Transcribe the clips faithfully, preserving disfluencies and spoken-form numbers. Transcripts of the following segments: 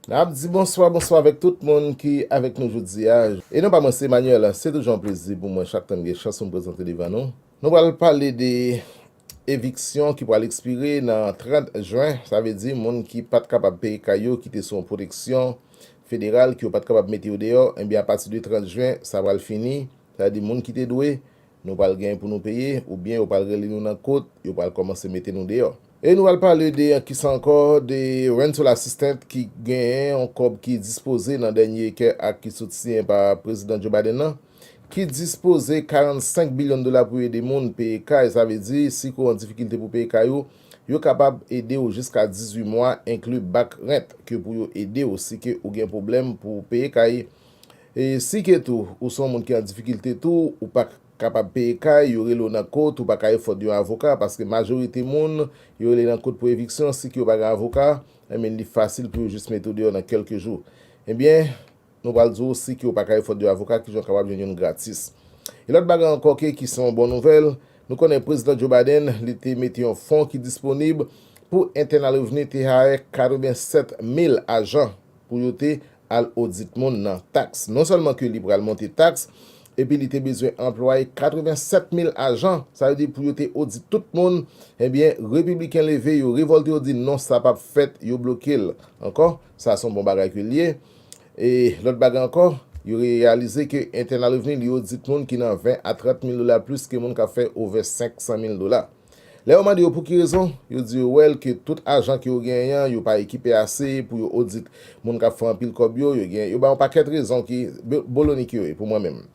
N ap di bonswa, bonswa avèk tout moun ki avèk nou jodi a. E non pa mwen, se Emmanuel. Se toujou yon plezi pou mwen chak tan m gen chans pou m prezante devan nou. Nou pral pale de eviksyon ki pral ekspire nan trant jen. Sa vle di moun ki pa t kapab peye kay yo, ki te sou yon pwoteksyon federal, ki yo pa t kapab mete yo deyò, ebyen, apati de trant jen, sa pral fini. Sa vle di moun ki te dwe, nou pral gen pou nou peye, oubyen yo pral rele nou nan kot, yo pral kòmanse mete nou deyò. E nou pral pale de kisa ankò, de rental assistance ki genyen yon kòb ki dispoze nan dènye care act ki sot siyen pa Prezidan Joe Biden nan, ki dispoze karannsenk bilyon dola pou ede moun peye kay. Sa vle di, si ke w an difikilte pou peye kay ou, yo kapab ede w jiska dizuit mwa, enkli back rent, ke pou yo ede w si ke ou gen pwoblèm pou peye kay. E si ke tou, ou se yon moun ki an difikilte tou, ou pa kapab peye kay, yo rele w nan kot, ou pa ka afòde yon avoka, paske majorite moun, yo rele nan kot pou eviksyon, si ke yo pa gen avoka, enben, li fasil pou yo jis mete w deyò nan kèlke jou. Ebyen, nou pral di w si ke w pa ka afòde yon avoka, kijan w kapab jwenn youn gratis. E lòt bagay ankò ke, ki se yon bon nouvèl, nou konnen Prezidan Joe Biden, li te mete yon fon ki disponib pou Internal Revenue te hire katrevensèt mil ajan pou yo te al odit moun nan taks. Non sèlman ke li pral monte taks, epi li te bezwen anplwaye katrevensèt mil ajan, sa vle di pou yo te odit tout moun, ebyen, repibliken leve, yo revòlte, yo di non, sa p ap fèt, yo bloke l ankò. Sa se yon bon bagay ke l ye. E lòt bagay ankò, yo reyalize ke Internal Revenue, li odit moun ki nan ven a trant mil dola plis ke moun k ap fè over senk san mil dola. Lè yo mande yo pou ki rezon, yo di yo wè l ke tout ajan ke yo genyen an, yo pa ekipe ase pou yo odit moun k ap fè anpil kòb yo, yo gen, yo bay yon pakèt rezon ki be-, bolonik yo ye pou mwen menm.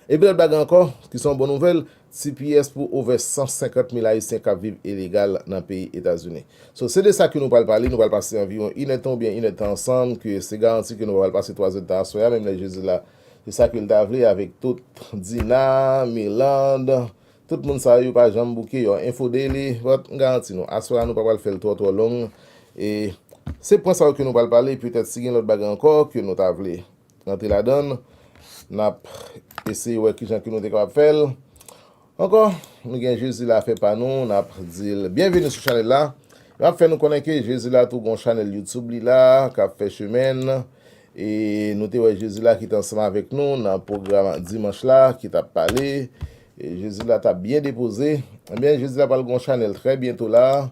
Epi lòt bagay ankò, ki se yon bon nouvèl, T P S pou over san senkant mil Ayisyen k ap viv ilegal nan peyi Etazini. So, se de sa ke nou pral pale, nou pral pase anviwon inèdtan oubyen inèdtan ansanm, ke se garanti ke nou pral pase twazèdtan aswè a, menm lè Jezi la, se sa ke l ta vle avèk tout Dina, Mirlande, tout moun sa yo pa janm bouke, yo Info Daily, but m garanti nou, aswè a nou pa pral fè l twò twò long, e se pwen sa yo ke nou pral pale, petèt si gen lòt bagay ankò ke nou ta vle rantre ladan l, n ap eseye wè kijan ke nou te kapab fè l. Ankò, nou gen Jezi la fè pa nou, n ap di l byenveni sou chanèl la. N ap fè nou konnen ke Jezi la tou gon chanèl YouTube li la, k ap fè chemen l. E nou te wè Jezi la ki te ansanm avèk nou nan pwogram dimanch la, ki t ap pale. E Jezi la t ap byen depoze. Ebyen, Jezi la pral gon chanèl trè byento la.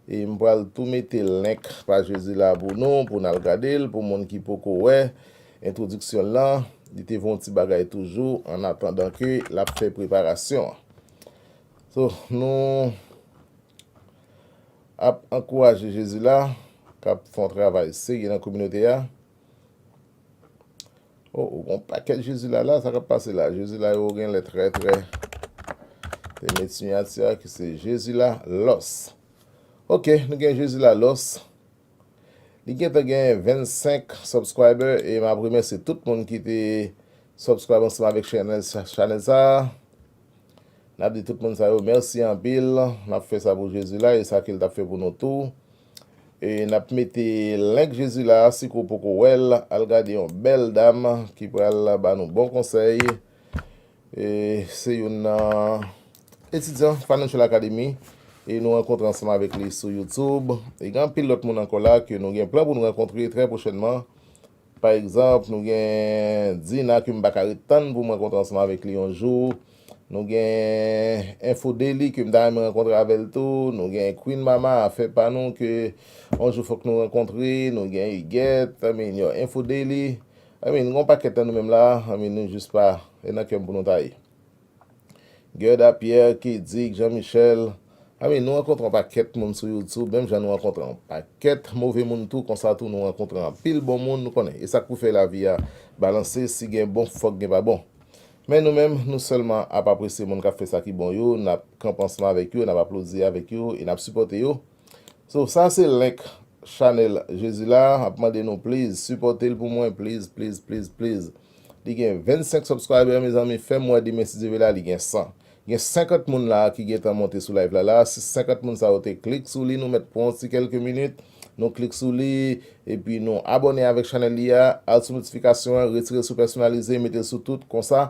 E m pral tou mete link pa Jezi la pou nou, pou n al gade l, pou moun ki poko wè entwodiksyon l lan, li te fè yon ti bagay toujou, an atandan ke l ap fè preparasyon an. So, nou ap ankouraje Jezi la, k ap fè yon travay serye nan kominote a. Oh, oh, gon pakèt Jezi la, la, sa k ap pase la? Jezi la, yo genlè trè, trè. Te met siyati a ki se Jezi la, lòs. Ok, nou gen Jezi la, lòs. Li gentan gen vennsenk subscriber e m ap remèsye tout moun ki te subscribe ansanm avèk chanèl sa, chanèl sa a. N ap di tout moun sa yo mèsi anpil. N ap fè sa pou Jezi la e sa ke l t ap fè pou nou tou. E n ap mete link Jezi la, si ke w poko wè l, al gade yon bèl dam ki pral ba nou bon konsèy. E se youn nan etidyan Financial Academy. E nou rankontre ansanm avèk li sou YouTube. E gen anpil lòt moun ankò la ke nou gen plan pou nou rankontre trè pwochènman. Pa egzanp, nou gen Dina ke m pa ka ret tann pou m rankontre ansanm avèk li yon jou. Nou gen Info Daily ke m ta renmen rankontre avè l tou. Nou gen Queen Mama, afè pa nou ke yon jou fòk nou rankontre. Nou gen Huguette, I mean, yo, Info Daily. I mean, gon pakèt nan nou menm la, I mean, nou jis pa, e nan kè m pou nou ta ye. Gerda Pierre, Kedik, Jean Michel. I mean, nou rankontre yon pakèt moun sou YouTube, menm jan nou rankontre yon pakèt move moun tou, konsa tou nou rankontre anpil bon moun, nou konnen. E sa k pou fè lavi a balanse, si gen bon, fòk gen pa bon. Men nou menm, nou sèlman ap apresye moun k ap fè sa ki bon yo, n ap kanpe ansanm avèk yo, n ap aplodi avèk yo, e n ap sipòte yo. So, sa se link chanèl Jezi la, ap mande nou please, sipòte l pou mwen, please, please, please, please. Li gen vennsenk subscriber, mezanmi, fè m wè demen si Dye vle la, li gen san. Gen senkant moun la ki gentan monte sou live la, la, si senkant moun sa yo te klik sou li, nou mèt pran yon ti kèlke minit, nou klik sou li, epi nou abòne avèk chanèl li a, al sou notifikasyon an, retire l sou pèsonalize, mete l sou tout, konsa,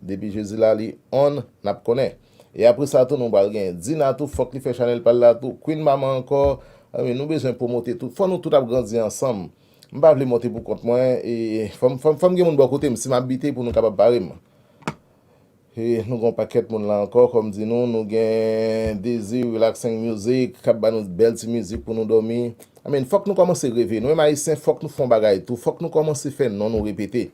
depi Jezi la li on, n ap konnen. E apre sa tou, nou pral gen Dina tou, fòk li fè chanèl pa l la tou. Queen Mama ankò, I mean, nou bezwen pwomote tout. Fò nou tout ap grandi ansanm. M pa vle monte pou kont mwen, e fò m, fò m, fò m gen moun bò kote m, si m ap bite pou nou kapab pare m. E nou gen yon pakèt moun la ankò, kòm di nou, nou gen Dezi Relaxing Music, k ap ba nou bèl ti mizik pou nou dòmi. I mean, fòk nou kòmanse reve. Nou menm Ayisyen, fòk nou fè yon bagay tou. Fòk nou kòmanse fè non nou repete.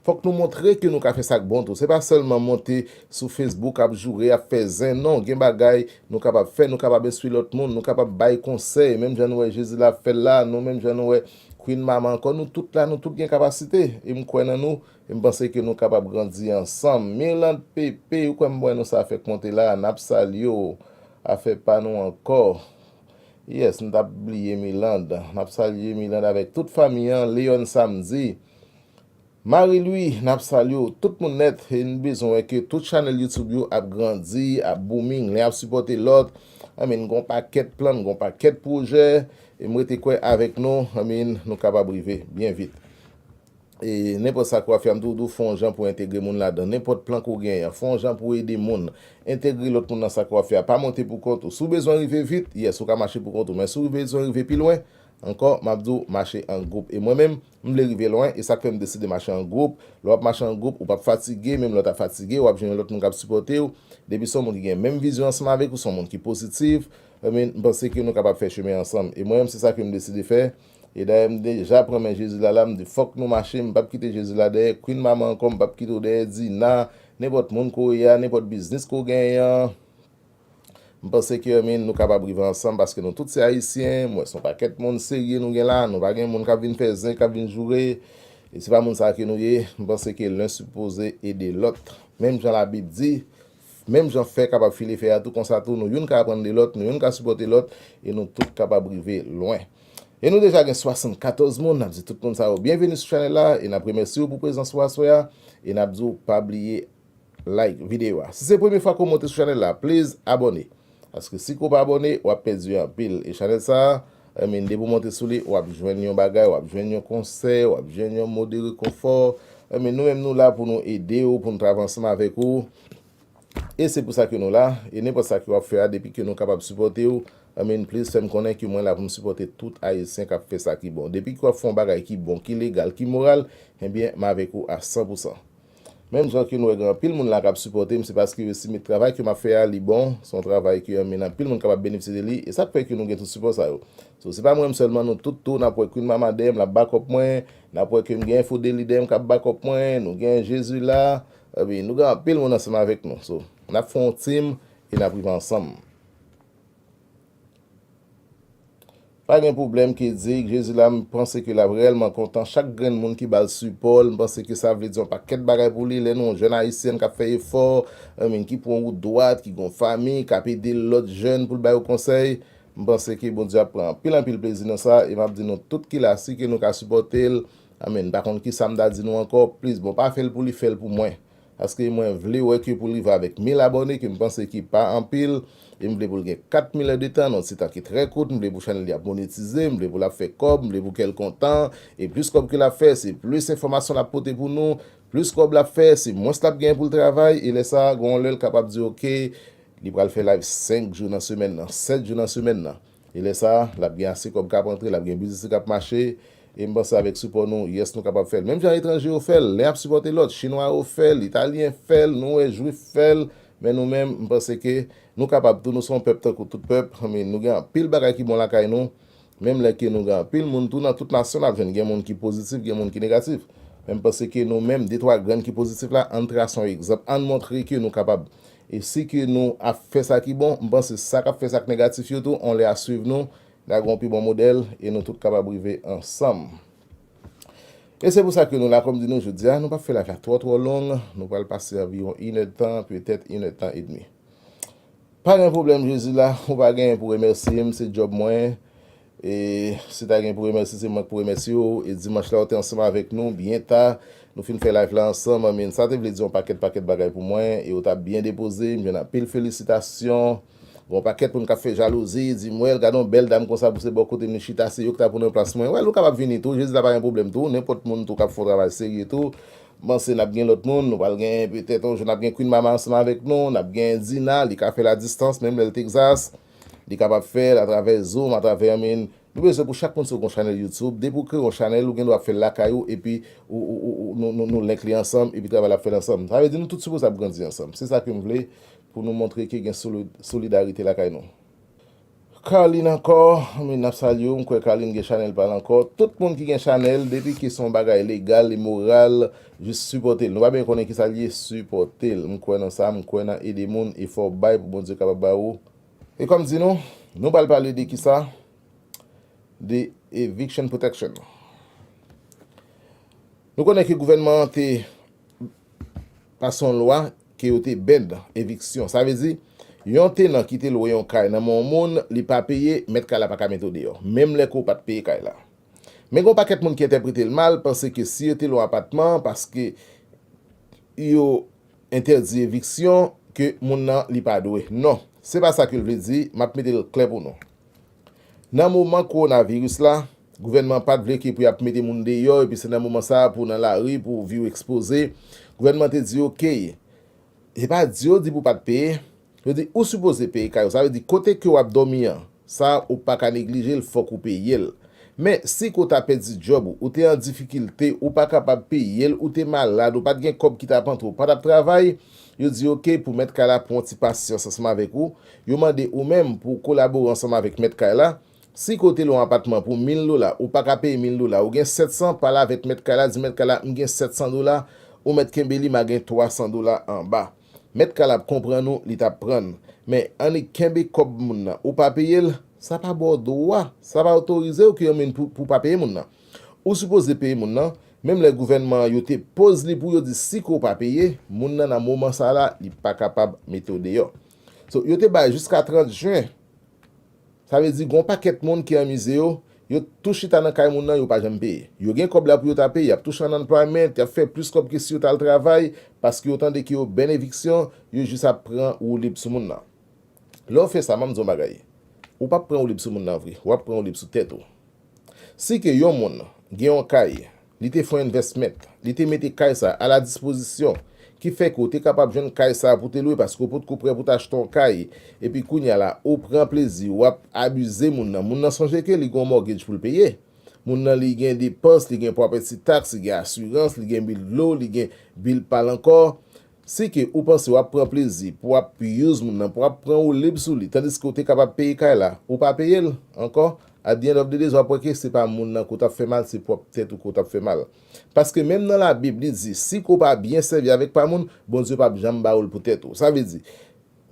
Fòk nou montre ke nou ka fè sa k bon tou. Se pa sèlman monte sou Facebook, ap joure, ap fè zen. Non, gen bagay nou kapab fè, nou kapab enstwi lòt moun, nou kapab bay konsèy. Menm jan nou wè Jezi la ap fè l la, nou menm jan nou wè Queen Mama ankò, nou tout la, nou tout gen kapasite. E m kwè nan nou, e m panse ke nou kapab grandi ansanm. Mirlande Pepe, ou kwè m wè nou sa fèk monte la, n ap salye w. Afè pa nou ankò. Yes, m t ap bliye Mirlande. N ap salye Mirlande avèk tout fanmi an, Leon Samedi. Marie Louis, n ap salye w, tout moun nèt, e n bezwen wè ke tout chanèl YouTube yo ap grandi, ap booming, len ap sipòte lòt. I mean, gon pakèt plan, gon pakèt pwojè, e m rete kwè avèk nou, I mean, nou kapab rive byen vit. E nenpòt sa ke w ap fè, m toujou di w, fè yon jan pou entegre moun ladan. Nenpòt plan ke w genyen, fè yon jan pou ede moun. Entegre lòt moun nan sa ke w ap fè a. Pa monte pou kont ou. Si w bezwen rive vit, yes, ou ka mache pou kont ou. Men si w bezwen rive pi lwen, ankò, m ap di w, mache an gwoup. E mwen menm, m vle rive lwen, e sa k fè m deside mache an gwoup. Lè w ap mache an gwoup, ou p ap fatige, menm lè w ta fatige, w ap jwenn lòt moun k ap sipòte w. Depi se yon moun ki gen menm vizyon ansanm avèk ou, se yon moun ki pozitif, I mean, m panse ke nou kapab fè chemen ansanm. E mwen menm, se sa ke m deside fè. E dayè, m deja pran men Jezi la, la, m di, fòk nou mache, m p ap kite Jezi la dèyè. Queen Mama ankò, m p ap kite w dèyè. Dina, nenpòt moun ke w ye a, nenpòt biznis ke w genyen an, m panse ke, I mean, nou kapab rive ansanm paske nou tout se Ayisyen. M wè se yon pakèt moun serye nou gen la. Nou pa gen moun k ap vin fè zen, k ap vin joure. E se pa moun sa ke nou ye. M panse ke len sipoze ede lòt. Menm jan Labib di, menm jan fè kapab file fè a tou, konsa tou nou youn ka aprann de lòt, nou youn ka sipòte lòt, e nou tout kapab rive lwen. E nou deja gen swasannkatòz moun, n ap di tout moun sa yo byenveni sou chanèl la, e n ap remèsye w pou prezans ou aswè a, e n ap di w pa bliye like videyo a. Si se premye fwa ke w monte sou chanèl la, please abòne. Paske si ke w pa abòne, w ap pèdi anpil. E chanèl sa a, I mean, depi w monte sou li, w ap jwenn yon bagay, w ap jwenn yon konsèy, w ap jwenn yon mo de rekonfò. I mean, nou menm nou la pou nou ede w, pou nou travay ansanm avèk ou. E se pou sa ke nou la. E nenpòt sa ke w ap fè a, depi ke nou kapab sipòte w, I mean, please fè m konnen ke mwen la pou m sipòte tout Ayisyen k ap fè sa ki bon. Depi ke w ap fè yon bagay ki bon, ki legal, ki moral, ebyen, m avèk ou a san pou san. Menm jan ke nou wè gen anpil moun la k ap sipòte m, se paske yo estime travay ke m ap fè a, li bon. Se yon travay ke, I mean, anpil moun kapab benefisye de li. E sa k fè ke nou gen tout sipò sa yo. So, se pa mwen menm sèlman, nou tout tou, n ap wè Queen Mama dèyè m, l ap back up mwen. N ap wè ke m gen Info Daily dèyè m k ap back up mwen. Nou gen Jezi la. I mean, nou gen anpil moun ansanm avèk nou. So, n ap fè yon team e n ap rive ansanm. Pa gen pwoblèm, Kedik, Jezi la, m panse ke l ap reyèlman kontan chak grenn moun ki ba l sipò l. M panse ke sa vle di yon pakèt bagay pou li. Lè nou yon jèn ayisyèn k ap fè efò, I mean, ki pran wout dwat, ki gen yon fanmi, k ap ede lòt jèn pou l ba yo konsèy, m panse ke Bondye ap pran anpil, anpil plezi nan sa. E m ap di nou tout ki la, si ke nou ka sipòte l, I mean, m pa konn kisa m ta di nou ankò, please, bon, pa fè l pou li, fè l pou mwen. Paske mwen vle wè ke pou l rive avèk mil abòne, ke m panse ki pa anpil, e m vle pou l gen kat mil è de tan, nan yon ti tan ki trè kout, m vle pou chanèl li ap monetize, m vle pou l ap fè kòb, m vle pou kè l kontan, e plis kòb ke l ap fè, se plis enfòmasyon l ap pote pou nou, plis kòb l ap fè, se mwens l ap genyen pou l travay, e lè sa a, gen yon lè l kapab di, oke, li pral fè live senk jou nan semèn nan, sèt jou nan semèn nan. E lè sa a, l ap gen ase kòb k ap rantre, l ap gen biznis li k ap mache. E m panse avèk sipò nou, yes, nou kapab fè l. Menm jan etranje yo fè l, len ap sipòte lòt, chinwa yo fè l, italyen fè l, nou wè jwif fè l. Men nou menm, m panse ke nou kapab tou, nou se yon pèp tankou tout pèp. Men nou gen anpil bagay ki bon lakay nou. Menm lè ke nou gen anpil moun tou nan tout nasyon, n ap jwenn gen moun ki pozitif, gen moun ki negatif. Men m panse ke nou menm, de twa grenn ki pozitif la, ann trase yon egzanp, ann montre ke nou kapab. E si ke nou ap fè sa ki bon, m panse sa k ap fè sa k negatif yo tou, on lè a swiv nou, n a gen yon pi bon modèl, e nou tout kapab rive ansanm. E se pou sa ke nou la, kòm di nou jodi a, nou p ap fè live la twò, twò long, nou pral pase anviwon inèdtan, petèt inèdtan edmi. Pa gen pwoblèm, Jezi la, ou pa genyen pou remèsye m, se djòb mwen. E si ta gen pou remèsye, se mwen k pou remèsye w. E dimanch la, ou te ansanm avèk nou, byen ta. Nou fin fè live la ansanm, I mean, sa te vle di yon pakèt, pakèt bagay pou mwen. E ou t ap byen depoze, m jwenn anpil felisitasyon. Gon pakèt moun k ap fè jalouzi, di m, wè, gade yon bèl dam konsa pou se bò kote m li chita, se yo ki ta pou nan plas mwen. Wè, ou kapab vini tou, Jezi la pa gen pwoblèm tou, nenpòt moun tou k ap fè yon travay serye tou. M panse n ap gen lòt moun, nou pral gen petèt yon jou n ap gen Queen Mama ansanm avèk nou, n ap gen Dina, li ka fè l a distans, menm lè l Texas, li kapab fè l atravè Zoom, atravè, I mean, Nou bezwen pou chak moun sou yon chanèl YouTube. Depi w kreye yon chanèl, ou gen dwa fè l lakay ou, epi ou, ou, ou, ou, nou, nou, nou link li ansanm, epi travay la ap fèt ansanm. Sa vle di nou tout sipoze ap grandi ansanm. Se sa ke m vle pou nou montre ke gen soli-, solidarite lakay nou. Carline ankò, men n ap salye w, m kwè Carline gen chanèl pa l ankò. Tout moun ki gen chanèl, depi ke se yon bagay legal, imoral, jis sipòte l. Nou pa bezwen konnen kisa l ye, sipòte l. M kwè nan sa, m kwè nan ede moun, e fò w bay pou Bondye kapab ba ou. E kòm di nou, nou pral pale de kisa? De eviction protection. Nou konnen ke gouvènman an te pase yon lwa ke yo te ban eviksyon. Sa vle di, yon tenan ki te lwe yon kay nan men yon moun, li pa peye, mèt kay la pa ka mete w deyò, menm lè ke w pa t peye kay la. Men gen yon pakèt moun ki entèprete l mal, panse ke si yo te lwe yon apatman, paske yo entèdi eviksyon, ke moun nan li pa dwe. Non, se pa sa ke l vle di, m ap mete l klè pou nou. Nan moman kowonaviris la, gouvènman pa t vle ke pou y ap mete moun deyò, epi se nan moman sa a pou w nan lari, pou vi w ekspoze. Gouvènman te di, oke, se pa di yo di pou w pa t peye, yo di ou sipoze peye kay ou. Sa vle di kote ke w ap dòmi an, sa ou pa ka neglije l, fòk ou peye l. Men, si ke w ta pèdi djòb ou, ou te an difikilte, ou pa kapab peye l, ou te malad, ou pa t gen kòb ki t ap antre, ou pa t ap travay, yo di oke pou mèt kay la pran yon ti pasyans ansanm avèk ou, yo mande ou menm pou w kolabore ansanm avèk mèt kay la. Si ke w te lwe yon apatman pou mil dola, ou pa ka peye mil dola, ou gen sèt san, pale avèk mèt kay la, di mèt kay la, m gen sèt san dola, ou mèt kenbe li, m a gen twa san dola anba. Mèt kay la ap konprann ou, li t ap prann. Men annik kenbe kòb moun nan, ou pa peye l, sa pa ba w dwa, sa pa otorize w ke yon moun pou, pou pa peye moun nan. Ou sipoze peye moun nan, menm lè gouvènman an yo te poze li pou yo di si ke w pa peye, moun nan nan moman sa la, li pa kapab mete w deyò. So, yo te bay jiska trant jen. Sa vle di, gen yon pakèt moun ki anmize yo, yo tou chita nan kay moun nan, yo pa janm peye. Yo gen kòb la pou yo ta peye, y ap touche unemployment, y ap fè plis kòb ke si yo t al travay, paske yo tande ke yo ban eviksyon, yo jis ap pran woulib sou moun nan. Lè w fè sa, m ap di w yon bagay. Ou p ap pran woulib sou moun nan vre, w ap pran woulib sou tèt ou. Si ke yon moun gen yon kay, li te fè yon investment, li te mete kay sa a la dispozisyon, ki fè ke w te kapab jwenn kay sa a pou te lwe paske w potko prè pou te achte yon kay, epi kounye a la, ou pran plezi, w ap abize moun nan. Moun nan sonje ke li gen yon mortgage pou l peye. Moun nan li gen depans, li gen property tax, li gen asirans, li gen bil dlo, li gen bil pa l ankò. Si ke ou panse w ap pran plezi pou w ap use moun nan, pou w ap pran woulib sou li, tandiske w te kapab peye kay la, ou pa peye l ankò, at the end of the day, w ap wè ke se pa moun nan ke w t ap fè mal, se pwòp tèt ou ke w t ap fè mal. Paske menm nan Labib, li di, si ke w pa byen sèvi avèk pa moun, Bondye p ap janm ba ou l pou tèt ou. Sa vle di,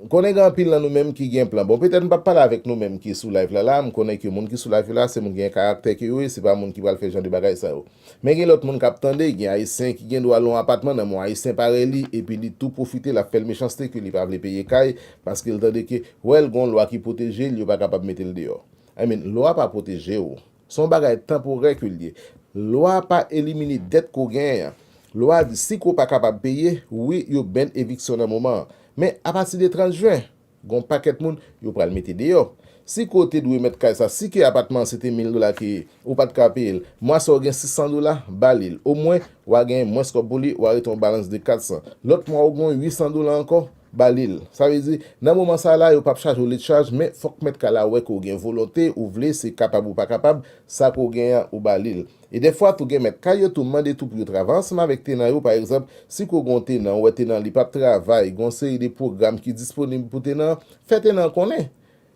m konnen gen anpil nan nou menm ki gen plan. Bon, petèt m p ap pale avèk nou menm ki sou live la la, m konnen ke moun ki sou live la, se moun ki gen karaktè ke yo ye, se pa moun ki pral fè jan de bagay sa yo. Men gen lòt moun k ap tande, gen Ayisyen ki gen dwa lwe yon apatman nan men yon Ayisyen parèy li, epi li tou pwofite, l ap fè l mechanste ke li pa vle peye kay, paske l tande ke, well, gen yon lwa ki pwoteje l, yo pa kapab mete l deyò. I mean, lwa pa pwoteje w. Se yon bagay tanporè ke l ye. Lwa pa elimine dèt ke w genyen an. Lwa di, si ke w pa kapab peye, wi, yo ban eviksyon nan moman an. Men, apati de trant jen, gen yon pakèt moun, yo pral mete deyò. Si ke w te dwe mèt kay sa, si ke apatman an se te mil dola ke ou pa t ka peye l, mwa sa a w gen sis san dola, ba li l. Omwen, w a genyen mwens kòb pou li, w a rete yon balans de kat san. Lòt mwa, w gen yon uit san dola ankò, ba li l. Sa vle di, nan moman sa a la, yo p ap chaje w lòt chaj, men fòk mèt kay la wè ke w gen volonte, ou vle, se kapab ou pa kapab, sa ke w genyen an, ou ba li l. E dèfwa tou gen mèt kay yo tou mande tou pou yo travay ansanm avèk tenan yo. Pa egzanp, si ke w gen yon tenan, ou wè tenan li p ap travay, gen yon seri de pwogram ki disponib pou tenan, fè tenan an konnen.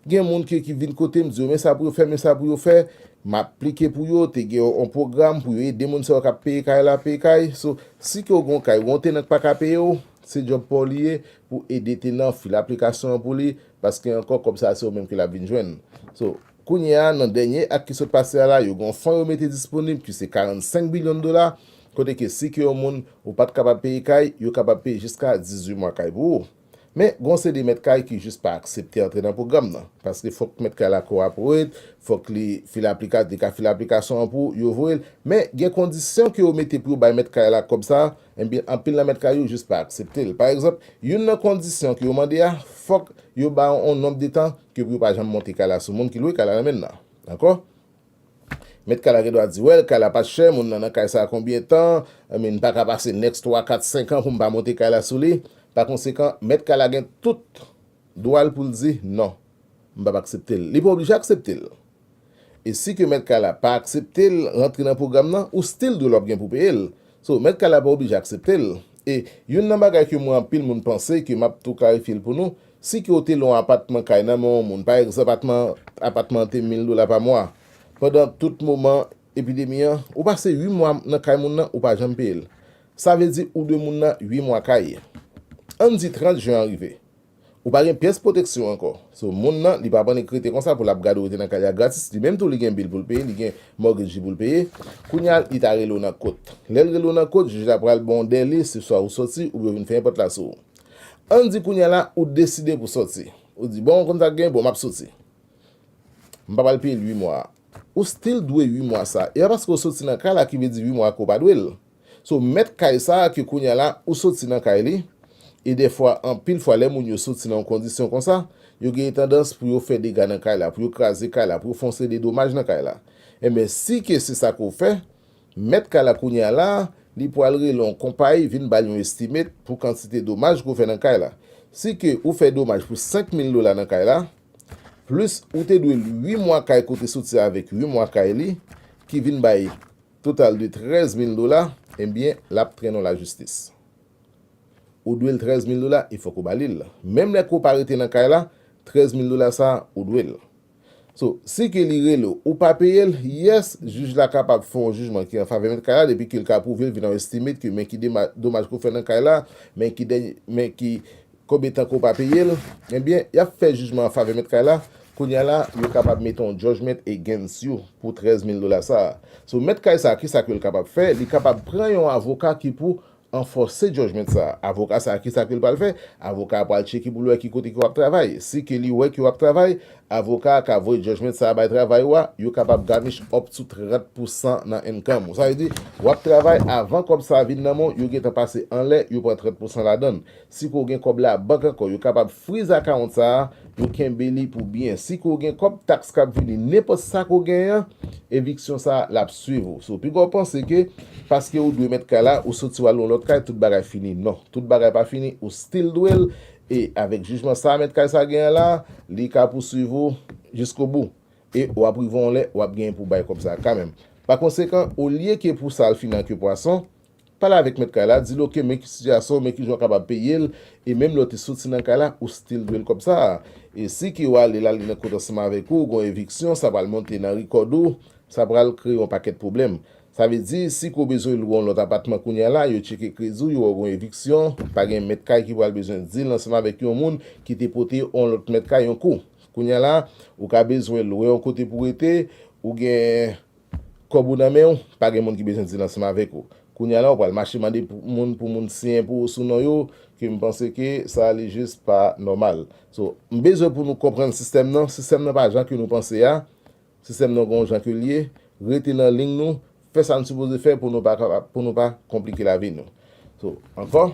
Gen moun ki, ki vin kote m, di yo, men sa pou yo fè, men sa pou yo fè. M aplike pou yo, te gen yon, yon pwogram pou yo ede moun sa yo k ap peye kay la, peye kay. So, si ke w gen yon kay, ou gen yon tenan k pa ka peye w, se djòb pa w li ye pou ede tenan, file aplikasyon an pou li, paske ankò kòb sa a se ou menm ke l ap vin jwenn. So, kounye a, nan dènye ak ki sot pase a la, yo gen yon fon yo mete disponib ki se karannsenk bilyon dola, kote ke si ke yon moun ou pa t kapab peye kay, yo kapab peye jiska dizuit mwa kay pou ou. Men, gen yon seri de mèt kay ki jis pa aksepte antre nan pwogram nan, paske fòk mèt kay la cooperate, fòk li file aplika-, li ka file aplikasyon an pou yo voye l. Men, gen kondisyon ke yo mete pou yo bay mèt kay la kòb sa, enben, anpil nan mèt kay yo jis pa aksepte l. Pa egzanp, youn nan kondisyon ke yo mande a, fòk yo ba yon nonb de tan ke pou yo pa janm monte kay la sou moun ki lwe kay la nan men l nan. Dakò? Mèt kay la gen dwa di, well, kay la pa t chè, moun nan nan kay sa a konbyen tan, I mean, pa ka pase next twa, kat, senk an pou m pa monte kay la sou li. Pa konsekan, mèt kay la gen tout dwa l pou l di, non, m p ap aksepte l. Li pa oblije aksepte l. E si ke mèt kay la pa aksepte l rantre nan pwogram nan, ou still dwe l w ap gen pou peye l. So, mèt kay la pa oblije aksepte l. E youn nan bagay ke m wè anpil moun panse, ke m ap tou klarifye l pou nou, si ke w te lwe yon apatman kay nan men yon moun, pa egzanp, apatman, apatman an te mil dola pa mwa, pandan tout moman epidemi an, ou pase uit mwa nan kay moun nan, ou pa janm peye l. Sa vle di ou dwe moun nan uit mwa kay. Ann di trant jen an rive. Ou pa gen pyès pwoteksyon ankò. So, moun nan, li p ap annik rete konsa pou l ap gade w rete nan kay la gratis. Li menm tou, li gen bil pou l peye, li gen mortgage li pou l peye. Kounye a, li ta rele w nan kot. Lè l rele w nan kot, jij la pral ba w yon dèle, se swa ou soti, oubyen w vin fè nenpòt la sou ou. Ann di kounye a la, ou deside pou soti. Ou di, bon, w konn sa k gen, bon, m ap soti. M pa pral peye l uit mwa a. Ou still dwe uit mwa sa. E pa paske w soti nan kay la ki vle di uit mwa ke w pa dwe l. So, mèt kay sa a ke kounye a la, ou soti nan kay li, e dèfwa, anpil fwa, lè moun yo soti nan yon kondisyon konsa, yo gen tandans pou yo fè dega nan kay la, pou yo kraze kay la, pou yo fè yon seri de domaj nan kay la. Enben, si ke se sa ke w fè, mèt kay la kounye a la, li pral rele yon konpayi vin ba l yon estimate pou kantite domaj ke w fè nan kay la. Si ke ou fè domaj pou senk mil dola nan kay la, plis ou te dwe l uit mwa kay ke w te soti avèk uit mwa kay li, ki vin bay total de trèz mil dola, ebyen, l ap trennen w lajistis. Ou dwe l trèz mil dola e fòk ou ba li l. Menm lè ke w pa rete nan kay la, trèz mil dola sa a, ou dwe l. So, si ke li rele w, ou pa peye l, yes, jij la kapab fè yon jijman ki an favè mèt kay la, depi ke l ka pwouve l vin yon estimate ke men ki dema-, domaj ke w fè nan kay la, men ki dèny-, men ki konbyen tan ke w pa peye l, ebyen, y ap fè jijman an favè mèt kay la. Kounye a la, yo kapab mete yon judgment against you pou trèz mil dola sa a. So, mèt kay sa a, kisa ke l kapab fè? Li kapab pran yon avoka ki pou anfòse judgment sa a. Avoka sa a, kisa ke l pral fè? Avoka a pral tcheke pou l wè ki kote ke w ap travay. Si ke li wè ke w ap travay, avoka a ka voye judgment sa a bay travay ou a, yo kapab garnish up to trant pousan nan income ou. Sa vle di, w ap travay, avan kòb sa a vin nan men w, yo gentan pase anlè, yo pran trant pousan ladan l. Si ke w gen kòb labank ankò, yo kapab freeze account sa a, yo kenbe li pou byen. Si ke w gen kòb taks k ap vini, nenpòt sa ke w genyen an, eviksyon sa a, l ap swiv ou. So, piga w panse ke paske ou dwe mèt kay la, ou soti w al yon lòt kay, tout bagay fini. Non, tout bagay pa fini, ou still dwe l. E avèk jijman sa a mèt kay sa a genyen la, li ka pouswiv ou jiskobou. E w ap rive yon lè, w ap genyen pou bay kòb sa a kanmenm. Pa konsekan, olye ke pou sa al fini an ke pwason, pale avèk mèt kay la, di l, oke, men ki sitiyasyon, men ki jan w kapab peye l, e menm lè w te soti nan kay la, ou still dwe l kòb sa a. E si ke w ale, l ale nan kote ansanm avèk ou, gon eviksyon, sa pral monte nan rikòd ou, sa pral kreye yon pakèt pwoblèm. Sa vle di, si ke w bezwen lwe yon lòt apatman kounye a la, yo tcheke kredi w, yo wè w gon eviksyon, pa gen mèt kay ki pral bezwen deal ansanm avèk yon moun ki te pote yon lòt mèt kay yon kou. Kounye a la, ou ka bezwen lwe yon kote pou w rete, ou gen kòb ou nan men w, pa gen moun ki bezwen deal ansanm avèk ou. Kounye a la, ou pral mache mande pou moun, pou moun siyen pou ou sou non yo, ke m panse ke sa li jis pa nòmal. So, m bezwen pou nou konprann sistèm nan. Sistèm nan pa jan ke nou panse a. Sistèm nan gon jan ke l ye. Rete nan liy nou. Fè sa n sipoze fè pou nou pa kapab, pou nou pa konplike lavi nou. So, ankò,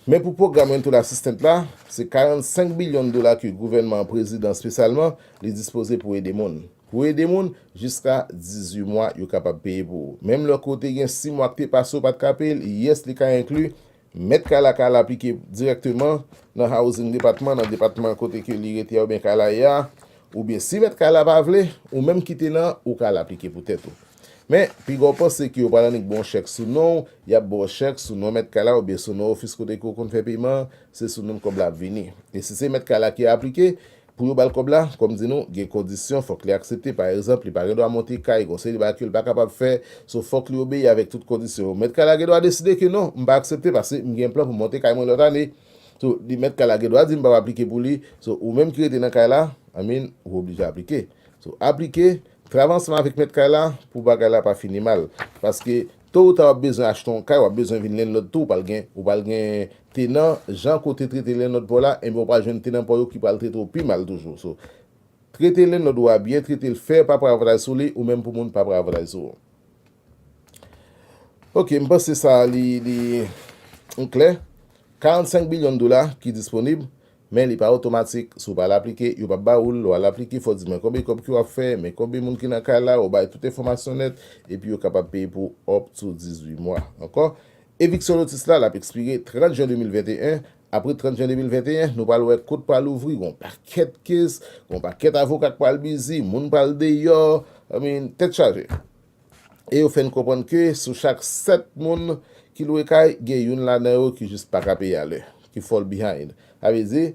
men pou pwogram Rental Assistance la, se karannsenk bilyon dola ke gouvènman an, prezidan espesyalman, li dispoze pou ede moun. Pou ede moun, jiska dizuit mwa, yo kapab peye pou ou. Menm lè ke w te gen sis mwa ki te pase, ou pa t ka peye l, yes, li ka enkli. Mèt kay la ka al aplike dirèkteman nan housing department, nan depatman kote ke li rete a oubyen kay la ye a, oubyen si mèt kay la pa vle, ou menm ki tenan an, ou ka al aplike pou tèt ou. Men, piga w panse ke yo pral annik ba w yon chèk sou non w, y ap ba w chèk sou non mèt kay la oubyen sou non ofis kote ke w konn fè peman, se sou non l kòb la ap vini. E si se mèt kay la ki aplike, pou yo ba l kòb la, kòm di nou, gen kondisyon, fòk li aksepte. Pa egzanp, li pa gen dwa monte kay, gon seri bagay ke l pa kapab fè, so fòk li obeyi avèk tout kondisyon yo. Mèt kay la gen dwa deside ke non, m pa aksepte paske m gen plan pou m monte kay mwen lòt ane. So, li mèt kay la gen dwa di m p ap aplike pou li. So, ou menm ki rete nan kay la, I mean, ou oblije aplike. So, aplike, travay ansanm avèk mèt kay la pou bagay la pa fini mal. Paske, to ou ta w ap bezwen achte yon kay, w ap bezwen vin landlord tou, ou pral gen, ou pral gen tenan, jan ke w te trete landlord pa w la, enben w pral jwenn tenan pa w yo ki pral trete w pi mal toujou. So, trete landlord ou a byen, trete l fè, pa pran avantaj sou li, ou menm pou moun pa pran avantaj sou ou. Ok, m panse sa li, li, li klè. Karannsenk bilyon dola ki disponib, men li pa otomatik. Si w pa al aplike, yo p ap ba ou l. Lè w al aplike, fò w di men konbyen kòb ke w ap fè, men konbyen moun ki nan kay la, ou bay tout enfòmasyon nèt, epi yo kapab peye pou up to dizuit mwa. Ankò, eviksyon notice la, l ap ekspire trant jen de mil venteyen, apre trant jen de mil venteyen, nou pral wè kot pral ouvri, gon pakèt kes, gon pakèt avoka k pral bizi, moun pral deyò, I mean, tèt chaje. E yo fè n konprann ke sou chak sèt moun ki lwe kay, gen youn ladan yo ki jis pa ka peye alè, ki fall behind. Sa vle di,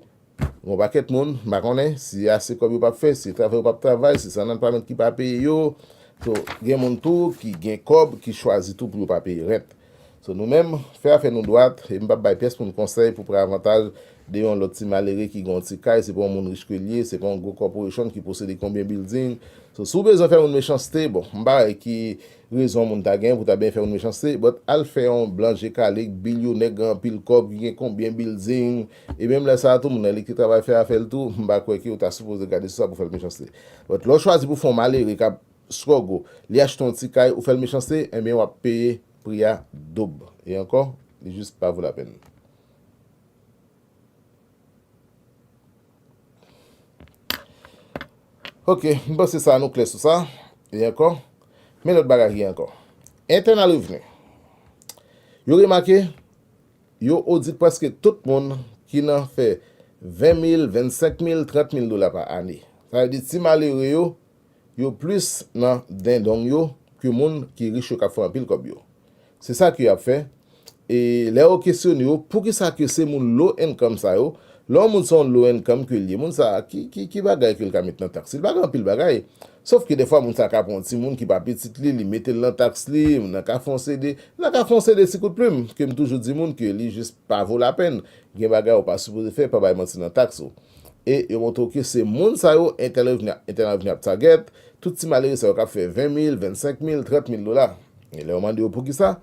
gon pakèt moun, m pa konnen si ase kòb yo p ap fè, si travay yo p ap travay, si se unemployment ki pa peye yo. So, gen moun tou ki gen kòb, ki chwazi tou pou yo pa peye rent. So, nou menm, fè afè nou dwat, e m p ap bay pyès moun konsèy pou pran avantaj de yon lòt ti malere ki gen yon ti kay, se pa yon moun rich ke l ye, se pa yon gwo corporation ki posede konbyen building. So, si w bezwen fè moun mechanste, bon, m pa wè ki rezon moun ta gen pou ta byen fè moun mechanste, but al fè yon blan je kale, bilyonè, gen anpil kòb, ki gen konbyen building, e menm lè sa a tou, moun nan li ki travay fè afè l tou, m pa kwè ke w ta sipoze gade sou sa pou fè l mechanste. But lè w chwazi pou fè yon malere k ap struggle, li achte yon ti kay, ou fè l mechanste, enben w ap peye pri a doub. E ankò, li jis pa vo lapèn. Ok, m panse sa nou klè sou sa. E ankò, men lòt bagay ki gen ankò. Internal revenue. Yo remake, yo odit prèske tout moun ki nan fè ven mil, vennsenk mil, trant mil dola pa ane. Sa vle di ti malere yo, yo plis nan dendong yo ke moun ki rich yo k ap fè anpil kòb yo. Se sa ke y ap fè. E lè yo kesyone yo, poukisa ke se moun low income sa yo, lè yon moun se yon low income ke l ye, moun sa a, ki, ki, ki bagay ke l ka met nan taks? Li pa gen anpil bagay. Sòf ke dèfwa moun sa a ka pran yon timoun ki pa pitit li, li mete l nan taks li, moun nan ka fè yon seri de, moun nan ka fè yon seri de ti kout plim, ke m toujou di moun ke li jis pa vo lapèn. Gen bagay ou pa sipoze fè, pa bay manti nan taks ou. E yo montre w ke se moun sa yo, Internal Revenue, Internal Revenue ap target, tout ti malere sa yo k ap fè ven mil, vennsenk mil, trant mil dola. E lè yo mande yo poukisa,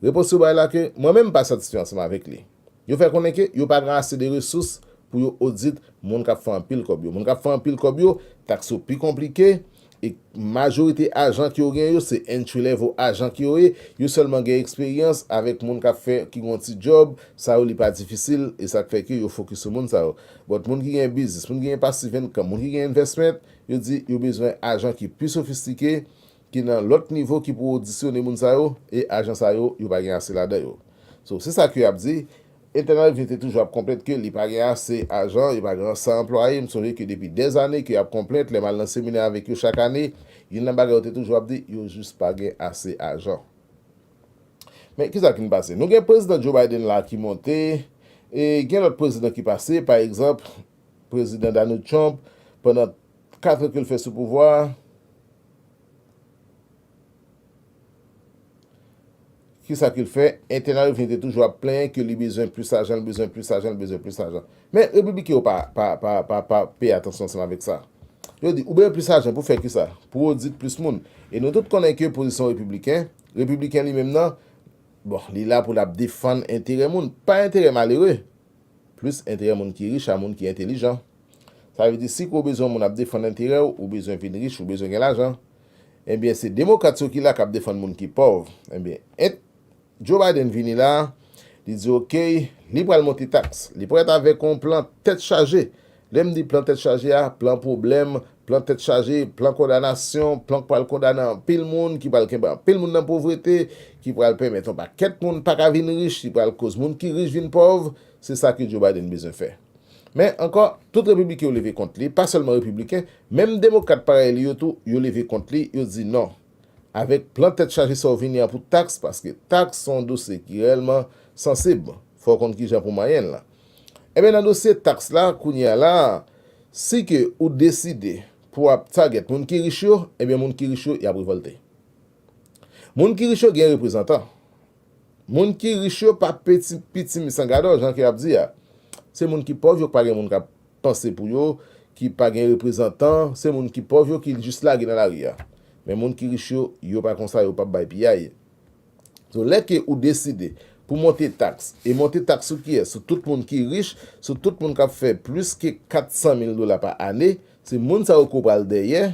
repons yo bay la ke mwen menm m pa satisfè ansanm avèk li. Yo fè konnen ke yo pa gen ase de resous pou yo odit moun k ap fè anpil kòb yo. Moun k ap fè anpil kòb yo, taks yo pi konplike, e majorite ajan ke yo gen yo, se entry level ajan ke yo ye, yo sèlman gen eksperyans avèk moun k ap fè, ki gen yon ti djòb, sa yo li pa difisil, e sa k fè ke yo fokis sou moun sa yo. But moun ki gen biznis, moun ki gen passive income, moun ki gen investment, yo di yo bezwen ajan ki pi sofistike, ki nan lòt nivo ki pou odisyone moun sa yo, e ajan sa yo, yo pa gen ase ladan yo. So, se sa ke y ap di, Internal Revenue te toujou ap konplent ke li pa gen ase ajan, yo pa gen ase anplwaye. M sonje ke depi dèzane ke y ap konplent, lè m al nan seminè avèk yo chak ane, youn nan bagay yo te toujou ap di, yo jis pa gen ase ajan. Men, kisa ki n pase? Nou gen prezidan Joe Biden la ki monte, e gen lòt prezidan ki pase, pa egzanp, prezidan Donald Trump, pandan kat an ke l fè sou pouvwa a, kisa ke l fè? Internal Revenue te toujou ap plenyen ke li bezwen plis ajan, li bezwen plis ajan, li bezwen plis ajan. Men, repibliken yo pa, pa, pa, pa, pa peye atansyon ansanm avèk sa. Yo di, ou bezwen plis ajan pou fè kisa? Pou odit plis moun. E nou tout konnen ke pozisyon repibliken, repibliken li menm nan, bon, li la pou l ap defann enterè moun, pa enterè malere. Plis enterè moun ki rich a moun ki entelijan. Sa vle di, si ke w bezwen moun ap defann enterè w, ou bezwen vin rich, ou bezwen gen lajan. Ebyen, se demokrat yo ki la k ap defann moun ki pòv. Ebyen, ent-, Joe Biden vini la, li di, oke, li pral monte taks. Li parèt avèk yon plan tèt chaje. Lè m di plan tèt chaje a, plan pwoblèm, plan tèt chaje, plan kondanasyon, plan k pral kondane anpil moun, ki pral kenbe anpil moun nan povrete, ki pral pèmèt yon pakèt moun pa ka vin rich, ki pral koz moun ki rich vin pòv. Se sa ke Joe Biden bezwen fè. Men ankò, tout repibliken yo leve kont li, pa sèlman repibliken, menm demokrat parèy li yo tou, yo leve kont li, yo di non. Avèk plan tèt chaje sa w vini an pou taks, paske taks se yon dosye ki reyèlman sansib, fò w konn kijan pou manyen l lan. Ebyen, nan dosye taks la, kounye a la, si ke ou deside pou w ap target moun ki rich yo, ebyen, moun ki rich yo, y ap revòlte. Moun ki rich yo gen reprezantan. Moun ki rich yo pa piti, pitimi san gadò, jan ke y ap di a. Se moun ki pòv yo k pa gen moun k ap panse pou yo, ki pa gen reprezantan, se moun ki pòv yo ki jis lage nan lari a. Men moun ki rich yo, yo pa konsa, yo p ap bay piyay. So, lè ke ou deside pou monte taks, e monte taks sou kiyès? Sou tout moun ki rich, sou tout moun k ap fè plis ke kat san mil dola pa ane, se moun sa yo ke w pral dèyè,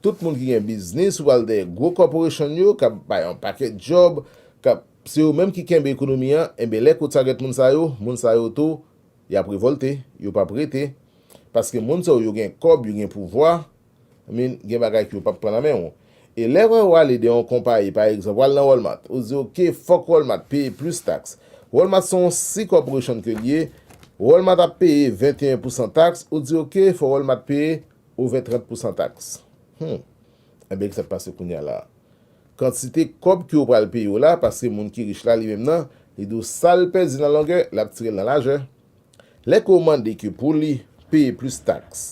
tout moun ki gen biznis, ou pral dèyè gwo corporation yo, k ap bay yon pakèt djòb, k ap, se yo menm ki kenbe ekonomi an, enben, lè ke w target moun sa yo, moun sa yo tou, y ap revòlte, yo p ap rete. Paske moun sa yo, yo gen kòb, yo gen pouvwa, I mean, gen bagay ke yo p ap pran nan men w. E lè w ale de yon konpayi, pa egzanp, w al nan Walmart, ou di, oke, fòk Walmart peye plis taks. Walmart se yon C corporation ke l ye. Walmart ap peye venteyen pousan taks, ou di, "Ok, fò Walmart peye over trant pousan taks." Hmm. Enben, ki sa k pase kounye a la? Kantite kòb ke w pral peye yo la, paske moun ki rich la, li menm nan, li di w sa l pèdi nan longè, l ap tire l nan lajè. Lè ke w mande ke pou li peye plis taks,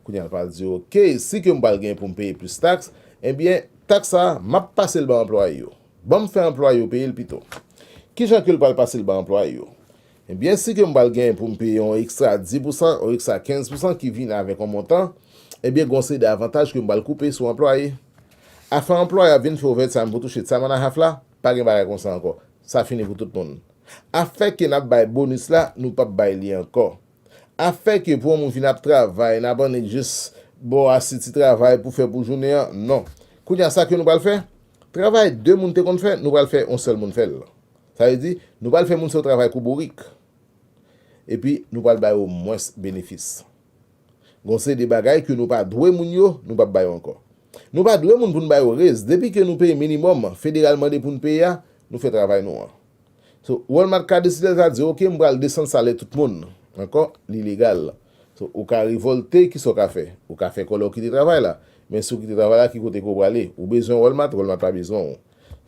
kounye a l pral di, "Ok, si ke m pral gen pou m peye plis taks, ebyen, taks sa a, m ap pase l ba anplwaye yo. Ban m fè anplwaye yo peye l pito." Kijan ke l pral pase l ba anplwaye yo? Ebyen, si ke m pral gen pou m peye yon ekstra dis pousan, yon ekstra kenz pousan ki vin avèk yon montan, ebyen, gon seri de avantaj ke m pral koupe sou anplwaye. Afè anplwaye a vin fè overtime pou touche time and a half la, pa gen bagay konsa ankò. Sa fini pou tout moun. Afè ke n ap bay bonis la, nou p ap bay li ankò. Afè ke pou yon moun vin ap travay, n ap annik jis ba w ase ti travay pou fè pou jounen an, non. Kounye a, sa ke nou pral fè, travay de moun te konn fè, nou pral fè yon sèl moun fè l. Sa vle di, nou pral fè moun sa yo travay kou bourik. Epi, nou pral ba yo mwens benefis. Gon seri de bagay ke nou pa dwe moun yo, nou p ap ba yo ankò. Nou pa dwe moun pou n ba yo rez. Depi ke nou peye minimòm federal mande pou n peye a, nou fè travay nou an. So, Walmart ka deside l, sa di, "Ok, m pral desann salè tout moun." Ankò, li legal. So, ou ka revòlte, kisa w ka fè? Ou ka fè kòlè w kite travay la. Men si w kite travay la, ki kote ke w prale? Ou bezwen Walmart, Walmart pa bezwen w.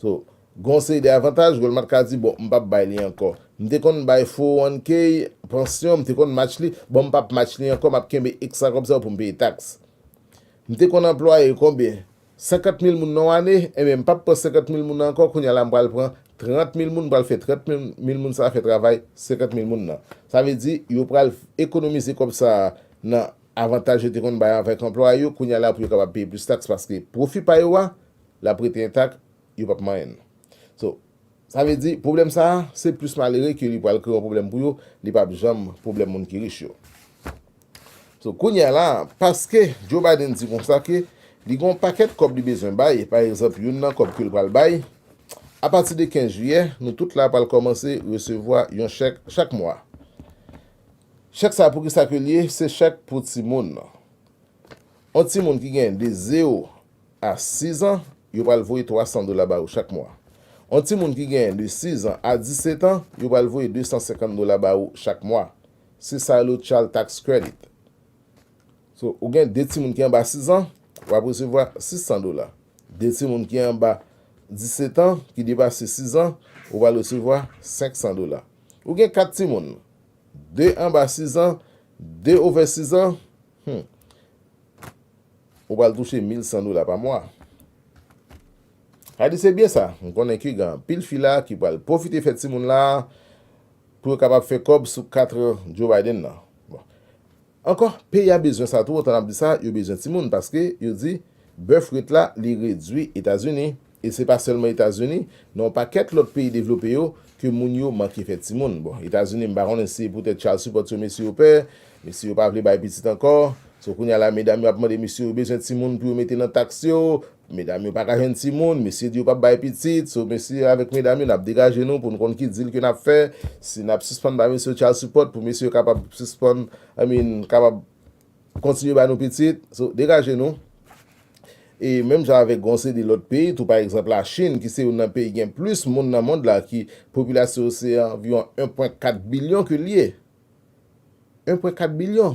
So, gon seri de avantaj, Walmart ka di, "Bon, m p ap bay li ankò. M te konn bay four oh one K, pansyon, m te konn match li. Bon, m p ap match li ankò, m ap kenbe ekstra kòb sa yo pou m peye taks. M te konn anplwaye konbyen? Senkant mil moun nan yon ane, enben, m p ap pran senkant mil moun nan ankò, kounye a la, m pral pran trant mil moun, m pral fè trant mil moun sa a fè travay senkant mil moun nan." Sa vle di, yo pral ekonomize kòb sa a nan avantaj yo te konn bay avèk anplwaye yo, kounye a la, pou yo kapab peye plis taks, paske pwofi pa yo a, l ap rete entak, yo p ap manyen l. So, sa vle di, pwoblèm sa a, se plis malere ke li pral kreye yon pwoblèm pou yo, li p ap janm pwoblèm moun ki rich yo. So, kounye a la, paske Joe Biden di konsa ke li gen yon pakèt kòb li bezwen bay, pa egzanp, youn nan kòb ke l pral bay, apati de kenz jiyè, nou tout la pral kòmanse resevwa yon chèk chak mwa. Chèk sa a, pou ki sa ke l ye? Se chèk pou timoun. Yon timoun ki gen de zewo a sis an, yo pral voye twa san dola ba ou chak mwa. Yon timoun ki gen de sis an a disèt an, yo pral voye de san senkant dola ba ou chak mwa. Se sa yo rele Child Tax Credit. So, ou gen de timoun ki anba sis an, w ap resevwa sis san dola. De timoun ki anba disèt an, ki depase sis an, ou pral resevwa senk san dola. Ou gen kat timoun, de anba sis an, de over sis an, hmm, ou pral touche mil san dola pa mwa. Sa di se byen sa. M konnen ke gen anpil fi la ki pral pwofite fè timoun la pou yo kapab fè kòb sou kat Joe Biden nan. Bon. Ankò, peyi a bezwen sa tou, antan n ap di sa, yo bezwen timoun, paske yo di birth rate la, li redui Etazini. E se pa sèlman Etazini, nan yon pakèt lòt peyi devlope yo, ke moun yo manke fè timoun. Bon, Etazini, m pa konnen si se poutèt child support yo mesye yo pè, mesye yo pa vle bay pitit ankò. So, kounye a la, medam yo ap mande mesye yo bezwen timoun pou yo mete nan taks yo. Medam yo pa ka jwenn timoun, mesye di yo p ap bay pitit. So, mesye avèk medam yo, n ap degaje nou pou n konn ki deal ke n ap fè. Si n ap sispann bay mesye yo child support, pou mesye yo kapab sispann, I mean, kapab kontinye ba nou pitit. So, degaje nou. E menm jan avèk gon seri de lòt peyi tou, pa egzanp, Lachin, ki se youn nan peyi gen plis moun nan mond la, ki popilasyon yo se anviwon en pwen kat bilyon ke l ye. En pwen kat bilyon.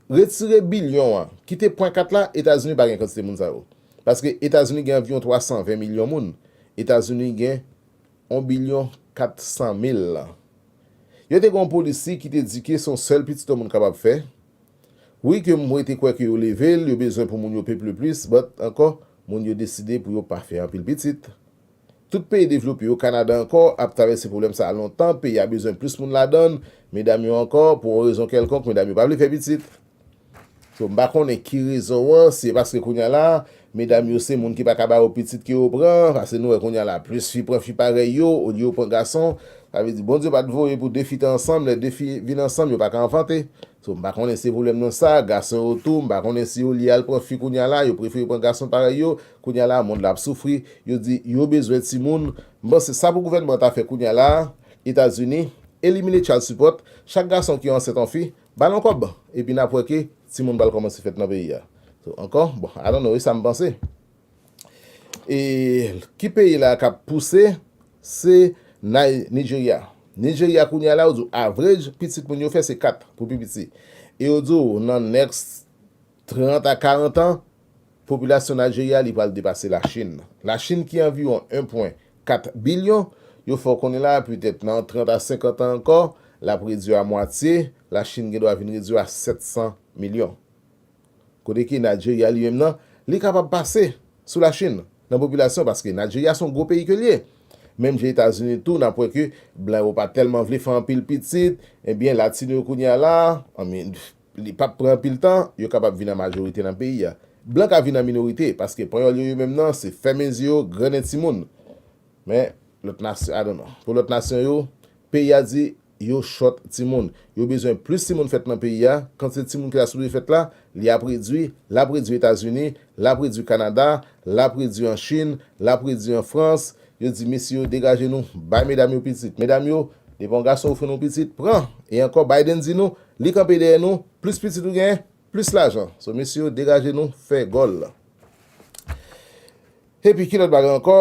Retire bilyon an, kite pwen kat la, Etazini pa gen kantite moun sa yo. Paske Etazini gen anviwon twa san ven milyon moun. Etazini gen yon bilyon kat san mil. Yo te gen yon polisi ki te di ke se yon sèl pitit yon moun kapab fè. Wi, ke m rete kwè ke yo leve l, yo bezwen pou moun yo peple plis, but ankò, moun yo deside pou yo pa fè anpil pitit. Tout peyi devlope yo, Kanada ankò, ap travèse pwoblèm sa a lontan, peyi a bezwen plis moun ladan l, medam yo ankò, pou yon rezon kèlkonk, medam yo pa vle fè pitit. So, m pa konnen ki rezon an, si se paske kounye a la, medam yo se moun ki pa ka ba yo pitit ke yo pran, paske nou wè kounye a la, plis fi pran fi parèy yo, olye yo pran gason, sa vle di Bondye pa t voye pou de fi te ansanm, lè de fi vin ansanm, yo pa ka anfante. So, m pa konnen si se pwoblèm nan sa, gason yo tou, m pa konnen si olye al pran fi kounye a la, yo prefere pran gason parèy yo, kounye a la, mond la ap soufri, yo di yo bezwen timoun. M panse sa pou gouvènman an ta fè kounye a la, Etazini, elimine child support, chak gason ki ansent yon fi, ba l yon kòb, epi n ap wè ke timoun pral kòmanse fèt nan peyi a. So, ankò, bon, I don't know, e sa m panse. E ki peyi la k ap pouse, se Ni-, Nigeria. Nigeria kounye a la, yo di w average pitit moun yo fè se kat pou pi piti. E yo di w nan next trant a karant an, popilasyon Nigeria li pral depase Lachin. Lachin ki anviwon en pwen kat bilyon, yo fè w konnen la, petèt nan trant a senkant an ankò, l ap redui a mwatye, Lachin gen dwa vin redui a sèt san milyon. Kote ke Nigeria li menm nan, li kapab pase sou Lachin nan popilasyon, paske Nigeria se yon gwo peyi ke l ye. Menm jan Etazini tou, n ap wè ke blan yo pa tèlman vle fè anpil pitit, ebyen, latino yo kounye a la, I mean, li p ap pran anpil tan, yo kapab vin an majorite nan peyi a. Blan ka vin an minorite, paske panyòl yo, yo menm nan, se fèmen zye yo, grannen timoun. Men, lòt nasyon, I don't know. Pou lòt nasyon yo, peyi a di, yo short timoun. Yo bezwen plis timoun fèt nan peyi a. Kantite timoun ki ta sipoze fèt la, li ap redui, l ap redui Etazini, l ap redui Kanada, l ap redui an Chin, l ap redui an Frans. Yo di, mesye yo, degaje nou, bay medam yo pitit. Medam yo, depi yon gason ofri nou pitit, pran. E ankò, Biden di nou, li kanpe dèyè nou, plis pitit ou genyen, plis lajan. So, mesye yo, degaje nou, fè gòl. Epi, ki lòt bagay ankò?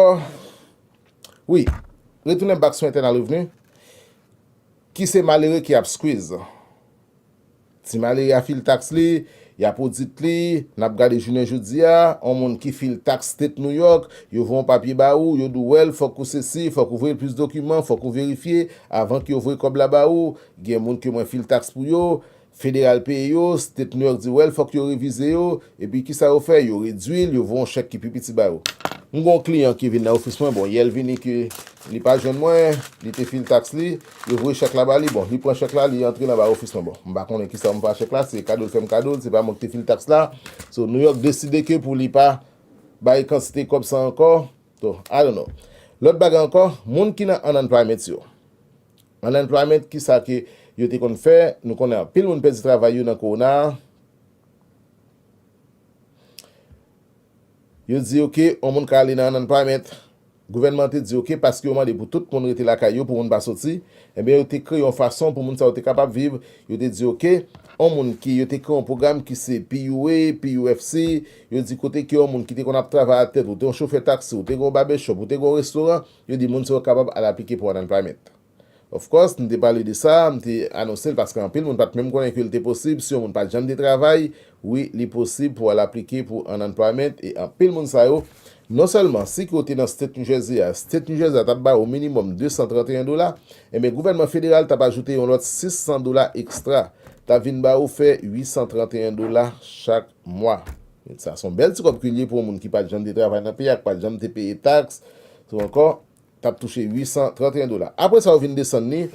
Wi, retounen back sou internal revenue, ki se malere ki ap squeeze. Ti malere a fil taks li, y ap odit li, n ap gade jounen jodi a, yon moun ki fil taks state New York, yo voye yon papye ba ou, yo di w, well, fòk ou sesi, fòk ou voye l plis dokiman, fòk ou verifye, avan ke yo voye kòb la ba ou, gen moun ke mwen fil taks pou yo, federal peye yo, state New York di, well, fòk yo revize yo, epi kisa yo fè? Yo redui l, yo voye yon chèk ki pi piti ba yo. M gen yon kliyan ki vin nan ofis mwen, bon, yè l vini ke li pa jwenn mwen, li te fil taks li, yo voye chèk la ba li, bon, li pran chèk la, li antre l anba ofis mwen, bon, m pa konnen kisa m fè ak chèk la, se kado l fè m kado l, se pa mwen ki te fil taks la. So, New York deside ke pou li pa bay kantite kòb sa ankò. So, I don't know. Lòt bagay ankò, moun ki nan unemployment yo. Unemployment, kisa ke yo te konn fè? Nou konnen anpil moun pèdi travay yo nan kowona a. Yo di, oke, yon moun ka ale nan unemployment. Gouvènman te di, oke, paske yo mande pou tout moun rete lakay yo, pou moun pa soti, ebyen, yo te kreye yon fason pou moun sa yo te kapab viv. Yo te di, oke, yon moun ki, yo te kreye yon pwogram ki se P U A, P U F C, yo di kote ke yon moun ki te konn ap travay atè, ou te yon chofè taksi, ou te gen yon barbershop, ou te gen yon restoran, yo di moun sa yo kapab al aplike pou unemployment. Of course, m te pale de sa, m te anonse l paske anpil moun pa t menm konnen ke l te posib. Si yon moun pa t janm te travay, wi, li posib pou al aplike pou unemployment. E anpil moun sa yo, non sèlman si ke w te nan state New Jersey a, state New Jersey a t ap ba ou minimòm de san trant e en dola, enben gouvènman federal t ap ajoute yon lòt sis san dola ekstra, t ap vin ba ou fè uit san trant e en dola chak mwa. Sa se yon bèl ti kòb ke l ye pou yon moun ki pa t janm te travay nan peyi a, ki pa t janm te peye taks. So ankò, t ap touche uit san trant e en dola. Apre sa, yo vin desann li,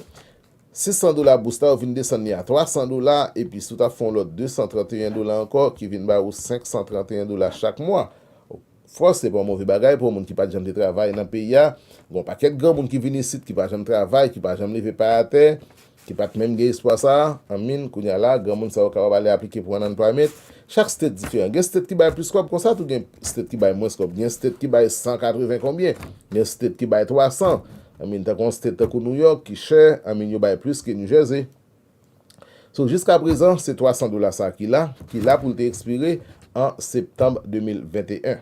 sis san dola bous la, yo vin desann li a twa san dola, epi si w t ap fè yon lòt de san trant e en dola ankò, ki vin ba ou senk san trant e en dola chak mwa. Of course, se pa yon move bagay pou yon moun ki pa t janm te travay nan peyi a. Gen yon pakèt granmoun ki vin isit, ki pa janm travay, ki pa janm leve pay atè, ki pa t menm gen espwa sa a, anmin, kounye a la, granmoun sa yo kapab ale aplike pou unemployment. Chak state diferan. Gen state ki bay plis kòb konsa, tou gen state ki bay mwens kòb. Gen state ki bay san katreven konbyen, gen state ki bay twa san. Anmin, tankou yon state tankou New York ki chè, anmin, yo bay plis ke New Jersey. So, jiska prezan, se twa san dola sa ki la, ki la pou l te ekspire an septanm de mil venteyen.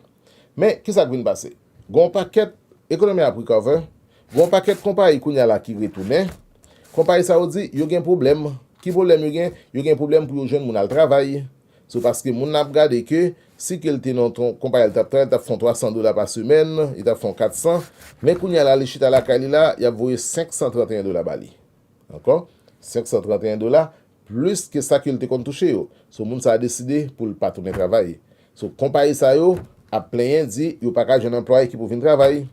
Men, kisa k vin pase? Gen yon pakèt, ekonomi ap recover, gen yon pakèt konpayi kounye a la ki retounen. Konpayi sa yo di, yo gen pwoblèm. Ki pwoblèm yo gen? Yo gen pwoblèm pou yo jwenn moun al travay. So, paske moun nan ap gade ke, si ke l te nan yon konpayi, l t ap travay, l t ap fè yon twa san dola pa semèn, li t ap fè yon kat san. Men kounye a la, li chita lakay li la, y ap voye senk san trant e en dola ba li. Ankò, senk san trant e en dola, plis ke sa ke l te konn touche yo. So, moun sa a deside pou l pa tounen travay. So, konpayi sa yo ap plenyen, di yo pa ka jwenn anplwaye ki pou vin travay.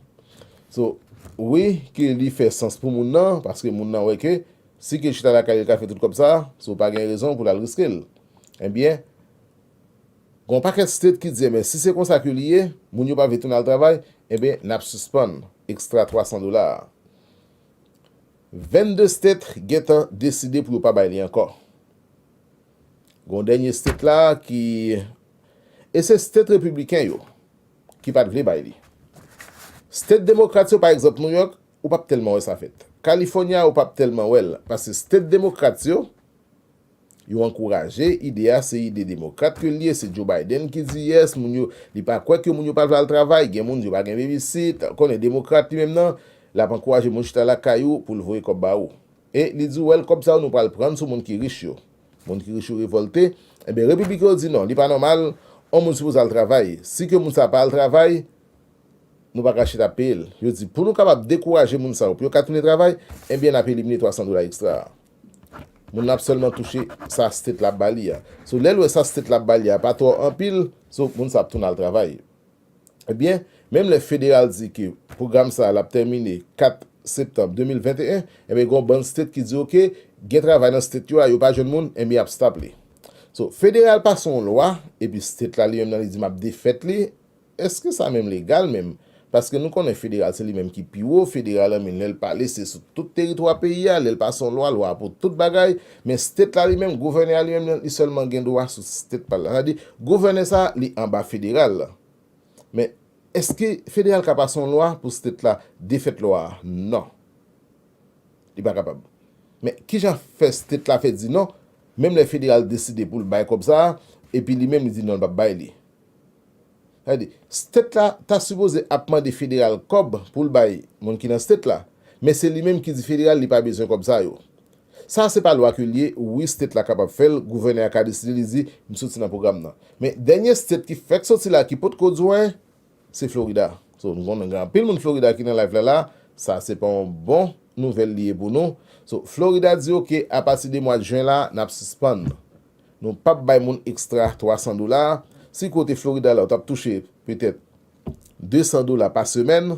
So, wi, ke li fè sans pou moun nan, paske moun nan wè ke si ke l chita lakay li, l ka fè tout kòb sa, so, pa gen rezon pou l al riske l. Ebyen, gen yon pakèt state ki di, ebyen, si se konsa ke li ye, moun yo pa vle tounen al travay, ebyen, n ap sispann ekstra twa san dola a. Vennde state gentan deside pou yo pa bay li ankò. Gen yon dènye state la ki, e se state repibliken yo ki pa t vle bay li. State demokrat yo, pa egzanp, New York, ou p ap tèlman wè sa fèt. California, ou p ap tèlman wè l, paske state demokrat yo, yo ankouraje ide a, se ide demokrat ke l ye, se Joe Biden ki di yes, moun yo, li pa kwè ke moun yo pa vle al travay, gen moun yo pa gen babysit, konnen demokrat li menm nan, l ap ankouraje moun chita lakay ou pou l voye kòb ba ou. E li di w, wè l, kòb sa yo nou pral pran sou moun ki rich yo. Moun ki rich yo revòlte. Ebyen, Repibliken yo di non, li pa nòmal, yon moun sipoze al travay. Si ke moun sa pa al travay, nou pa ka chita ap peye l. Yo di, pou nou kapab dekouraje moun sa yo, pou yo ka tounen travay, ebyen, n ap elimine twa san dola ekstra a. Moun nan ap sèlman touche sa state la ap ba li a. So, lè l wè sa state la ap ba li a pa twò anpil, so, moun sa ap tounen al travay. Ebyen, menm lè federal di ke pwogram sa a l ap tèmine kat septanm de mil venteyen, ebyen, gen yon bann state ki di, oke, gen travay nan state yo a, yo pa jwenn moun, ebyen, y ap stop li. So, federal pase yon lwa, epi state la li menm nan li di, m ap defèt li, èske sa menm legal menm? Paske nou konnen federal se li menm ki pi wo, federal an men lè l pale se sou tout teritwa peyi a, lè l pase yon lwa, lwa pou tout bagay, men state la li menm, gouvènè a li menm li sèlman gen dwa sou state pa l la. Sa di, gouvènè sa li anba federal la. Men èske federal ka pase yon lwa pou state la defèt lwa a? Non. Li pa kapab. Men kijan fè state la fè di non, menm lè federal deside pou l bay kòb sa a, epi li menm li di non, l p ap bay li? Sa vle di, state la ta sipoze ap mande federal kòb pou l bay moun ki nan state la, men se li menm ki di federal li pa bezwen kòb sa yo. Sa se pa lwa ke l ye, wi, state la kapab fè l, gouvènè a ka deside li di, m soti nan pwogram nan. Men dènye state ki fèk soti la, ki potko di w anyen, se Florida. So, nou konnen gen anpil moun Florida ki nan live la la, sa se pa yon bon nouvèl li ye pou nou. So, Florida di, oke, apati de mwa jen la, n ap sispann. Nou p ap bay moun ekstra twa san dola. Si kote Florida la, ou t ap touche petèt de san dola pa semèn,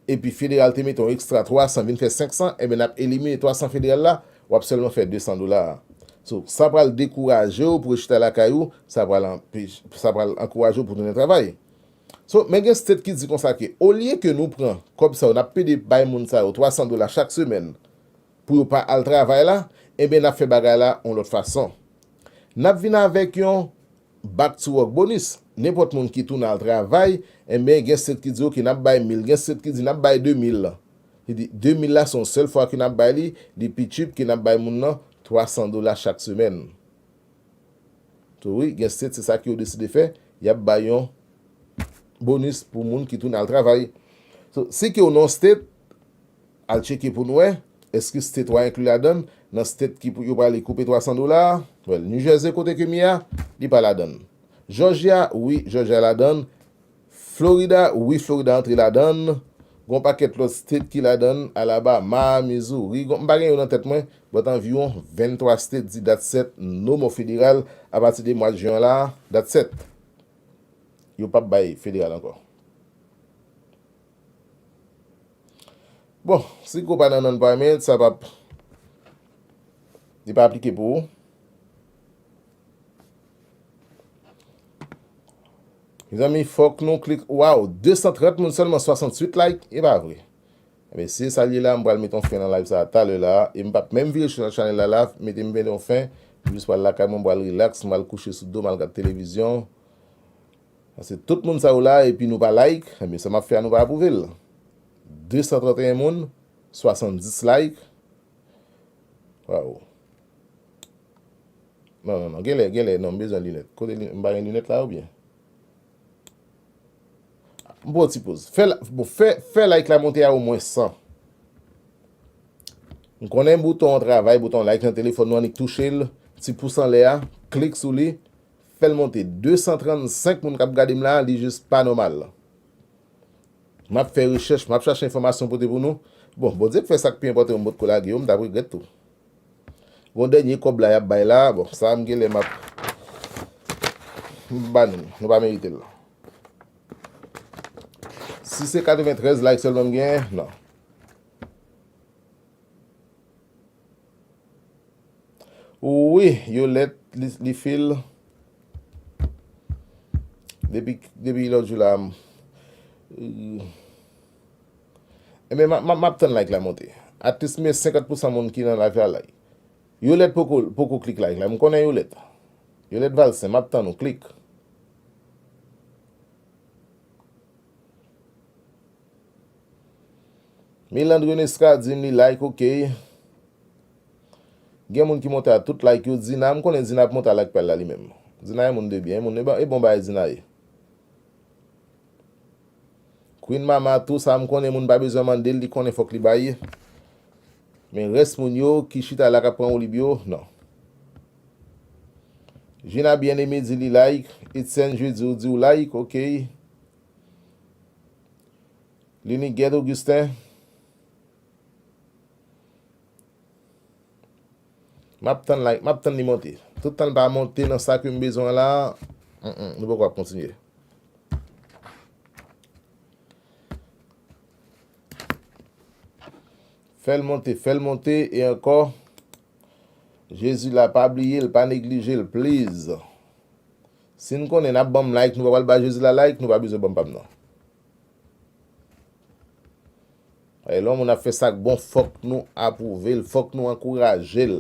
epi federal te mete yon ekstra twa san vin fè senk san, ebyen n ap elimine twa san federal la, w ap sèlman fè de san dola a. So, sa pral dekouraje w pou w chita lakay ou, sa pral anpech-, sa pral ankouraje w pou tounen travay. So, men gen state ki di konsa ke olye ke nou pran kòb sa yo, n ap pede bay moun sa yo twa san dola chak semèn pou yo pa al travay la, ebyen n ap fè bagay la yon lòt fason. N ap vin avèk yon back to work bonus. Nenpòt moun ki tounen al travay, enben, gen state ki di, oke, n ap bay mil, gen state ki di, n ap bay de mil. Li di, de mil la, se yon sèl fwa ke n ap bay li, li pi cheap ke n ap bay moun nan twa san dola chak semèn. So, wi, gen state, se sa ke yo deside fè, y ap bay yon bonus pou moun ki tounen al travay. So, si ke w nan yon state, al tcheke pou nou wè, èske state ou a enkli ladan l, nan state ki pou yo prale koupe twa san dola a? Well, New Jersey kote ke m ye a, li pa ladan l. Georgia, wi, Georgia ladan l. Florida, wi, Florida antre ladan l. Gon pakèt lòt state ki ladan l, Alabama, Missouri, gon, m pa gen yo nan tèt mwen, but anviwon venntwa state di that's it, no more federal, apati de mwa jen la, that's it. Yo p ap bay federal ankò. Bon, si ke w pa nan non-payment, sa p ap, li pa aplike pou ou. Mezanmi, fòk nou klik, waw, de san trant moun sèlman, swasanntuit like, e pa vre. Ebyen, si se sa l ye la, m pral mete yon fen nan live sa a talè la, e m p ap menm vire sou chanèl la la, mete m mete yon fen, m jis pral lakay mwen, m pral relax, m pral kouche sou do, m al gad televizyon. Paske tout moun sa yo la, epi nou pa like, ebyen, sa m ap fè a, nou pa apwouve l. De san tranteyen moun, swasanndis like. Waw. Non, non, non, genlè, genlè, non, m bezwen linèt. Kote li, m pa gen linèt la, oubyen? M pran yon ti poz. Fè, la- bon, fè, fè like la monte a omwen san. M konnen bouton an travay, bouton like nan telefòn nou annik touche l, ti pous anlè a, klik sou li, fè l monte. De san trannsenk moun k ap gade m la, li jis pa nòmal. M ap fè rechèch, m ap chache enfòmasyon pote pou nou. Bon, Bondye k fè sa k pi enpòtan yo, m potko lage yo, m t ap regrèt tou. Gon dènye kòb la y ap bay la, bon, sa a m genlè m ap, m ba nou, nou pa merite l. Si se katreventrèz like sèlman m genyen, non. Wi, Yolèt, li, li fil. Depi, depi lòt jou la, m, enben, m, m, m ap tann like la monte. At least, men senkant pousan moun ki nan live la like. Yolèt poko, poko klik like la. M konnen Yolèt. Yolèt Valsen, m ap tann ou, klik. Milandre Nesca di m li like, ok. Gen moun ki monte a tout like yo. Dina, m konnen Dina ap monte a like pa l la li menm. Dina e moun de byen, e moun e bon, e bon bagay Dina ye. Queen Mama tou, sa m konnen moun pa bezwen mande l, li konnen fòk li bay. Men rès moun yo ki chita la k ap pran woulib yo, non. Gina Bien-Aimé di li like. Etienne Jeudi ou di w like, ok. Linigèt Augustin. M ap tann like, m ap tann li monte. Tout tan l pa monte nan sa ke m bezwen la, mm, mm, nou poko ap kontinye. Fè l monte, fè l monte, e ankò, Jezi la, pa bliye l, pa neglije l, please. Si n konnen n ap ban m like, nou pa pral ba Jezi la like, nou pa bezwen ban m pa m nan. E lè yon moun ap fè sa k bon, fòk nou apwouve l, fòk nou ankouraje l.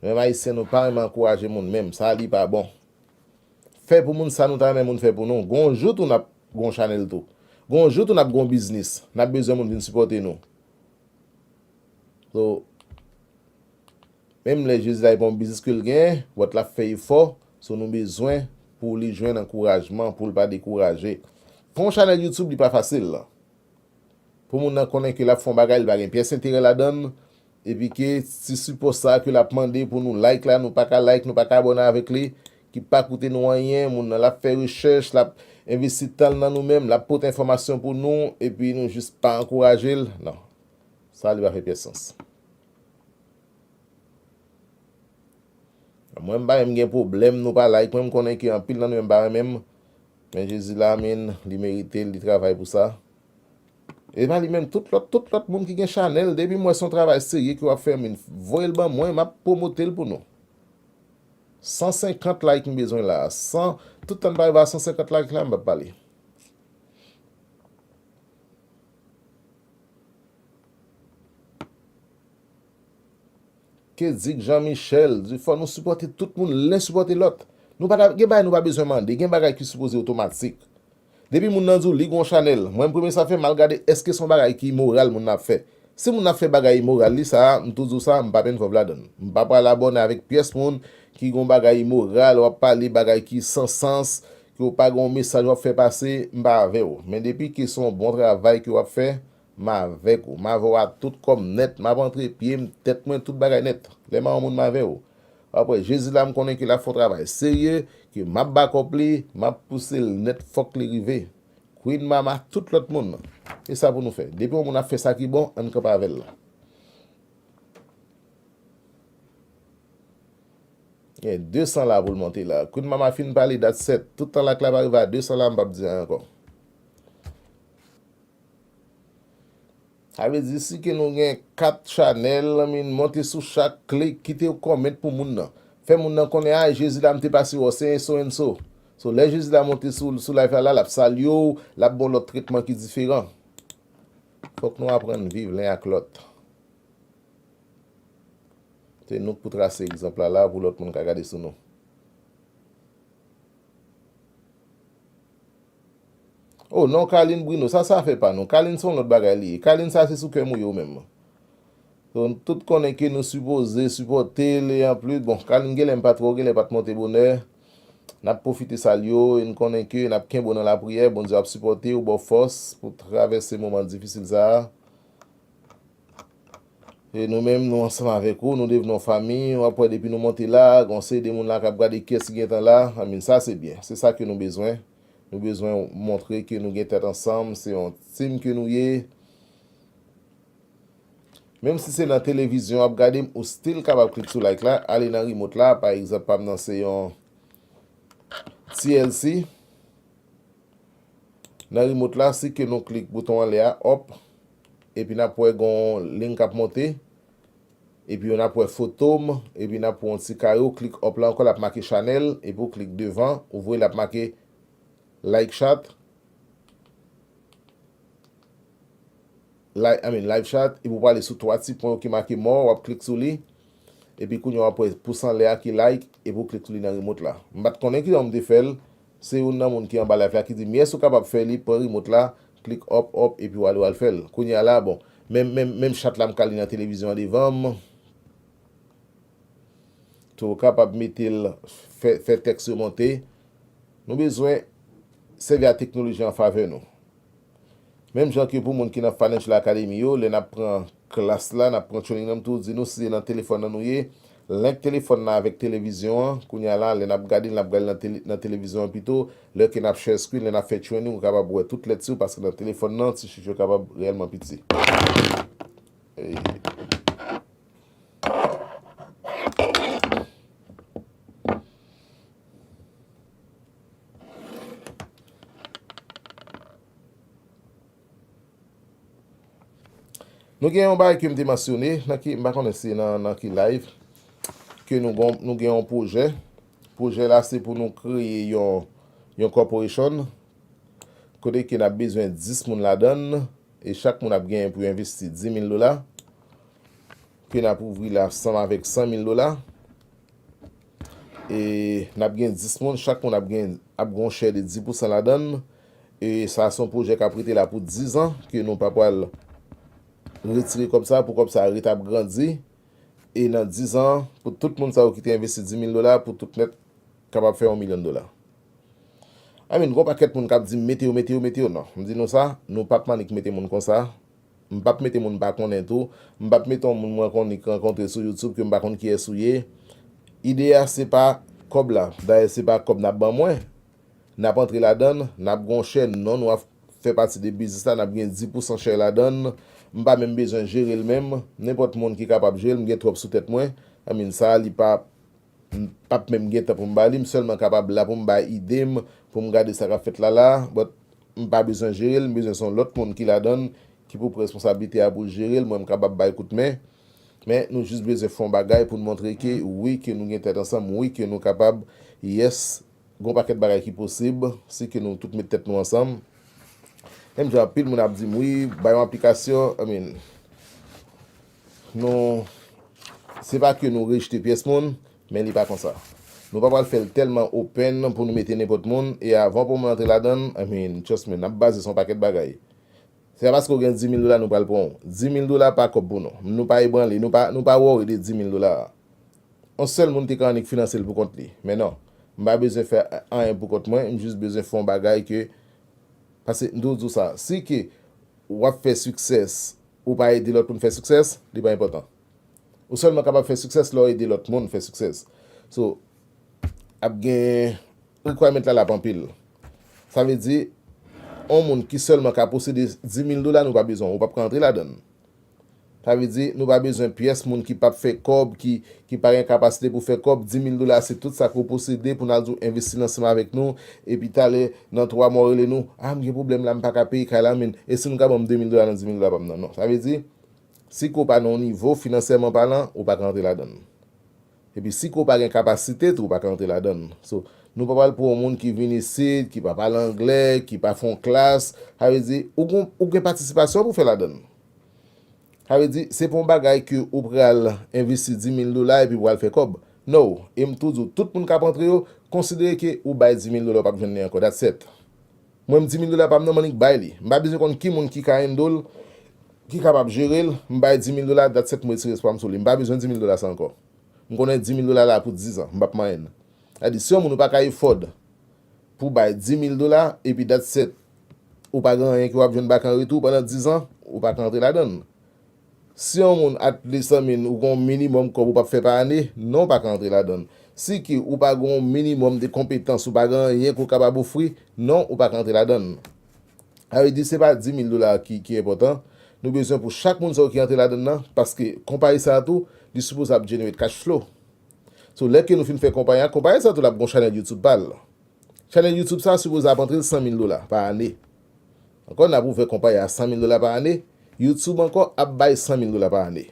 Nou menm Ayisyen, nou pa renmen ankouraje moun menm, sa li pa bon. Fè pou moun sa nou ta renmen moun fè pou nou. Gon jou tou n ap gon chanèl tou. Gon jou tou n ap gon biznis. N ap bezwen moun vin sipòte nou. So, menm lè Jezi la, e pa yon biznis ke l genyen, but l ap fè efò, so nou bezwen pou li jwenn ankourajman, pou l pa dekouraje. Fè yon chanèl YouTube, li pa fasil. Pou moun nan konnen ke l ap fè yon bagay, li pa gen pyès enterè ladan l, epi ke ti sipò sa ke l ap mande pou nou like la, nou pa ka like, nou pa ka abòne avèk li, ki pa koute nou anyen, moun nan l ap fè rechèch, l ap envesti tan l nan nou menm, l ap pote enfòmasyon pou nou, epi nou jis pa ankouraje l, non. Sa li pa fè pyès sans. Mwen, m pa menm gen pwoblèm, nou pa like mwen, m konnen ke anpil nan nou menm pa renmen m. Men Jezi la, men, li merite l, li travay pou sa. E pa li menm, tout lòt, tout lòt moun ki gen chanèl, depi m wè se yon travay serye ke w ap fè, men, voye l ban mwen, m ap pwomote l pou nou. San senkant like m bezwen la. San, tout tan n pa rive a san senkant like la, m p ap pale. Kedik Jean Michel di fò nou sipòte tout moun, len sipòte lòt. Nou pa ta, gen bagay nou pa bezwen mande, gen bagay ki sipoze otomatik. Depi moun nan di w li gon chanèl, mwen premye sa fè m al gade èske se yon bagay ki imoral moun nan ap fè. Si moun nan ap fè bagay imoral li sa, m tou di w sa, m p ap envolve ladan l. M pa pral abòne avèk pyès moun ki gon bagay imoral, w ap pale bagay ki san sans, ke w pa gen yon mesaj w ap fè pase, m pa avè w. Men depi ke se yon bon travay ke w ap fè, m avèk ou. M avè w a tout kò m nèt, m ap antre pye m, tèt mwen, tout bagay nèt. Lè m a yon moun, m avè w. Apre, Jezi la, m konnen ke l ap fè yon travay serye, ke m ap bakòp li, m ap pouse l nèt, fòk li rive. Queen Mama, tout lòt moun. E sa pou nou fè. Depi yon moun ap fè sa ki bon, ann kanpe avè l. Gen de san la pou l monte la. Queen Mama fin pale dat sèt. Tout tan like la pa rive a de san la, m p ap di anyen ankò. Sa vle di, si ke nou gen kat chanèl, min, monte sou chak, klik, kite yon kòmant pou moun nan. Fè moun nan konnen, a, Jezi la, m te pase wè w, se so and so. So, lè Jezi la monte sou, sou live la, la, l ap salye w, l ap ba w lòt tretman ki diferan. Fòk nou aprann viv len ak lòt. Se nou k pou trase egzanp la, la, pou lòt moun ka gade sou nou. Oh, non, Carline Bruno, sa, sa afè pa nou. Carline se yon lòt bagay li ye. Carline sa se sou kè m ou ye w menm. So, nou tout konnen ke nou sipoze sipòte l, e anplis, bon, Carline genlè m pa t wè w, genlè pa t monte bonè. N ap pwofite salye w, e n konnen ke n ap kenbe w nan lapriyè, Bondye ap sipòte w, ba w fòs pou travèse moman difisil sa a. E nou menm, nou ansanm avèk ou, nou devni yon fanmi. W ap wè depi nou monte la, gon seri de moun la k ap gade kiyès ki gentan la. I mean, sa se byen. Se sa ke nou bezwen. Nou bezwen montre ke nou gen tèt ansanm, se yon team ke nou ye. Menm si se nan televizyon w ap gade m, ou still kapab klik sou like la, ale nan remote la, pa egzanp, pa m nan se yon T L C. Nan remote la, si ke nou klik bouton anlè a, up, epi n ap wè gon liy k ap monte, epi n ap wè foto m, epi n ap wè yon ti kare, w klik up la ankò, l ap make chanèl, epi w klik devan, ou voye l ap make like chat, like, I mean, live chat, epi w prale sou twa ti pwen yo ki make more, w ap klik sou li, epi kounye a w ap wè pous anlè a ki like, epi w klik sou li nan remote la. M pa t konnen kijan m te fè l, se youn nan moun ki anba live la ki di m, yes, ou kapab fè li, pran remote la, klik up, up, epi w ale w al fè l. Kounye a la, bon, menm, menm, menm chat la m ka li nan televizyon an devan m. Tou, ou kapab mete l, fè, fè tèks yo monte. Nou bezwen sèvi a teknoloji an favè nou. Menm jan ke pou moun ki nan Financial Academy yo, lè n ap pran klas la, n ap pran training nan, m toujou di nou, si se nan telefòn nan nou ye, link telefòn nan avèk televizyon an, kounye a la, lè n ap gade l, n ap gade l nan tele-, nan televizyon an pito, lè ke n ap share screen, lè n ap fè training, ou kapab wè tout lèt yo, paske nan telefòn nan, ti chif yo kapab reyèlman piti. E Nou gen yon bagay ke m te mansyone, nan ki, m pa konnen si nan, nan ki live, ke nou gon, nou gen yon pwojè. Pwojè la se pou nou kreye yon, yon corporation, kote ke n ap bezwen dis moun ladann, e chak moun ap genyen pou yo envesti di mil dola, ke n ap ouvri la ansanm avèk san mil dola. E n ap gen dis moun, chak moun ap gen, ap gen yon share de dis pousan ladann. E sa se yon pwojè k ap rete la pou dis an, ke nou pa pral retire kòb sa, pou kòb sa ret ap grandi. E nan dis an, pou tout moun sa yo ki te envesti dis mil dola, pou tout nèt kapab fè yon milyon dola. I mean, gon pakèt moun k ap di m, "Mete yo, mete yo, mete yo." Non, m di nou sa, nou p ap annik mete moun konsa. M p ap mete moun m pa konnen tou. M p ap mete yon moun mwen konnik rankontre sou YouTube ke m pa konn kiyès ou ye. Ide a, se pa kòb la. Dayè, se pa kòb n ap ban mwen. N ap antre ladann, n ap gon share, non, nou ap fè pati de biznis la, n ap gen dis pousan share ladann. M pa menm bezwen jere l menm. Nenpòt moun ki kapab jere l, m gen twòp sou tèt mwen. I mean, sa, li pa M p ap menm gen tan pou m ba li, m sèlman kapab la pou m bay ide m, pou m gade sa k ap fèt la la, but m pa bezwen jere l, m bezwen se yon lòt moun ki ladann, ki pou pran responsablite a pou l jere l, mwen m kapab bay kout men. Men nou jis bezwen fè yon bagay pou n montre ke wi ke nou gen tèt ansanm, wi ke nou kapab, yes, gon pakèt bagay ki posib, si ke nou tout met tèt nou ansanm. Menm jan anpil moun ap di m, wi, bay yon aplikasyon, I mean, nou, se pa ke nou rejte pyès moun, men li pa konsa. Nou pa pral fè l tèlman open pou nou mete nenpòt moun, e avan pou moun antre ladann, I mean, trust me, n ap baze sou yon pakèt bagay. Se pa paske w gen dis mil dola nou pral pran w. Dis mil dola pa kòb pou nou. Nou pa ebranle, nou pa, nou pa worry de dis mil dola a. Yon sèl moun te ka annik finanse l pou kont li. Men non, m pa bezwen fè anyen pou kont mwen, m jis bezwen fè yon bagay ke, paske m toujou di w sa, si ke w ap fè success, ou pa ede lòt moun fè success, li pa enpòtan. Ou sèlman kapab fè success lè w ede lòt moun fè success. So, ap gen requirement la, l ap anpil. Sa vle di, yon moun ki sèlman ka posede dis mil dola, nou pa bezwen, ou p ap ka antre ladann. Sa vle di, nou pa bezwen pyès moun ki p ap fè kòb, ki, ki pa gen kapasite pou fè kòb. Dis mil dola, se tout sa ke w posede pou n al di w envesti l ansanm avèk nou. Epi talè, nan twa mwa, w rele nou, "A, m gen pwoblèm la, m pa ka peye kay la, men èske nou ka ban m de mil dola nan dis mil dola pa m nan?" Non. Sa vle di, si ke w pa nan yon nivo, finansyèman palan, ou pa ka antre ladann. Epi si ke w pa gen kapasite tou, ou pa ka antre ladann. So, nou pa pral pran yon moun ki vin isit, ki pa pale anglè, ki pa fè yon klas. Sa vle di, ou gon, ou gen patisipasyon pou fè ladann. Sa vle di, se pa yon bagay ke ou pral envesti dis mil dola epi ou pral fè kòb. No. E m toujou, tout moun k ap antre yo, konsidere ke ou bay dis mil dola, ou p ap jwenn li ankò. That's it. Mwen, m dis mil dola pa m nan, m annik bay li. M pa bezwen konn ki moun ki ka handle l, ki kapab jere l. M bay dis mil dola, that's it, m retire espwa m sou li. M pa bezwen dis mil dola sa ankò. M konnen dis mil dola la pou diz an, m p ap manyen l. Sa di, si yon moun ou pa ka afford pou bay dis mil dola, epi that's it, ou pa gen anyen ke w ap jwenn back an retou pandan diz an, ou pa ka antre ladann. Si yon moun, at least, I mean, ou gen yon minimòm kòb ou p ap fè pa ane, non, ou pa ka antre ladann. Si ke ou pa gen yon minimòm de konpetans, ou pa gen anyen ke w kapab ofri, non, ou pa ka antre ladann. Sa vle di, se pa dis mil dola ki, ki enpòtan. Nou bezwen pou chak moun sa yo ki antre ladann nan, paske konpayi sa a tou, li sipoze ap generate cash flow. So, lè ke nou fin fè konpayi a, konpayi sa a tou l ap gen yon chanèl YouTube pa l. Chanèl YouTube sa a sipoze ap antre l san mil dola pa ane. Ankò, n ap ouvè konpayi a san mil dola pa ane. YouTube ankò ap bay san mil dola pa ane.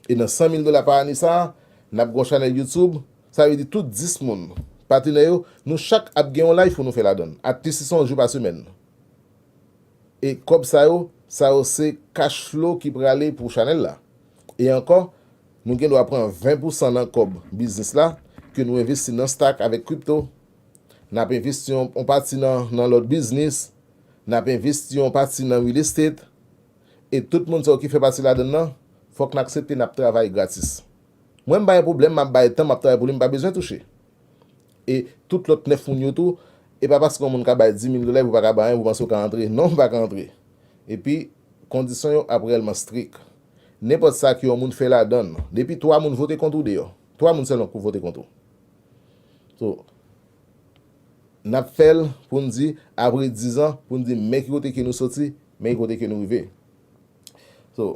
E nan san mil dola pa ane sa a, n ap gen yon chanèl YouTube. Sa vle di tout dis moun, patnè yo, nou chak ap gen yon live pou nou fè ladann. At least se yon jou pa semèn. E kòb sa yo, sa yo se cash flow ki prale pou chanèl la. E ankò, nou gen dwa pran ven pousan nan kòb biznis la ke nou envesti nan stock avèk crypto. N ap envesti yon, yon pati nan, nan lòt biznis. N ap envesti yon pati nan real estate. E tout moun sa yo ki fè pati ladann nan, fòk n aksepte n ap travay gratis. Mwen, m pa gen pwoblèm, m ap bay tan, m ap travay pou li, m pa bezwen touche. E tout lòt nèf moun yo tou, e pa paske yon moun ka bay dis mil dola epi w pa ka bay anyen, ou panse w ka antre. Non, ou pa ka antre. Epi, kondisyon yo ap reyèlman strik. Nenpòt sa ke yon moun fè ladan l, depi twa moun vote kont ou deyò. Twa moun sèlman k pou vote kont ou. So, n ap fè l pou n di, apre diz an, pou n di, men ki kote ke nou soti, men ki kote ke nou rive. So,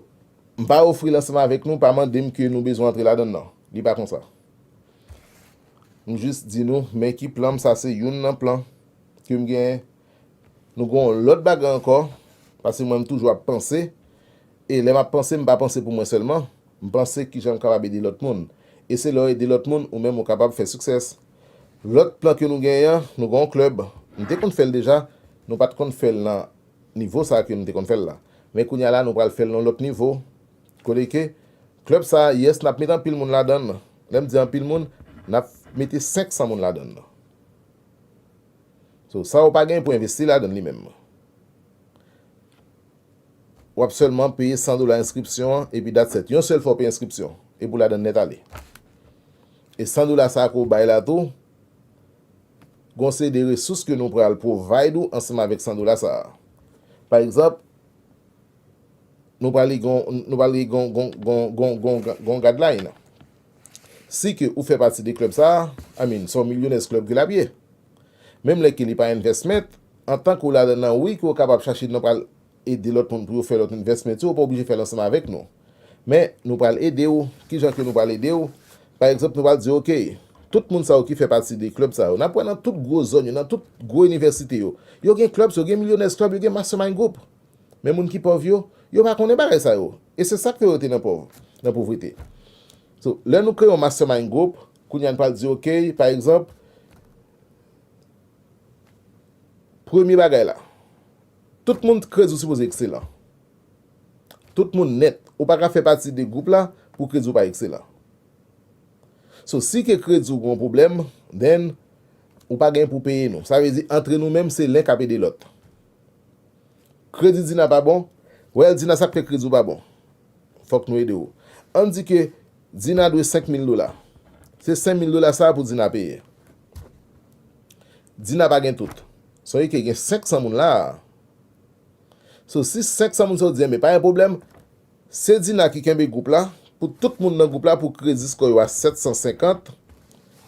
m pa ofri l ansanm avèk nou, pa mande m ke nou bezwen antre ladan l, non. Li pa konsa. M jis di nou, men ki plan m, sa se youn nan plan ke m genyen. Nou gen yon lòt bagay ankò, paske mwen, m toujou ap panse, e lè m ap panse, m pa panse pou mwen sèlman, m panse kijan m kapab ede lòt moun. E se lè w ede lòt moun, ou menm ou kapab fè siksès. Lòt plan ke nou genyen an, nou gen yon klèb. Nou te konn fè l deja, nou pa t konn fè l nan nivo sa ke nou te konn fè l la. Men kounye a la, nou pral fè l nan lòt nivo. Kote ke klèb sa, yes, n ap mete anpil moun ladan l. Lè m di anpil moun, n ap mete senk san moun ladan l. So, sa ou pa gen pou envesti ladan li menm. W ap sèlman peye san dola enskripsyon an, epi that's it. Yon sèl fwa w peye enskripsyon, epi w ladan nèt ale. E san dola sa a ke w bay la tou, gon seri de resous ke nou pral provide ou ansanm avèk san dola sa a. Pa egzanp, nou pral gen, nou pral gen gon, gon, gon, gon, gon, gon, gon guideline. Si ke ou fè pati de klèb sa a, I mean, se yon millionaires club ke l ap ye. Menm lè ke li pa investment, antanke w ladan nan, wi, ke w kapab chache, nou pral ede lòt moun pou yo fè lòt investment yo, ou pa oblije fè l ansanm avèk nou. Men, nou pral ede w. Kijan ke nou pral ede w? Pa egzanp, nou pral di, oke, tout moun sa yo ki fè pati de klèb sa yo, n ap wè nan tout gwo zòn yo, nan tout gwo inivèsite yo. Yo gen klèb, yo gen millionaires club, yo gen mastermind group. Men moun ki pòv yo, yo pa konnen bagay sa yo. E se sa k fè yo te nan pòv, nan povrete. So, lè nou kreye yon mastermind group, kounye a n pral di, oke, pa egzanp, premye bagay la, tout moun kredi w sipoze ekselan. Tout moun nèt. Ou pa ka fè pati de gwoup la pou kredi w pa ekselan. So, si ke kredi w gen yon pwoblèm, then, ou pa gen pou peye nou. Sa vle di, antre nou menm, se len k ap ede lòt. Kredi Dina pa bon. Well, Dina, sa k fè kredi w pa bon? Fòk nou ede w. Ann di ke Dina dwe senk mil dola. Se senk mil dola sa a pou Dina peye. Dina pa gen tout. Sa vle di ke gen senk san moun la a. So, si senk san moun sa yo di, enben, pa gen pwoblèm, se Dina ki kenbe gwoup la, pou tout moun nan gwoup la, pou kredi score yo a sèt san senkant.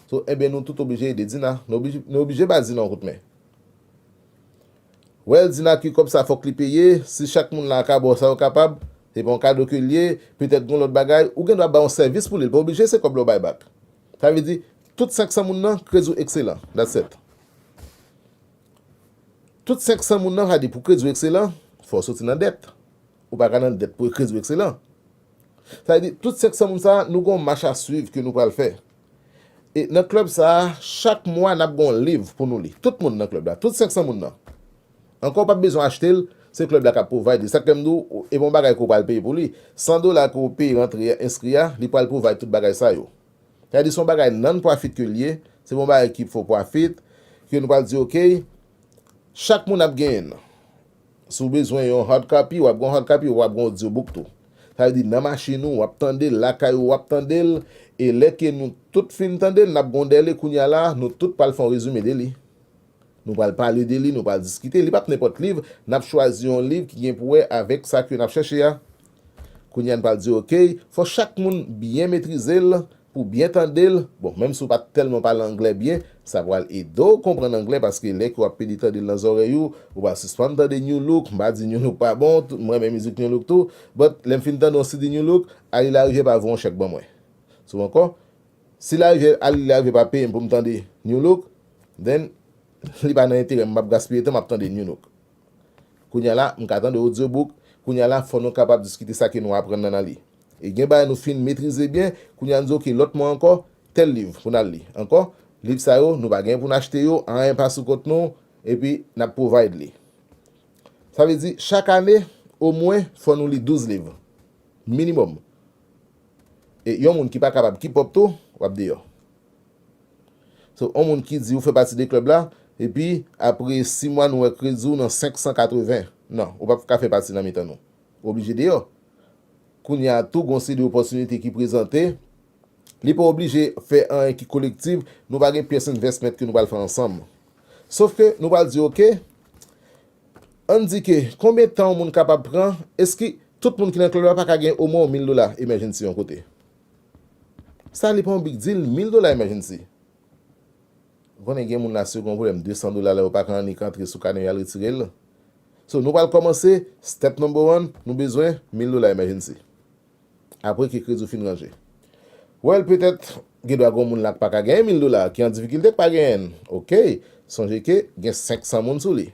So, enben, nou tout oblije ede Dina. Nou oblije, nou oblije ba Dina yon kout men. Well, Dina ki kòb sa fòk li peye, si chak moun la ka ba w sa yo kapab, se pa yon kado ke l ye, petèt gon lòt bagay, ou gen dwa bay yon sèvis pou li, li pa oblije se kòb la w bay back. Sa vle di, tout senk san moun nan, kredi w ekselan. That's it. Tout senk san moun nan, sa di pou kredi w ekselan, fò w soti nan dèt. Ou pa ka nan dèt pou kredi w ekselan. Sa vle di, tout senk san moun sa a, nou gon mach a swiv ke nou pral fè. E nan klèb sa a, chak mwa n ap gon liv pou nou li. Tout moun nan klèb la, tout senk san moun nan. Ankò, w p ap bezwen achte l, se klèb la k ap provide li. Sa k fè m di w, e pa yon bagay ke w pral peye pou li. San dola ke w peye rantre a, enskri a, li pral provide tout bagay sa yo. Sa vle di, se yon bagay non-profit ke l ye, se pa yon bagay ki for profit, ke nou pral di, oke, chak moun ap genyen l. Si w bezwen yon hard copy, w ap gen yon hard copy, w ap gen yon audiobook tou. Sa vle di, nan machin ou, w ap tande l, lakay ou, w ap tande l, e lè ke nou tout fin tande l, n ap gen yon dèle, kounye a la, nou tout pral fè yon rezime de li. Nou pral pale de li, nou pral diskite. Li p ap nenpòt liv, n ap chwazi yon liv ki gen pou wè avèk sa ke n ap chèche a. Kounye a, n pral di, oke, fò chak moun byen metrize l, pou byen tande l. Bon, menm si w pa t tèlman pale anglè byen, sa pral ede w konprann anglè, paske lè ke w ap pede tande l nan zòrèy ou, ou pral sispann tande New Look, m pa di New Look pa bon, m renmen mizik New Look tou, but lè m fin tande yon C D New Look, Ali Larivière pa voye yon chèk ban mwen. Sou ankò, si Larivière, Ali Larivière pa peye m pou m tande New Look, then, li pa nan enterè m, m ap gaspiye tan, m ap tande New Look. Kounye a la, m ka tande audiobook. Kounye a la, fò nou kapab diskite sa ke nou aprann nan, nan li. E gen bagay nou fin metrize byen, kounye a nou di, oke, lòt mwa ankò, tèl liv pou n al li. Ankò, liv sa yo, nou pa gen pou n achte yo, anyen pa sou kont nou, epi n ap provide li. Sa vle di, chak ane, omwen, fò nou li douz liv. Minimòm. E yon moun ki pa kapab, ki pòp tou, w ap deyò. So, yon moun ki di ou fè pati de klèb la, epi apre sis mwa nou wè kredi w nan senk san katreven. Non, ou p ap ka fè pati nan mitan nou. Ou oblije deyò. Kounye a tou, gon seri de opòtinite ki prezante. Li pa oblije fè anyen ki kolektif, nou pa gen pyès investment ke nou pral fè ansanm. Sof ke nou pral di, oke, Ann di ke konbyen tan yon moun kapab pran, èske tout moun ki nan club la pa ka gen omwen yon mil dola emergency yon kote? Sa li pa yon big deal, mil dola emergency. Ou konnen gen moun la, si yo gen yon pwoblèm de san dola la, yo pa ka annik antre sou kanè y al retire l. So, nou pral kòmanse, step number one, nou bezwen mil dola emergency. Apre ke kredi w fin ranje. Well, petèt, gen dwa gen yon moun la k pa ka genyen mil dola, ki an difikilte, k pa genyen l. Oke, sonje ke gen senk san moun sou li.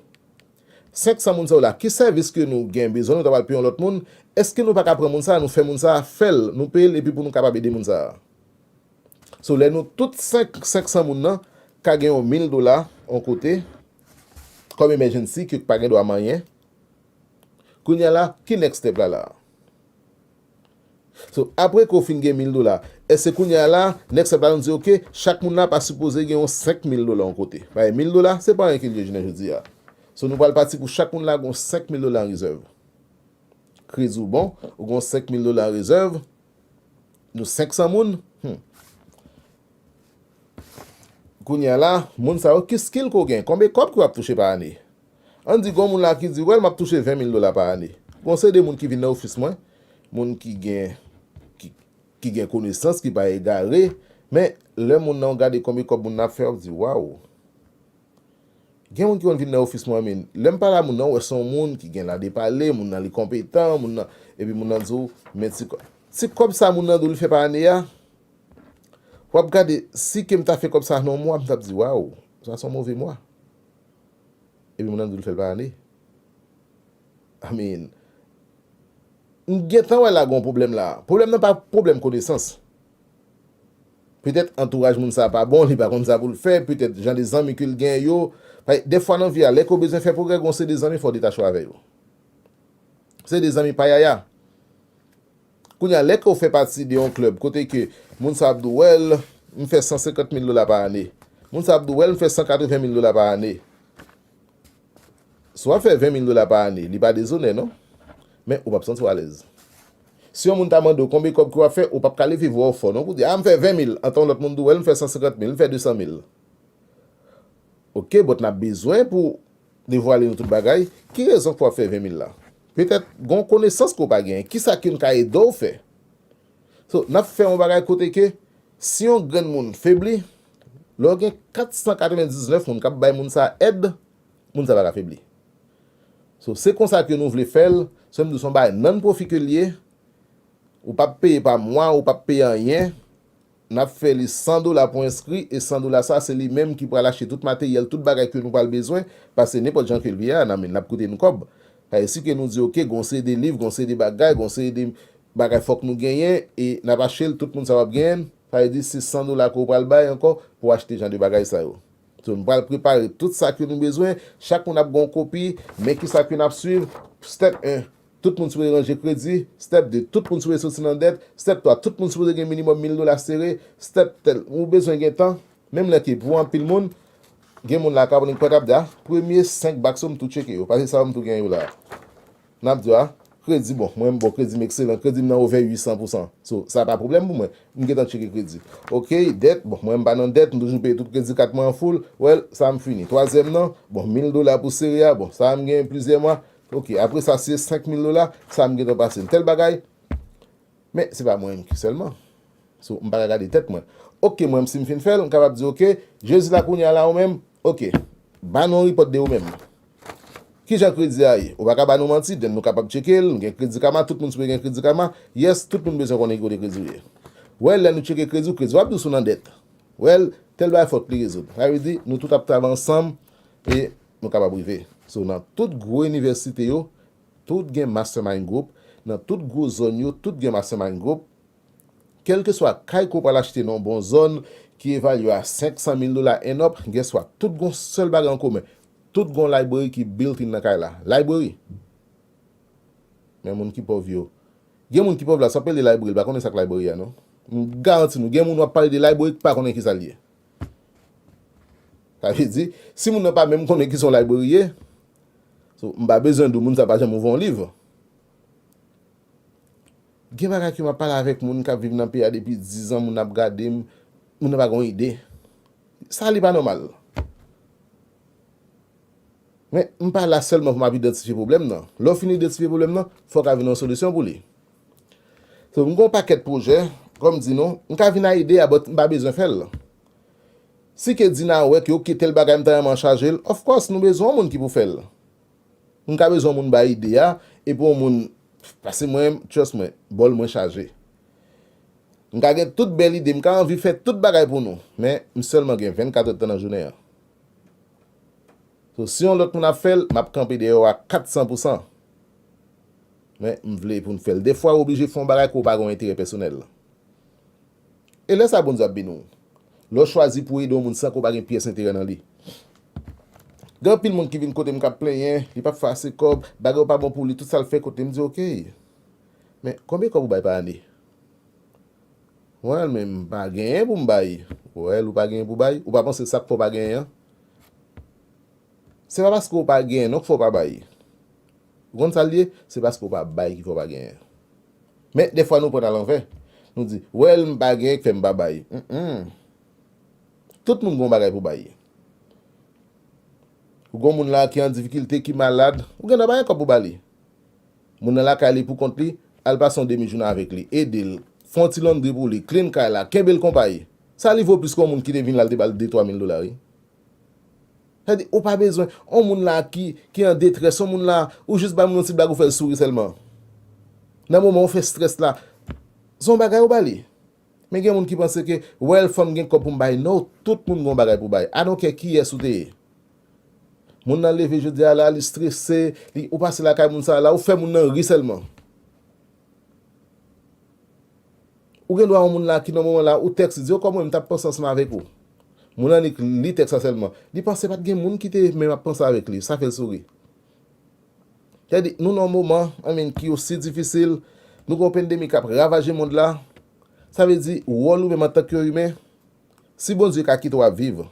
Senk san moun sa yo la, ki sèvis ke nou gen bezwen, nou ta pral peye yon lòt moun, èske nou pa ka pran moun sa, nou fè moun sa fè l, nou peye l, epi pou nou kapab ede moun sa? So, lè nou tout senk, senk san moun nan ka gen yon mil dola yon kote, kòm emergency, ke pa gen dwa manyen, kounye a la, ki next step la la? So, apre ke w fin gen mil dola, èske kounye a la, next step la, nou di, oke, chak moun la pa sipoze gen yon senk mil dola yon kote? Paske mil dola, se pa anyen ke l ye jounen jodi a. So, nou pral pati pou chak moun la gen yon senk mil dola an rezèv. Kredi w bon, ou gen yon senk mil dola an rezèv, nou senk san moun, hmm. Kounye a la, moun sa yo, ki skill ke w gen? Konbyen kòb ke w ap touche pa ane? Ann di, gen yon moun la ki di, well, m ap touche ven mil dola pa ane. Gon seri de moun ki vin nan ofis mwen, moun ki gen, ki, ki gen konesans, ki pa egare, men lè moun nan gade konbyen kòb moun nan ap fè, w ap di, waw. Gen moun ki konn vin nan ofis mwen, men lè m pale a moun nan, w wè se yon moun ki gen lade pale, moun nan li konpetan, moun nan, epi moun nan di w, men ti kòb, ti kòb sa moun nan di w li fè pa ane a, w ap gade, si ke m ta fè kòb sa nan yon mwa, m t ap di, waw, sa se yon move mwa. Epi moun nan di w li fè l pa ane. I mean, m gentan wè la gen yon pwoblèm la. Pwoblèm nan pa pwoblèm konesans. Petèt antouraj moun sa pa bon, li pa konn sa pou l fè, petèt jan de zanmi ke l gen yo. Paske dèfwa nan vi a, lè ke w bezwen fè pwogrè, gon seri de zanmi fò w detache w avè yo. Se de zanmi payaya. Kounye a, lè ke w fè pati de yon klèb kote ke moun sa ap di w, well, m fè san senkant mil dola pa ane. Moun sa ap di w, well, m fè san katreven mil dola pa ane. Si w ap fè ven mil dola pa ane, li pa dezonè, non. Men ou p ap santi w alèz. Si yon moun ta mande w konbyen kòb ke w ap fè, ou p ap ka leve vwa w fò, non, pou di, a, m fè ven mil, antan yon lòt moun di w, well, m fè san senkant mil, m fè de san mil. Oke, but n ap bezwen pou devwale nou tout bagay. Ki rezon ke w ap fè ven mil la? Petèt, gen yon konesans ke w pa genyen. Kisa ke n ka ede w fè? So, n ap fè yon bagay kote ke, si yon grenn moun febli, lè w gen kat san katrevendiznèf moun k ap bay moun sa èd, moun sa pa ka febli. So, se konsa ke nou vle fè l. Se m di w se yon bagay non-profit ke l ye. Ou p ap peye pa mwa, ou p ap peye anyen. N ap fè li san dola pou enskri, e san dola sa, se li menm ki pral achte tout materyèl, tout bagay ke nou pral bezwen, paske nenpòt jan ke l ye a, nan men n ap koute nou kòb. Paske si ke nou di, oke, gon seri de liv, gon seri de bagay, gon seri de bagay fòk nou genyen, e n ap achte l, tout moun sa w ap genyen, sa vle di se san dola ke w pral bay ankò pou achte jan de bagay sa yo. So, nou pral prepare tout sa ke nou bezwen. Chak moun ap gen yon kopi. Men kisa ke n ap swiv. Step en, tout moun sipoze ranje kredi. Step de, tout moun sipoze soti nan dèt. Step twa, tout moun sipoze gen minimòm mil dola sere. Step tèl, ou bezwen gen tan. Menm lè ke pou anpil moun, gen moun la k ap, k ap di, a, premye senk bak yo, m tou tcheke yo. Paske sa yo, m tou gen yo la. N ap di w, a, kredi, bon, mwen, bon, kredi m ekselan, kredi m nan ovè uit san pou san. So, sa pa pwoblèm pou mwen. M gentan tcheke kredi. Oke, dèt, bon, mwen, m pa nan dèt, m toujou peye tout kredi kat mwen an full. Well, sa m fini. Twazyèm nan, bon, mil dola pou sere a, bon, sa m gen plizyè mwa. Oke, apre sa, se senk mil dola, sa m gentan pase m tèl bagay. Men, se pa mwen menm ki sèlman. So, m pa ka gade tèt mwen. Oke, mwen menm, si m fin fè l, m kapab di, oke, Jezi la kounye a la, ou menm, oke, ba nou yon repòt de ou menm. Kijan kredi a ye? Ou pa ka ba nou manti, then nou kapab tcheke l, nou gen kredi kama, tout moun sipoze gen kredi kama. Yes, tout moun bezwen konnen ki kote kredi w ye. Well, lè nou tcheke kredi w, kredi w ap di w si w nan dèt. Well, tèl bagay fòk li rezoud. Sa vle di, nou tout ap travay ansanm e nou kapab rive. So, nan tout gwo inivèsite yo, tout gen mastermind group. Nan tout gwo zòn yo, tout gen mastermind group. Kèlkeswa kay ke w pral achte nan yon bon zòn ki evalye a senk san mil dola and up, guess what? Tout gen yon sèl bagay an komen. Tout gen yon library ki built in nan kay la. Library. Men moun ki pòv yo. Gen moun ki pòv la, sa w ap rele library, li pa konnen sa k library a, non. M garanti nou, gen moun w ap pale de library ki pa konnen kisa l ye. Sa vle di, si moun nan pa menm konnen kisa yon library ye, so, m pa bezwen di w moun sa pa janm ouvè yon liv. Gen bagay ke m ap pale avèk moun k ap viv nan peyi a depi diz an, moun ap gade m, moun nan pa gen yon ide. Sa li pa nòmal. Men, m pa la sèlman pou m ap idantifye pwoblèm nan. Lè w fin idantifye pwoblèm nan, fò w ka vin yon solisyon pou li. So, m gen yon pakèt pwojè, kòm m di nou, m ka vin a ide a, but m pa bezwen fè l. Si ke Dina wè ke, ok, tèl bagay m ta renmen chaje l, of course, nou bezwen yon moun ki pou fè l. M ka bezwen yon moun bay ide a, epi yon moun, pase mwen, trust mwen, bòl mwen chaje. M ka gen tout bèl ide, m ka anvi fè tout bagay pou nou, men m sèlman gen vennkat èdtan nan jounen an. So, si yon lòt moun ap fè l, m ap kanpe dèyè w a kat san pou san. Men, m vle pou n fè l. Defwa, w oblije fè yon bagay ke w pa gen yon enterè pèsonèl. E lè sa, Bondye ap beni w. Lè w chwazi pou w ede yon moun san ke w pa gen pyès enterè nan li. Gen anpil moun ki vin kote m k ap plenyen, li p ap fè ase kòb, bagay yo pa bon pou li, tout sa l fè kote m di, ok. Men, konbyen kòb ou bay pa ane? Well, men m pa genyen pou m bay. Well, ou pa genyen pou bay? Ou pa panse sa k fè w pa genyen an? Se pa paske w pa genyen non k fè w pa bay. Ou konn sa l ye? Se paske w pa bay ki fè w pa genyen. Men, defwa nou pran l alanvè. Nou di, well, m pa genyen k fè m pa bay. Mm-mm. Tout moun gen yon bagay pou bay. Ou gen yon moun la ki an difikilte, ki malad, ou gen dwa bay yon kòb pou ba li. Moun nan lakay li pou kont li, al pase yon demi jounen avèk li, ede l, fè yon ti londri pou li, clean kay la, kenbe l konpayi. Sa li vo plis ke yon moun ki te vin la, l te ba l de twa mil dola, wi. Sa di, ou pa bezwen, yon moun la ki, ki an detrès, yon moun la, ou jis ba moun yon ti blag, ou fè l souri sèlman. Nan moman ou fè strès la, se yon bagay ou ba li. Men gen moun ki panse ke, well, fò m gen kòb pou m bay. No, tout moun gen yon bagay pou bay. I don't care kiyès ou te ye. Moun nan leve jodi a la, li strese, li, ou pase lakay moun sa la, ou fè moun nan ri sèlman. Ou gen dwa yon moun la ki nan moman la, ou tèks li, di, "O, kòman m t ap panse ansanm avèk ou?" Moun nan li, li tèks la sèlman. Li panse pa t gen moun ki te menm ap panse avèk li. Sa fè l souri. Sa di, nou nan yon moman, I mean, ki osi difisil, nou gen yon pandemi k ap ravaje mond la. Sa vle di, wòl ou menm antanke imen, si Bondye ka kite w ap viv,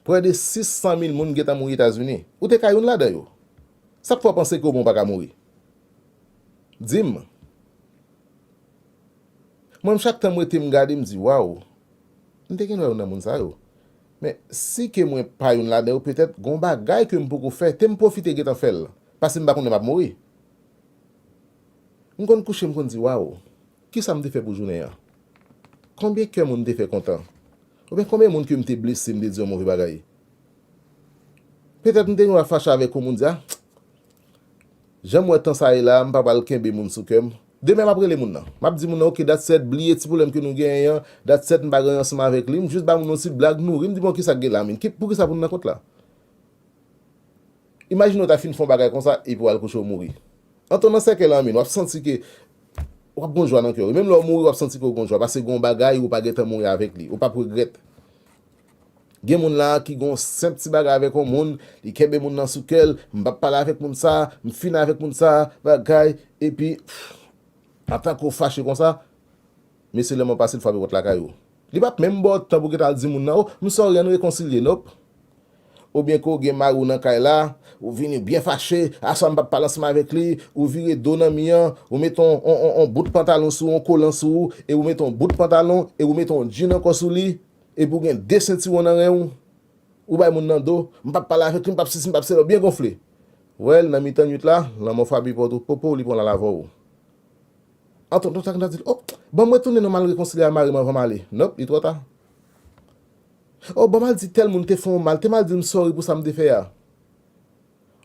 prè de sis san mil moun gentan mouri Etazini. Ou te ka youn ladan yo. Sa k fè w panse ke w menm ou pa ka mouri? Di m. Mwen, chak tan m rete, m gade, m di, waw, m te gen dwa youn nan moun sa yo. Men, si ke mwen pa youn ladan yo, petèt, gen yon bagay ke m poko fè, te m pwofite gentan fè l, paske m pa konnen m ap mouri. M konn kouche, m konn di, waw, kisa m te fè pou jounen an? Konbyen kè moun m te fè kontan? Oubyen konbyen moun ke m te blese, m te di yon move bagay? Petèt m te gen dwa fache avèk yon moun, di, a, jan m wè tan sa ye la, m pa pral kenbe moun sou kè m. Demen m ap rele moun nan. M ap di moun nan, ok, that's it, bliye ti pwoblèm ke nou genyen an, that's it, m pa gen anyen ansanm avèk li, m jis ba moun nan yon ti blag, nou ri, m di, bon, kisa k gen la, men? Ki, poukisa pou nou nan kont la? Imajine w ta fin fè yon bagay konsa, epi w al kouche w mouri. Antre w nan sèkèy la, men, w ap santi ke w ap gon jwa nan kè w. Menm lè w mouri, w ap santi ke w gon jwa, paske gon bagay ou pa gentan mouri avèk li, ou p ap regrèt. Gen moun la ki gon senp ti bagay avèk yon moun, li kenbe moun nan sou kè l, m p ap pale avèk moun sa, m fini avèk moun sa, bagay, epi, pff, antanke w fache konsa, mesye, lè mò pase, l frape pòt lakay ou. Li p ap menm ba w tan pou gentan al di moun nan, o, m sòri, ann rekonsilye, nop. Oubyen ke w gen mari w nan kay la, ou vini byen fache, aswè m p ap pale ansanm avèk li, ou vire do nan mi an, ou mete on, on, on, on bout pantalon sou ou, on kolan sou ou, e ou mete on bout pantalon, e ou mete on djin ankò sou li, epi w gen de sentiwon nan ren w, ou bay moun nan do, m p ap pale avèk li, m p ap sesi, m p ap sela, w byen gonfle. Well, nan mitan nuit la, lanmò frape pòt ou, popo, li pran l al avè w. Antre w nan sa k nan di l, o, ban m retounen non, m al rekonsilye a mari m anvan m ale. Nop, li twò ta. O, ban m al di tèl moun te fè w mal, te m al di l m sòri pou sa m te fè a.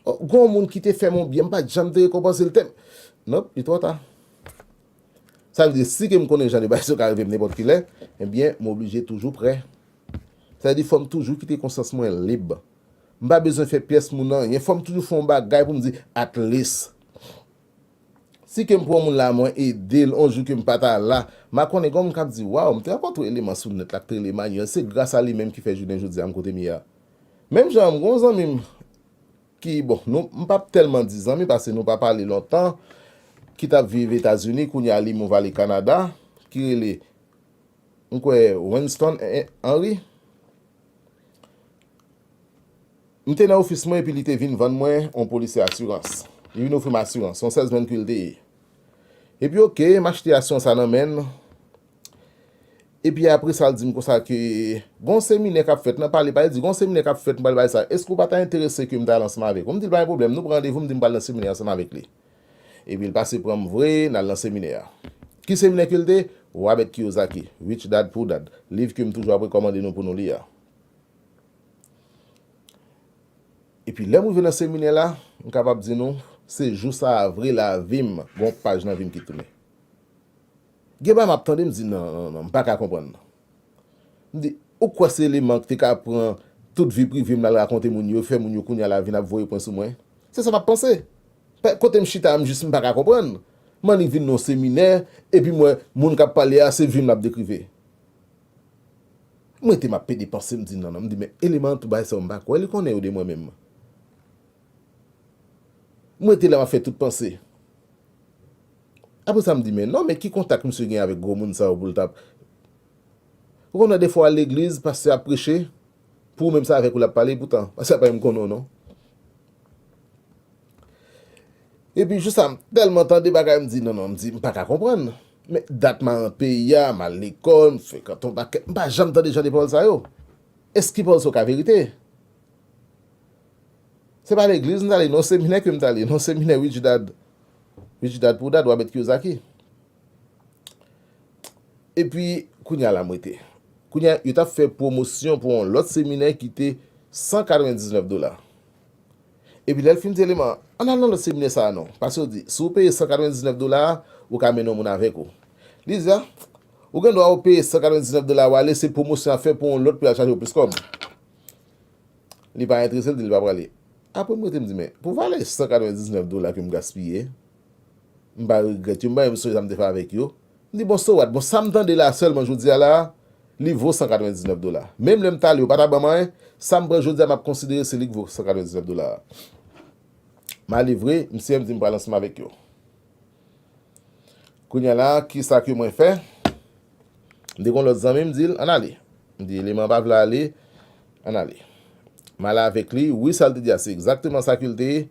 O, gon moun ki te fè m yon byen, m pa t janm te rekonpanse l, te m, nop, li twò ta. Sa vle di, si ke m konnen jan de bagay sa yo ka rive m nenpòt ki lè, ebyen, m oblije toujou prè. Sa vle di, fò m toujou kite konsyans mwen lib. M pa bezwen fè pyès moun anyen, fò m toujou fè yon bagay pou m di, at least. Si ke m pran moun la, mwen ede l, yon jou ke m pa ta la, m a konnen gen yon moun k ap di, waw, m te rankontre eleman sou nèt la k te rele Manuel, se gras a li menm ki fè jounen jodi a m kote m ye a. Menm jan an, m gen yon zanmi m ki, bon, nou, m p ap tèlman di zanmi, paske nou pa pale lontan, ki t ap viv Etazini, kounye a li move ale Kanada, ki rele, m kwè, Winston Henry. M te nan ofis mwen epi li te vin vann mwen yon polisi asirans. Li vin ofri m asirans, yon salesman ke l te ye. Epi oke, m achte asirans sa nan men l. Epi apre sa, l di m konsa ke gon seminè k ap fèt nan pale, pale di, gon seminè k ap fèt nan pale, pale sa. Èske w pa ta enterese ke m ta al ansanm avèk ou? M di l pa gen pwoblèm, nou pran randevou, m di m pral nan seminè ansanm avèk li. Epi l pase pran m vre, n al nan seminè a. Ki seminè ke l te? Robert Kiyosaki, Rich Dad Poor Dad, liv ke m toujou ap rekòmande nou pou nou li a. Epi lè m rive nan seminè la, m kapab di nou, se jou sa a vre lavi m, gon paj nan vi m ki tounen. Gen bagay m ap tande, m di, "Non, non, non, m pa ka konprann." M di, "Ou kwè se eleman ki te ka pran tout vi prive m, l al rakonte moun yo, fè moun yo kounye a la vin ap voye pwen sou mwen?" Se sa m ap panse. Pe-, kote m chita a, m jis m pa ka konprann. M annik vin nan yon seminè, epi m wè moun k ap pale a, se vi m l ap dekrive. M rete m ap pede panse, m di, "Non, non," m di, "Men eleman an tou bagay sa yo m pa kwè, li konnen yo de mwen menm." M rete la, m ap fè tout panse. Apre sa, m di, "Men non, men ki kontak misye gen avèk gwo moun sa yo pou l t ap," Ou konnen defwa w al legliz, pastè ap preche, pou ou menm se avèk ou l ap pale, poutan pastè a pa menm konnen w non. Epi jou sa a, m tèlman tande bagay, m di, "Non, non," m di, "M pa ka konprann." Men dat m al nan peyi a, m al lekòl, m frekante yon pakèt, m pa janm tande jan de pawòl sa yo. Èske pawòl sa yo ka verite? Se pa legliz m t ale, non, seminè ke m t ale, non, seminè Rich Dad, Rich Dad Poor Dad, Robert Kiyosaki. Epi, kounye a la m rete. Kounye a, yo t ap fè pwomosyon pou yon lòt seminè ki te san katrevendiznèf dola. Epi lè l fin di eleman an, "Ann al nan lòt seminè sa a non." Paske yo di, "Si w peye san katrevendiznèf dola a, ou ka mennen yon moun avèk ou." Li di, "A, ou gen dwa ou peye san katrevendiznèf dola, w ale, se pwomosyon y ap fè pou yon lòt pou y al chaje w plis kòb." Li pa enterese, l di li pa prale. Apre m rete, m di, "Men, pou valè san katrevendiznèf dola ke m gaspiye, m pa regrèt yo, m pa menm sonje sa m te fè avèk yo." M di, "Bon, so what? Bon, sa m tande la sèlman jodi a la, li vo san katrevendiznèf dola. Menm lè m t ale, yo pa ta ban m anyen, sa m pran jodi a, m ap konsidere se li k vo san katrevendiznèf dola a." M ale vre, misye m di m pral ansanm avèk yo. Kounye a la, kisa ke mwen fè? M te gon lòt zanmi, m di l, "Ann ale." M di, "Eleman pa vle ale, ann ale." M ale avèk li, wi, sa l te di a, se egzakteman sa ke l te ye.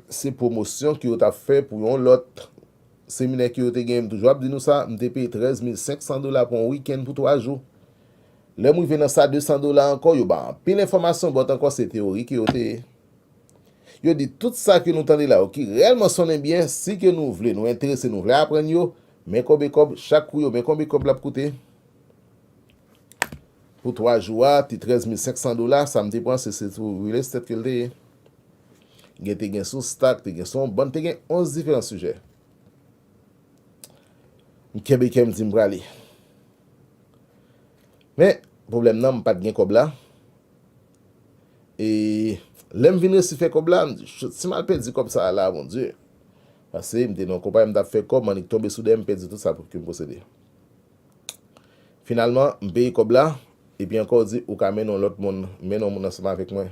Se pwomosyon ke yo t ap fè pou yon lòt seminè ke yo te genyen. M toujou ap di nou sa, m te peye trèz mil senk san dola pou yon wikenn pou twa jou. Lè m rive nan sa, de san dola ankò, yo ba anpil enfòmasyon, but ankò se teyori ke yo te ye. Yo di tout sa ke nou tande la yo, ki reyèlman sonnen byen, si ke nou vle, nou enterese, nou vle aprann yo, men konbe kòb, chak kou yo, men konbe kòb l ap koute. Pou twa jou a, te trèz mil senk san dola, sa m te pran, se, se sou real estate ke l te ye. Gen, te gen sou stock, te gen sou yon bann, te gen onz diferan sijè. M kenbe kè m di m prale. Men, pwoblèm nan, m pa t gen kòb la. E lè m vin resi fè kòb la, m di, "Shoot, si m al pèdi kòb sa a la, Bondye." Paske m te nan yon konpayi, m t ap fè kòb, m annik tonbe sou dèyè, m pèdi tout sa ke m posede. Finalman, m peye kòb la, epi ankò yo di, "Ou ka mennen yon lòt moun, mennen yon moun ansanm avèk mwen."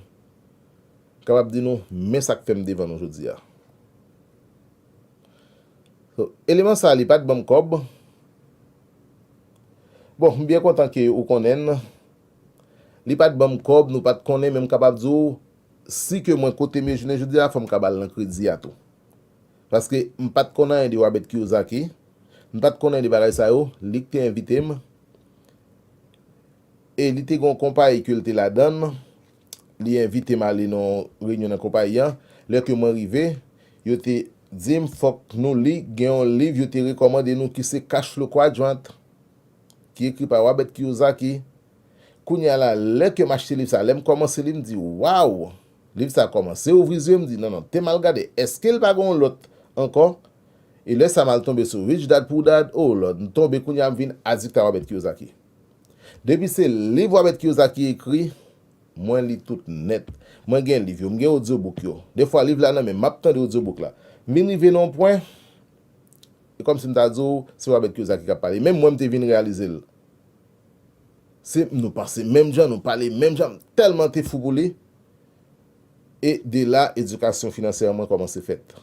M kapab di nou, men sa k fè m devan nou jodi a. So, eleman sa a, li pa t ban m kòb. Bon, m byen kontan ke ou konnen l. Li pa t ban m kòb, nou pa t konnen, men m kapab di w, si ke mwen kote m ye jounen jodi a, fò m ka ba l nan kredi a tou. Paske m pa t konn anyen de Robert Kiyosaki, m pa t konn anyen de bagay sa yo, li k te envite m. E li te gen yon konpayi ke l te ladan l. Li envite m ale nan yon reyinyon nan konpayi an. Lè ke mwen rive, yo te di m fòk nou li, gen yon liv yo te rekòmande nou ki se Cash Flow Quadrant, ki ekri pa Robert Kiyosaki. Kounye a la, lè ke m achte liv sa, lè m kòmanse li, m di, "Waw!" Liv sa kòmanse ouvri zye m, m di, "Non, non, te m al gade, èske l pa gen yon lòt ankò?" E lè sa m al tonbe sou Rich Dad Poor Dad, oh Lord, m tonbe kounye a m vin adikt a Robert Kiyosaki. Depi se liv Robert Kiyosaki ekri, mwen li tout nèt. Mwen gen liv yo, m gen audiobook yo. Defwa liv la nan men m, m ap tande audiobook la. M vin rive nan yon pwen, e kòmsi m ta di w, se Robert Kiyosaki k ap pale. Menm mwen m te vin reyalize l. Se, nou panse menm jan, nou pale menm jan, m tèlman te fou pou li. E de la, edikasyon finansyè mwen kòmanse fèt.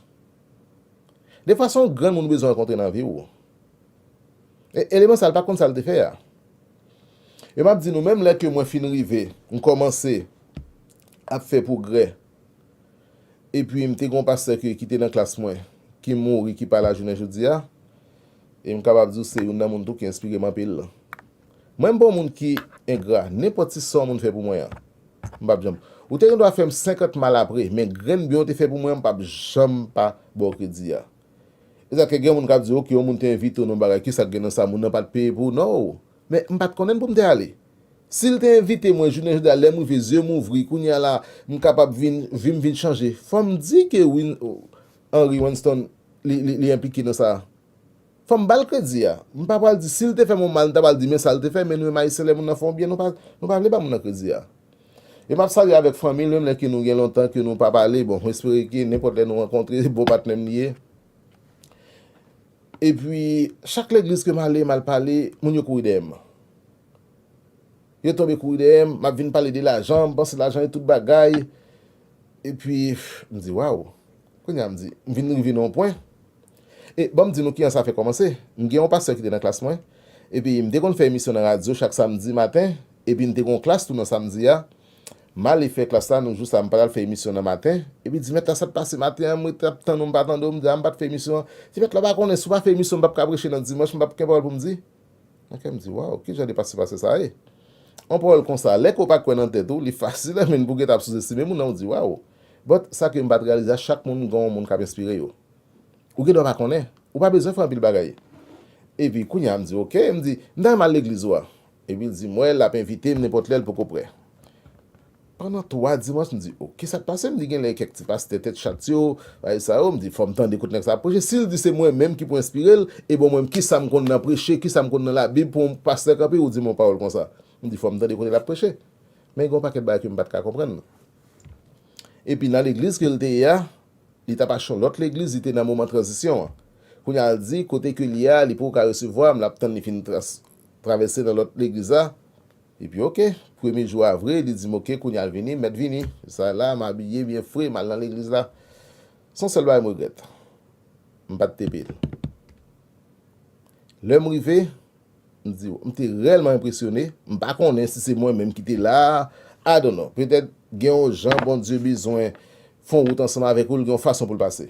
Defwa se yon granmoun ou bezwen rankontre nan vi w. E eleman sa, l pa t konn sa l te fè a. E m ap di nou, menm lè ke mwen fin rive, m kòmanse ap fè pwogrè. Epi m te gen yon pastè ki, ki te nan klas mwen, ki mouri, ki pa la jounen jodi a. E m kapab di w se youn nan moun tou ki enspire m anpil. Mwen, m pa yon moun ki engra. Nenpòt ti sa yon moun fè pou mwen an, m p ap janm. Ou te gen dwa fè m senkant mal apre, men grenn byen w te fè pou mwen an, m p ap janm pa ba w kredi a. E sa k fè gen moun k ap di, "Oke, yon moun te envite w nan bagay, kisa k gen nan sa, moun nan pa t peye pou w?" No. Men m pa t konnen pou m te ale. Si l te envite mwen, jounen jodi a, lè m rive, zye m ouvri, kounye a la, m kapab vin, vi m vin chanje. Fò m di ke Win, Henry Winston, li, li, li enplike nan sa. Fò m ba l kredi a. M pa pral di, si l te fè m yon mal, m ta pral di, "Men sa l te fè," men nou menm Ayisyen, lè moun nan fè yon byen, nou pa, nou pa vle ba moun nan kredi a. E m ap salye avèk fanmi l, menm lè ke nou gen lontan ke nou pa pale. Bon, m espere ke nenpòt lè nou rankontre, bon patnè m li ye. Epi, chak legliz ke m ale, m al pale, moun yo kouri dèyè m. Yo tonbe kouri dèyè m, m ap vin pale de lajan, m panse lajan e tout bagay. Epi, m di, "Waw." Kounye a, m di, m vin rive nan yon pwen. E ban m di nou kijan sa fè kòmanse. M gen yon pastè ki te nan klas mwen. Epi, m te konn fè emisyon nan radyo chak samdi maten. Epi, m te gen yon klas tou nan samdi a. M ale fè klas la, nan jou sa, m pa t al fè emisyon nan maten. Epi, di, "Mèt la, sa t pase maten an, m ret ap tann ou, m pa tande w." M di, "A, m pa t fè emisyon an." Di, "Mèt la, w pa konnen, si w pa fè emisyon, m p ap ka preche nan dimanch, m p ap gen pawòl pou m di." Nan kè m di, "Waw, ki jan de pase pase sa ye?" Yon pawòl konsa, lè ke w pa kwè nan tèt ou, li fasil, men pou gentan ap souzestime moun nan, ou di, "Waw." But, sa ke m pa t reyalize a, chak moun gen yon moun k ap enspire yo. Ou gen dwa pa konnen, ou pa bezwen fè anpil bagay. Epi, kounye a, m di, "Oke," m di, "M ta renmen al legliz ou a." Epi, l di m, wè, l ap envite m nenpòt lè, l poko prè. Pandan twa dimanch, m di, "Oke, sa k pase?" M di, "Genlè kèk ti pastè tèt chat yo, bagay sa yo." M di, "Fò m tande kote nèg sa ap preche. Si l di se mwen menm ki pou enspire l, e bon, mwen, kisa m konn nan preche, kisa m konn nan Labib pou yon pastè kanpe, ou di m yon pawòl konsa?" M di, "Fò m tande kote l ap preche." Men gen yon pakèt bagay ke m pa t ka konprann. Epi nan legliz ke l te ye a, li t ap achte yon lòt legliz, li te nan moman tranzisyon an. Kounye a, l di, kote ke l ye a, li poko ka resevwa m, l ap tann li fin tras-, travèse nan lòt legliz la. Epi, oke, premye jou a vre, li di m, "Oke, kounye a l vini, mèt vini." Sa la, m abiye byen fre, m al nan legliz la. Se yon sèl bagay m regrèt. M pa t tepe l. Lè m rive, m di w, m te reyèlman enpresyone. M pa konnen si se mwen menm ki te la. I don't know. Petèt gen yon jan Bondye bezwen fè yon wout ansanm avèk ou, l gen yon fason pou l pase.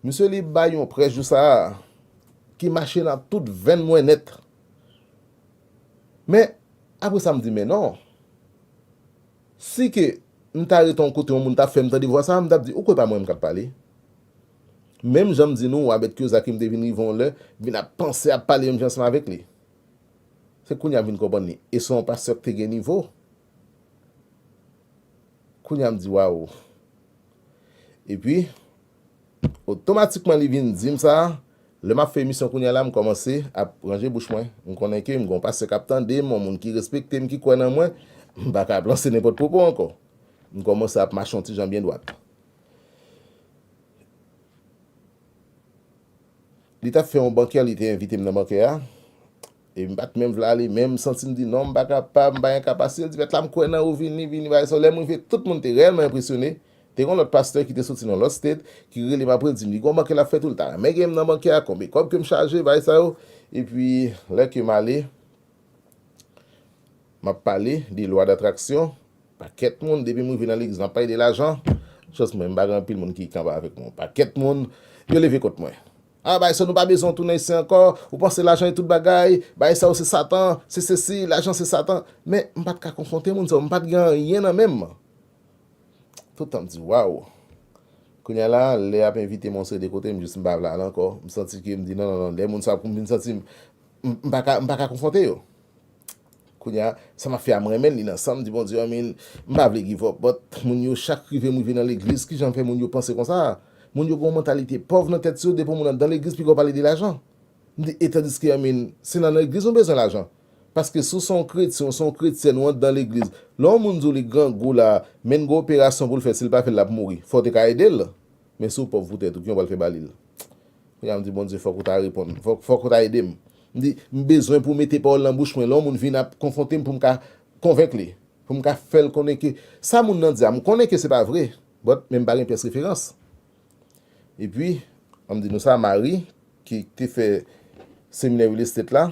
Misye li bay yon prèch jou sa a ki mache nan tout venn mwen nèt. Men, apre sa, m di, "Men non." Si ke m ta rete yon kote yon moun t ap fè m tande vwa sa a, m t ap di, "Ou kwè pa mwen menm k ap pale?" Menm jan m di nou, Abèt Kyoza ke m te vin rive yon lè, vin ap panse, ap pale menm jan ansanm avèk li. Se kounye a m vin konprann li. E se yon pastè ki te gen nivo. Kounye a m di, "Waw." Epi, otomatikman li vin di m sa, lè m ap fè emisyon kounye a la, m kòmanse ap ranje bouch mwen. M konnen ke m gen yon pastè k ap tande m, yon moun ki respekte m, ki kwè nan mwen, m pa ka ap lanse nenpòt pwopo ankò. M kòmanse ap mache yon ti jan byen dwat. Li t ap fè yon bankè, li te envite m nan bankè a. E m pa t menm vle ale, men m santi m di, "Non, m pa kapab, m pa gen kapasite." L di, "Mèt la, m kwè nan ou, vini, vini, bagay sa yo." Lè m rive, tout moun te reyèlman enpresyone. Te gen yon lòt pastè ki te soti nan lòt state, ki rele m apre, l di m, li gen yon bankè l ap fè tou, l ta renmen gen m nan bankè a, konbyen kòb ke m chaje, bagay sa yo. Epi, lè ke m ale, m ap pale de lwa datraksyon. Pakèt moun, depi m rive nan legliz, m ap pale de lajan. Just mwen, m pa gen anpil moun ki kanpe avèk mwen. Pakèt moun, yo leve kont mwen. "A, bagay sa, nou pa bezwen w tounen isi ankò. Ou panse lajan e tout bagay. Bagay sa yo se Satan, se sesi, lajan se Satan." Men, m pa t ka konfwonte moun sa yo. M pa t gen anyen nan men m. Tout tan, m di, "Waw." Kounye a la, lè y ap envite m yon seri de kote, m jis m pa vle al ankò. M santi ke m di, "Non, non, non." Lè moun sa ap vin santi m, m, m pa ka, m pa ka konfwonte yo. Kounye a, sa m ap fè a, m renmen li nan san m, di, "Bondye, I mean, m pa vle give up." But moun yo, chak rive m rive nan legliz, kijan m fè moun yo panse konsa? Moun yo gen yon mantalite pòv nan tèt yo, depi yon moun anndan legliz, piga w pale de lajan. M di, e tandiske, I mean, se nan legliz nou bezwen lajan. Paske si w se yon kretyen, w se yon kretyèn, ou anndan legliz, lè yon moun di w li grangou la, men gen operasyon pou l fè, si l pa fè l, l ap mouri. Fò w te ka ede l. Men si w pòv pou tèt ou, kijan w pral fè ba li l? Kounye a, m di, "Bondye, fòk ou ta reponn. Fòk, fòk ou ta ede m." M di, "M bezwen pou w mete pawòl nan bouch mwen. Lè yon moun vin ap konfwonte m, pou m ka konvenk li. Pou m ka fè l konnen ke sa moun nan di a, m konnen ke se pa vre. But, men m pa gen pyès referans." Epi, an m di nou sa, Mari, ki te fè seminè real estate la,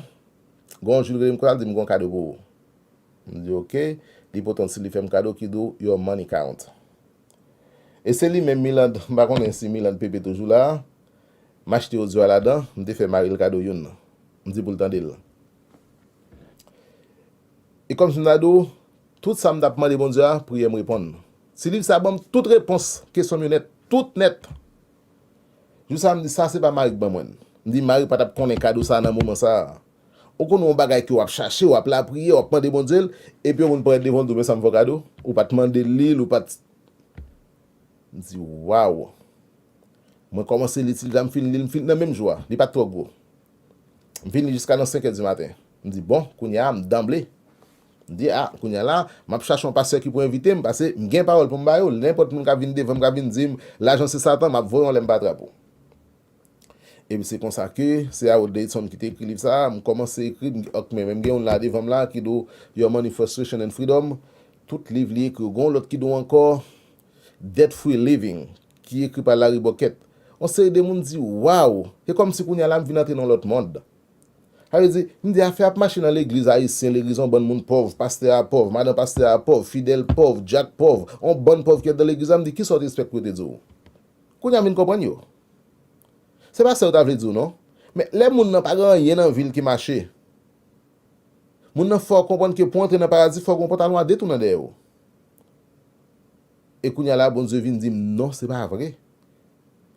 gen yon jou l rele m konsa, l di m, "M gen yon kado pou ou." M di, "Oke." Li pote yon ti liv, fè m kado ki di w, "Your money count." E se li menm Miland, m pa konnen si Miland Pepe toujou la a. M achte odyo a ladan, m te fè Mari l kado youn nan. M di pou l tande l. E kòmsi m ta di w, tout sa m t ap mande Bondye a, priyè m reponn. Ti liv sa ban m tout repons kesyon m yo nèt, tout nèt. Jou sa a, m di, sa se pa mari k ban mwen l. M di, mari pa t ap konnen kado sa a nan moman sa a. Ou konn yon bagay ke w ap chache, w ap lapriyè, w ap mande Bondye l, epi yon moun parèt devan w, di w, men sa m fè w kado. Ou pa t mande l li, ou pa t M di, waw! Mwen kòmanse li ti liv la, m fin li l, m fin nan menm jou a. Li pa t twò gwo. M fin li jiska nan senk è di maten. M di, bon, kounye a, m danble. M di, a, kounye a la, m ap chache yon pastè ki pou envite m, paske m gen pawòl pou m ba yo. Nenpòt moun k ap vin devan m, k ap vin di m, lajan se satan, m ap voye yon lè m pa trap ou. Epi se konsa ke se Harold Davidson ki te ekri liv sa a. M kòmanse ekri, m, ok, men, men m gen youn la devan m la ki do Your Money, Frustration and Freedom. Tout liv li ekri yo. Gen yon lòt ki do ankò Debt Free Living, ki ekri pa Larry Burkett. Yon seri de moun di, waw! E kòmsi kounye a la m vin antre nan yon lòt mond. Sa vle di, m di afè ap mache nan legliz ayisyen, legliz yon bann moun pòv, pastè a pòv, madan pastè a pòv, fidèl pòv, dyak pòv, yon bann pòv ki andan legliz la, m di, kisa w te espè pou yo te di w? Kounye a m vin konprann yo. Se pa sa yo ta vle di w non. Men lè moun nan pa gen anyen nan vi l ki mache, moun nan fè w konprann ke pou w antre nan paradi, fòk yon pantalon a de twou nan dèyè w. E kounye a la, Bondye vin di m, non, se pa vre.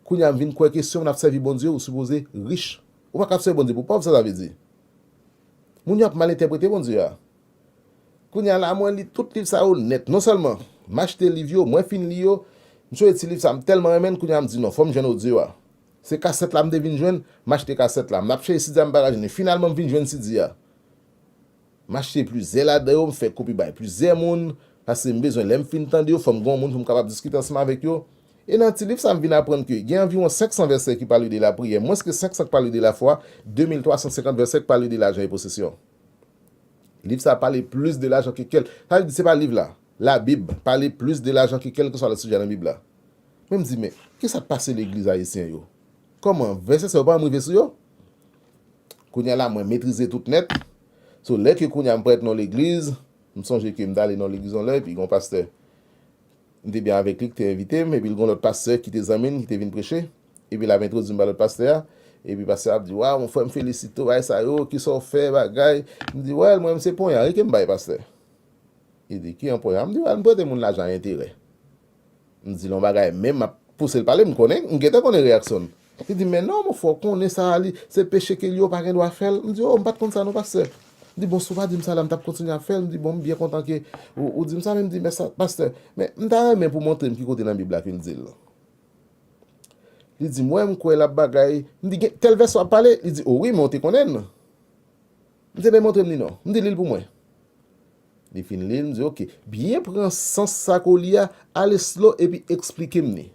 Kounye a m vin kwè ke si w ap sèvi Bondye, ou sipoze rich. Ou pa ka ap sèvi Bondye pou pòv, sa sa vle di? Moun yo ap mal entèprete Bondye a. Kounye a la, mwen li tout liv sa yo nèt. Non sèlman m achte liv yo, mwen fin li yo, m sonje ti liv sa, m tèlman renmen l, kounye a m di non, fò m jwenn odyo a. Se kasèt la m te vin jwenn, m achte kasèt la. M ap chèche si di a, m pa ka jwenn li. Finalman, m vin jwenn si di a. M achte plizyè ladan yo, m fè kopi bay plizyè moun, paske m bezwen, lè m fin tande yo, fò m gen yon moun pou m kapab diskite ansanm avèk yo. E nan ti liv sa, m vin aprann ke gen anviwon senk san vèsè ki pale de lapriyè, mwens ke senk san ki pale de lafwa, de mil twa san senkant vèsè ki pale de lajan e posesyon. Liv sa pale plis de lajan ke kèl. Sa vle di se pa liv la. Labib pale plis de lajan ke kèlkeswa lòt sijè nan Bib la. Men m di, men, kisa k pase legliz ayisyen yo? Kòman? Vèsè sa yo pa janm rive sou yo? Kounye a la, mwen metrize tout nèt. So, lè ke kounye a m parèt nan legliz, m sonje ke m t ale nan legliz yon lè, epi gen yon pastè. M te byen avèk li, ki te envite m, epi l gen yon lòt pastè ki te zanmi l, ki te vin preche. Epi l ap entwodui m ba lòt pastè a. Epi pastè a ap di, waw, mon frè, m felisite w, bagay sa yo, kisa w fè, bagay. M di, well, mwen, m se ponya, wi, ke m bay pastè. Li di, ki an ponya? M di, well, m prete moun lajan a enterè. M di l yon bagay, men m ap pouse l pale, m konnen, m gentan konnen reyaksyon l. Li di, men non, mon frè, w konnen sa, li, se peche ke l ye, w pa gen dwa fè l. M di, o, m pa t konn sa non, pastè. M di, bon, si w pa di m sa la, m t ap kontinye ap fè l. M di, bon, m byen kontan ke ou, ou di m sa, men m di, men sa, pastè, men m ta renmen pou w montre m ki kote nan Bib la ke l di l. Li di m, wè, m kwè l ap bagay. M di, gen tèl vèsè w ap pale? Li di, o wi, men w te konnen l. M di, men montre m li non. M di, li l pou mwen. Li fin li l, m di, oke, byen pran sans sa ke w li a, ale slow epi eksplike m li.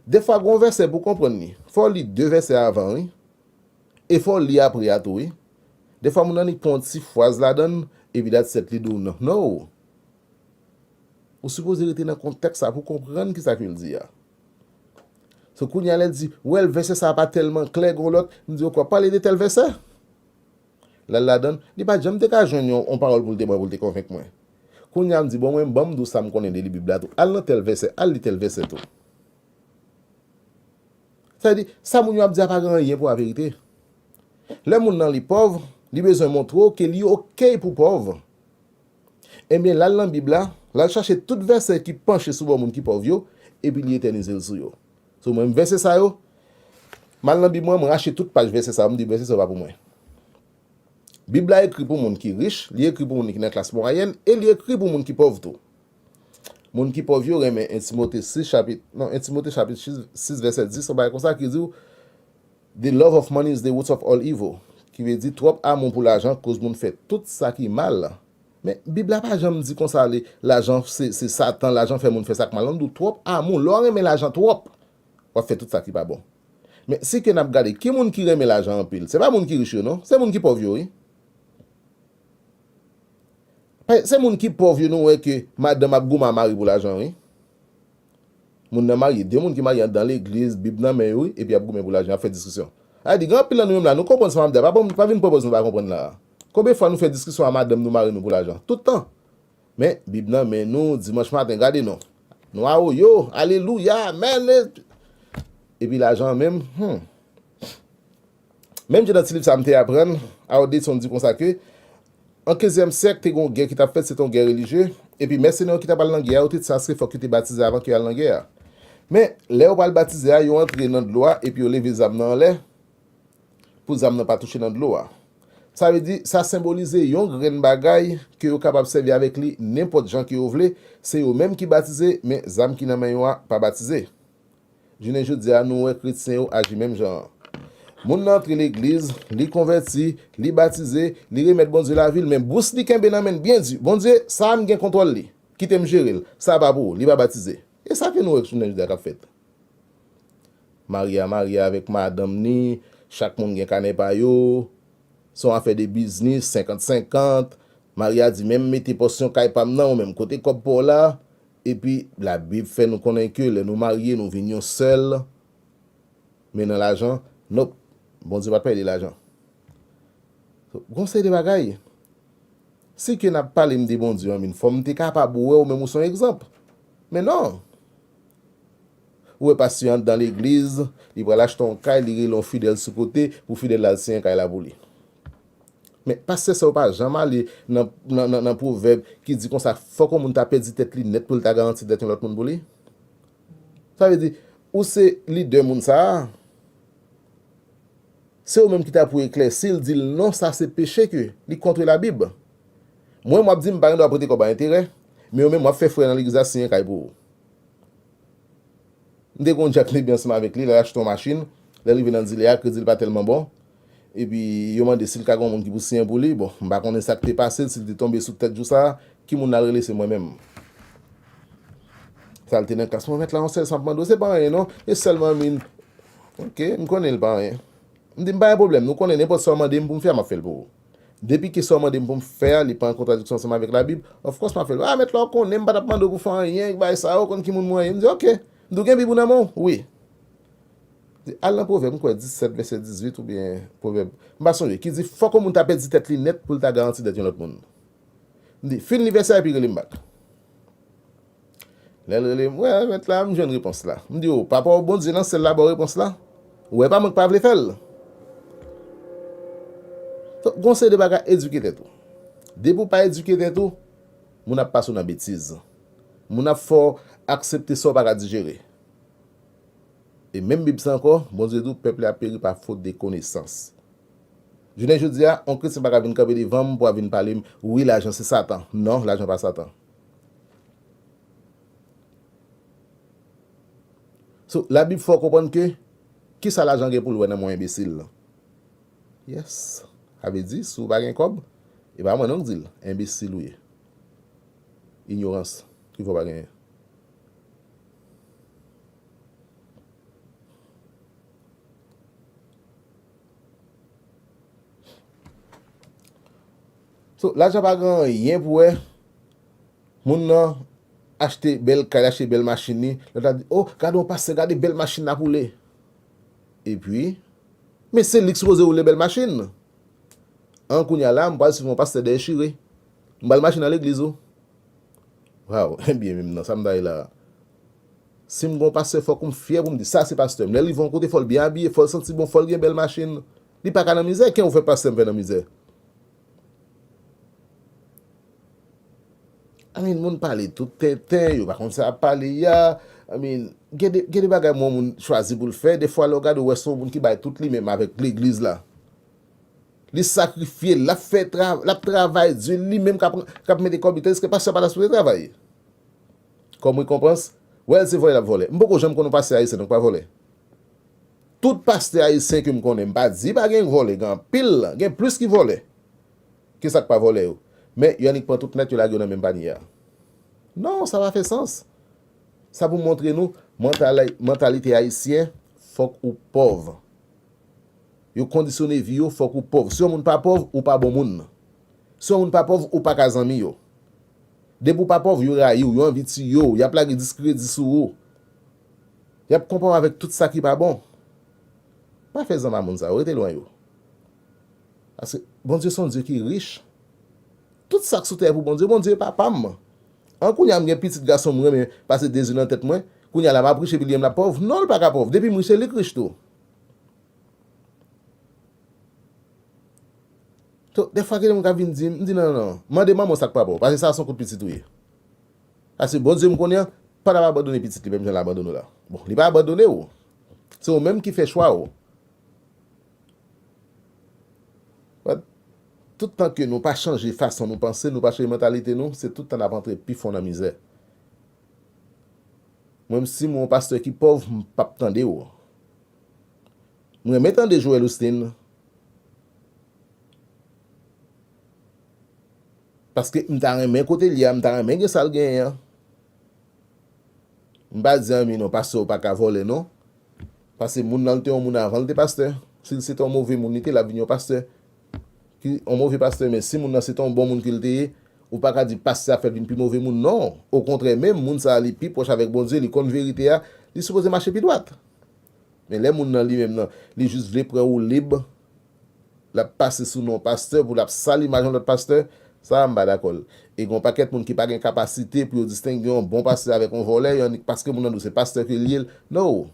Defwa, gen yon vèsè pou w konprann li, fò w li de vèsè avan, wi. E fò w li apre a tou, wi. Defwa, moun nan li pran yon ti fraz ladan l, epi that's it, li di w non. No! Ou sipoze rete nan kontèks la pou w konprann kisa ke l di a. So, kounye a, lè l di, well, vèsè sa a pa tèlman klè, gen yon lòt, m di, oke, w ap pale de tèl vèsè? L al ladan l, li pa t janm te ka jwenn yon, yon pawòl pou l te ban pou l te konvenk mwen. Kounye a, m di, bon, mwen, ban m di w sa m konnen de li Bib la tou. Al nan tèl vèsè, al li tèl vèsè tou. Sa vle di, sa moun yo ap di a pa gen anyen pou a verite. Lè moun nan li pòv, li bezwen montre w ke li oke pou pòv. Ebyen, l al nan Bib la, l al chache tout vèsè ki panche sou bò moun ki pòv yo, epi li etènize l sou yo. So, mwen, vèsè sa yo, m al nan Bib mwen, mwen rache tout paj vèsè sa yo, m di, vèsè sa yo pa pou mwen. Bib la ekri pou moun ki rich, li ekri pou moun ki nan klas mwayèn, e li ekri pou moun ki pòv tou. Moun ki pòv yo renmen en Timote sis chapit, non, en Timote chapit sis, sis vèsè dis, yon bagay konsa ki di w, the love of money is the root of all evil. Ki vle di, twòp amou pou lajan koz moun fè tout sa ki mal. Men, Bib la pa janm di konsa, li, lajan se, se Satan, lajan fè moun fè sa k mal. Non, m di w, twòp amou, lè w renmen lajan twòp, w ap fè tout sa ki pa bon. Men, si ke n ap gade, ki moun ki renmen lajan anpil? Se pa moun ki rich yo, non. Se moun ki pòv yo, wi. Paske se moun ki pòv yo nou wè ke madanm ap goumen a mari pou lajan, wi. Moun nan marye, de moun ki marye anndan legliz, Bib nan men yo, wi, epi y ap goumen pou lajan, y ap fè diskisyon. Sa vle di, gen anpil nan nou menm la, nou konprann sa m ap di a, pa, pa vin pran pòz nou pa konprann la. Konbyen fwa nou fè diskisyon a madanm nou, mari nou pou lajan? Tout tan. Men, Bib nan men nou, dimanch maten, gade non. Nou a oyo, alelouya, amèn. E, epi lajan menm, hmm. Menm jan nan ti liv sa a m te aprann, Harold Davidson di konsa ke, An kenzyèm syèk, te gen yon gè ki t ap fèt, se te yon gè relijye, epi mèsenè yo ki t ap al nan gè a, yo te di sa se fòk yo te batize avan ke yo al nan gè a. Men, lè yo pral batize a, yo antre nan dlo a, epi yo leve zam nan anlè, pou zam nan pa touche nan dlo a. Sa vle di, sa senbolize yon grenn bagay ke yo kapab sèvi avèk li nenpòt jan ke yo vle, se yo menm ki batize, men zam ki nan men yo a pa batize. Jounen jodi a, nou wè kretyen yo aji menm jan an. Moun nan antre legliz, li konvèti, li batize, li remèt Bondye lavi l, men bous li kenbe nan men l byen di, Bondye, sa a m gen kontwòl li, kite m jere l, sa a pa pou ou, li pa batize. E sa ke nou wè jounen jodi a k ap fèt. Marye a marye avèk madanm ni, chak moun gen kanè pa yo, se yon afè de biznis, senkant senkant, marye a di, men m mete pòsyon kay pa m nan, ou menm kote kòb pa w la, epi Labib fè nou konnen ke lè nou marye, nou vin yon sèl, men nan lajan, nop, Bondye pa t pale de lajan. Gon seri de bagay. Si ke n ap pale m de Bondye, anmwin, fò m te kapab wè w menm ou se yon egzanp. Men non. Ou wè pastè anndan legliz, li pral achte yon kay, li rele yon fidèl sou kote, pou fidèl la al siyen kay la pou li. Men pastè sa yo pa janm ale nan, nan, nan, nan pwovèb ki di konsa, fòk yon moun ta pèdi tèt li nèt pou l ta garanti tèt yon lòt moun pou li. Sa vle di, ou se lidè moun sa a, se ou menm ki ta pou eklèsi l, di l non, sa se peche ke li kont Labib. Mwen, m ap di m pa gen dwa prete kòb a enterè, men ou menm w ap fè frè nan legliz la siyen kay pou ou. M te konn Jack Lebe ansanm avèk li, lè l achte yon machin, lè l rive nan dilè a, kredi l pa tèlman bon. Epi yo mande si l ka gen yon moun ki pou siyen pou li. Bon, m pa konnen sa k te pase l, si l te tonbe sou tèt jou sa a, ki moun l al rele, se mwen menm. Sa l te nan klas mwen, mèt la, yon sèl sa m ap mande w, se pa anyen non, e sèlman min. Ok, m konnen l pa anyen. M di, m pa gen pwoblèm, nou konnen nenpòt sa w mande m pou m fè a, m ap fè l pou ou. Depi ke sa w mande m pou m fè a, li pa an kontradiksyon ansanm avèk Labib, of course m ap fè l. A, mèt la, w konnen m pa t ap mande w pou fè anyen, bagay sa yo, w konn ki moun mwen ye. M di, ok. M di, w gen Bib ou nan men w? Wi. Di, al nan Pwovèb, m kwè disèt, vèsè dizuit oubyen Pwovèb, m pa sonje, ki di, fòk yon moun ta pèdi tèt li nèt pou l ta garanti tèt yon lòt moun. M di, fin li vèsè a epi rele m bak. Lè l rele m, wè, mèt la, m jwenn repons la. M di, o, papa w Bondye nan syèl la ba w repons la. Ou wè, pa mwen k pa vle fè l. Donk, gon seri de bagay, edike tèt ou. Depi w pa edike tèt ou, moun ap pase w nan betiz. Moun ap fè w aksepte sa w pa ka dijere. E menm Bib sa ankò, Bondye di w, pèp la ap peri pa fot de konesans. Jounen jodi a, yon kretyen pa ka vin kanpe devan m pou ap vin pale m, wi, lajan se Satan. Non, lajan pa Satan. So, Labib fè w konprann ke, kisa lajan gen pou l wè nan men yon enbesil? Yes. Sa vle di, si w pa gen kòb, e pa mwen non k di l, enbesil ou ye. Inyorans ki fè w pa genyen. So, lajan pa gen anyen pou wè. Moun nan achte bèl kay, achte bèl machin li. Lòt la di, o, gade yon pastè, gade bèl machin l ap woule. Epi, men se li k sipoze woule bèl machin. An kounye a la, m pral swiv yon pastè dèyè chire. M pral mache nan legliz ou. Waw, ebyen menm nan, sa m ta ye la a? Si m gon pastè, fòk m fyè pou m di, sa se pastè m. Lè l rive yon kote, fò l byen abiye, fò l santi bon, fò l gen bèl machin. Li pa ka nan mizè, ken ou fè pastè m fè nan mizè? I mean, moun pale tout tenten, yo pa konn sa y ap pale a. I mean, gen de, gen de bagay mwen moun chwazi pou l fè. Defwa, lè w gade, w wè se yon moun ki bay tout li menm avèk legliz la. Li sakrifye, l ap fè tra-, l ap travay di, li menm k ap, k ap mete kòb li, tandiske pastè pa ta sipoze travay. Kòm rekonpans, wè l se vòlè l ap vòlè. M poko janm konn yon pastè ayisyen non k pa vòlè. Tout pastè ayisyen ke m konnen, m pa di pa gen vòlè, gen anpil, gen plis ki vòlè ke sa k pa vòlè yo. Men yo annik pran tout nèt yo lage yo nan menm panye a. Non, sa pa fè sans. Sa pou montre nou, mantali-, mantalite ayisyen, fòk ou pòv. Yo kondisyone vi yo, fòk ou pòv. Si yon moun pa pòv, ou pa bon moun. Si yon moun pa pòv, ou pa ka zanmi yo. Depi w pa pòv, yo rayi w, yo anvi tiye w, y ap lage diskredi sou ou. Y ap konpare w avèk tout sa ki pa bon. Pa fè zanmi a moun sa yo, rete lwen yo. Paske Bondye se yon Dye ki rich. Tout sa k sou tè pou Bondye, Bondye e papa m. An kounye a m gen pitit gason m renmen pase de zye nan tèt mwen, kounye a la m ap rich epi li menm l ap pòv. Non, l pa ka pòv. Depi m rich, se li k rich tou. To, dèfwa gen moun k ap vin di m, m di, "Non, non, non, mande manman w sa k pa pa w, paske sa a se yon kout pitit ou ye." Paske Bondye m konnen an, pa t ap abandone pitit li menm jan l abandone w la. Bon, li pa abandone w. Se ou menm ki fè chwa w. But, tout tan ke nou pa chanje fason nou panse, nou pa chanje mantalite nou, se tout tan n ap antre pi fon nan mizè. Mwen, si m yon pastè ki pòv, m p ap tande w. M renmen tande Joel Osteen. Paske m ta renmen kote l ye a, m ta renmen gen sa l genyen an. M pa di anmye non, pastè ou pa ka vòlè non. Paske moun nan l te yon moun avan l te pastè. Si l se te yon move moun, li te la vin yon pastè. Ki yon move pastè, men si moun nan se te yon bon moun ke l te ye, ou pa ka di pastè a fè l vin pi move moun. Non. Okontrè, menm moun sa a, li pi pwòch avèk Bondye, li konn verite a, li sipoze mache pi dwat. Men lè moun nan li menm nan, li jis vle pran woulib, l ap pase sou non pastè pou l ap sal imaj yon lòt pastè, sa a m pa dakò l. E gen yon pakèt moun ki pa gen kapasite pou yo distenge yon bon pastè avèk yon vòlè, yon, paske moun nan di w se pastè ke l ye, no.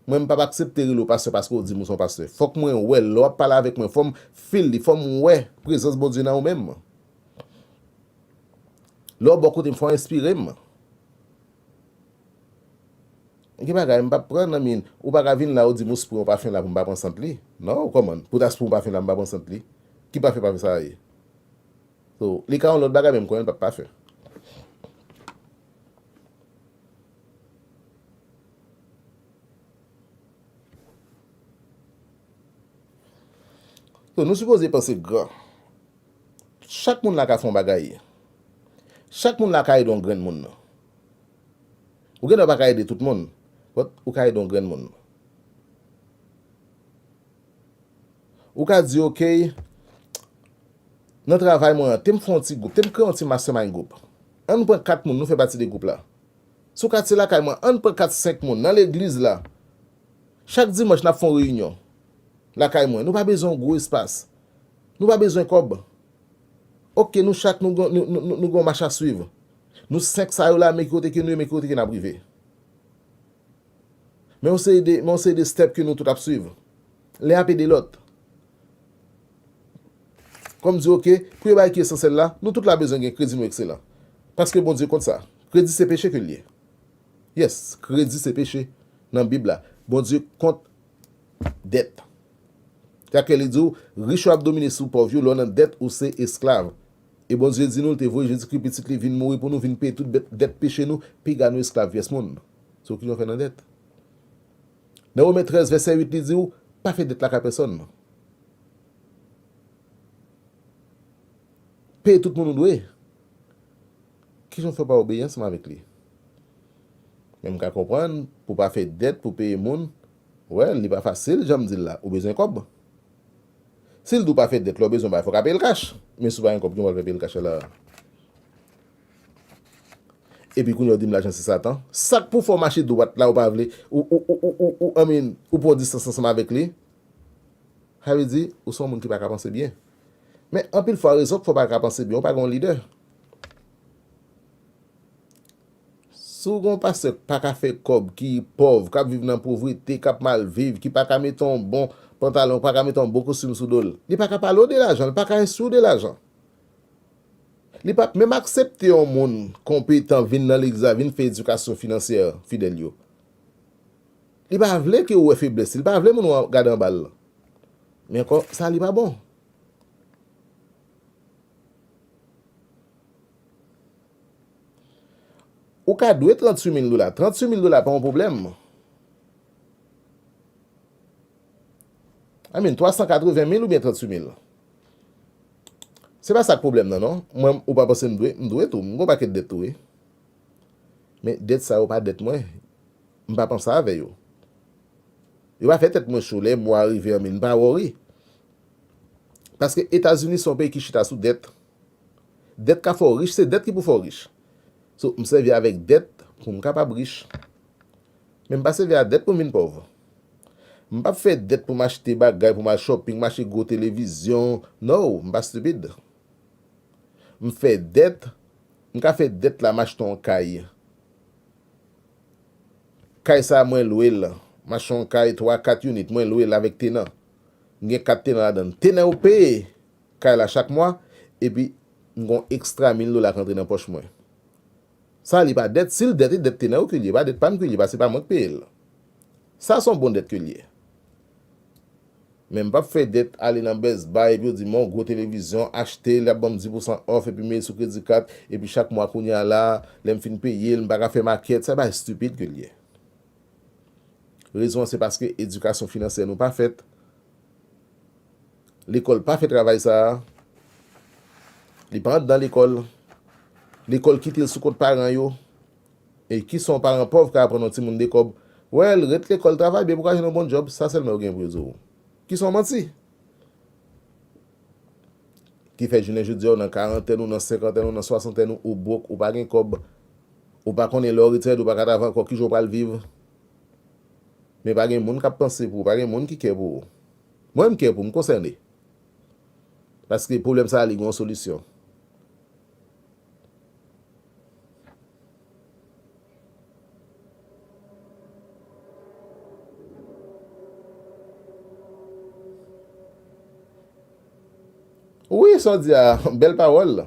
Mwen, m p ap aksepte rele w pastè paske w di m w se yon pastè. Fòk mwen wè, lè w ap pale avèk mwen, fò m feel li, fò m wè prezans Bondye nan ou menm. Lè w bò kote m, fò w enspire m. Gen bagay m p ap pran nan men, ou pa ka vin la, ou di m ou spre yon pafen la pou m pa pran sant li. Non, kòman? Pou w ta spre yon pafen la, m pa pran sant li. Ki pafen, pafen sa a ye? So, li ka yon lòt bagay, men m konnen l p ap pafen. So, nou sipoze panse gran. Chak moun la ka fè yon bagay. Chak moun la ka ede yon grenn moun. Ou gen dwa pa ka ede tout moun, but ou ka ede yon grenn moun. Ou ka di, "Ok, nan travay mwen an, te m fè yon ti gwoup, te m kreye yon ti mastermind group. Ann pran kat moun, nou fè pati de gwoup la. Sou katye lakay mwen, ann pran kat, senk moun, nan legliz la. Chak dimanch, n ap fè yon reyinyon lakay mwen. Nou pa bezwen yon gwo espas. Nou pa bezwen kòb. Ok, nou chak, nou gen, nou, nou, nou, nou gen yon mach a swiv. Nou senk sa yo la, men ki kote ke nou ye, men ki kote ke n ap rive." Men yon seri de, men yon seri de step ke nou tout ap swiv. Len ap ede lòt. Kòm di, ok, pou yo bay ki esansyèl la, nou tout la bezwen gen kredi nou ekselan. Paske Bondye kont sa. Kredi se peche ke l ye. Yes, kredi se peche nan Bib la. Bondye kont dèt. Sa ke li di w, rich yo ap domine sou pòv yo, lè w nan dèt, ou se esklav. E Bondye di nou, l te voye Jezikri, pitit li, vin mouri pou nou, vin peye tout dèt, dèt peche nou, piga nou esklav pyès moun. So, ki jan w fè nan dèt? Nan Women trèz, vèsè uit, li di w, pa fè dèt lakay pèsonn. Peye tout moun ou dwe. Ki jan w fè pa obeyi ansanm avèk li? Men m ka konprann, pou pa fè dèt, pou peye moun, well, li pa fasil, jan m di l la, ou bezwen kòb. Si l di w pa fè dèt, lè w bezwen bagay, fò w ka peye l kach. Men si w pa gen kòb, kijan w pral fè peye l kach la? Epi kounye a w di m lajan se Satan. Sa k pou fè w mache dwat la, ou pa vle, ou, ou, ou, ou, ou, ou, I mean, ou pran distans ansanm avèk li. Sa vle di, ou se yon moun ki pa ka panse byen. Men anpil fwa, rezon k fè w pa ka panse byen, ou pa gen yon lidè. Si w gen yon pastè k pa ka fè kòb, ki pòv, k ap viv nan povrete, k ap mal viv, ki pa ka mete yon bon pantalon, pa ka mete yon bon kostim sou do l, li pa ka pale w de lajan, li pa ka enstwi w de lajan. Li p ap menm aksepte yon moun konpetan vin nan legliz la, vin fè edikasyon finansyè fidèl yo. Li pa vle ke w wè feblès li, li pa vle moun gade anba l. Men ankò, sa li pa bon. Ou ka dwe tranntuit mil dola. Tranntuit mil dola pa yon pwoblèm. I mean, twa san katreven mil oubyen tranntuit mil. Se pa sa k pwoblèm nan, non. Mwen, ou pa panse m dwe? M dwe tou. M gen yon pakèt dèt tou, wi. Men dèt sa yo pa dèt mwen. M pa panse avè yo. Yo pa fè tèt mwen cho lè mwa a rive, I mean, m pa worry. Paske Etazini se yon peyi ki chita sou dèt. Dèt ka fè w rich, se dèt ki pou fè w rich. So, m sèvi avèk dèt pou m kapab rich. Men m pa sèvi a dèt pou m vin pòv. M p ap fè dèt pou m achte bagay, pou m al shopping, m achte gwo televizyon. No, m pa stupid. M fè dèt, m ka fè dèt la, m achte yon kay. Kay sa a, mwen lwe l. M achte yon kay twa, kat unit, mwen lwe l avèk tenan. M gen kat tenan ladan l. Tenan yo peye. kay la chak mwa, epi m gon ekstra mil dola k antre nan pòch mwen. Sa li pa dèt, si l dèt, e dèt te nan yo ke l ye, pa dèt pa m ke l ye, paske se pa mwen k peye l. Sa se yon bon dèt ke l ye. Men m p ap fè dèt ale nan Best Buy epi yo di m yon gwo televizyon, achte l, y ap ban m dis pousan off epi m mete sou kredi kat, epi chak mwa kounye a la, lè m fin peye l, m pa ka fè makèt, sa se bagay estipid ke l ye. Rezon an se paske edikasyon finansyè nou pa fèt. Lekòl pa fè travay sa a. Li pa anndan lekòl. Lekòl kite l sou kont paran yo. E kisa yon paran pòv ka aprann yon timoun de kòb? Well, ret lekòl, travay byen pou w ka jwenn yon bon djòb, sa sèlman yo gen pou yo di w. Kisa yon manti? Ki fè jounen jodi a, ou nan karantèn, ou nan senkantèn, ou nan swasantèn, ou, ou bwok, ou pa gen kòb, ou pa konnen lè w retire, ou pa ka travay ankò, kijan w pral viv. Men pa gen moun k ap panse pou ou, pa gen moun ki kè pou ou. Mwen, m kè pou w, m konsène. Paske pwoblèm sa a, li gen yon solisyon. Wi, sa w di a, bèl pawòl.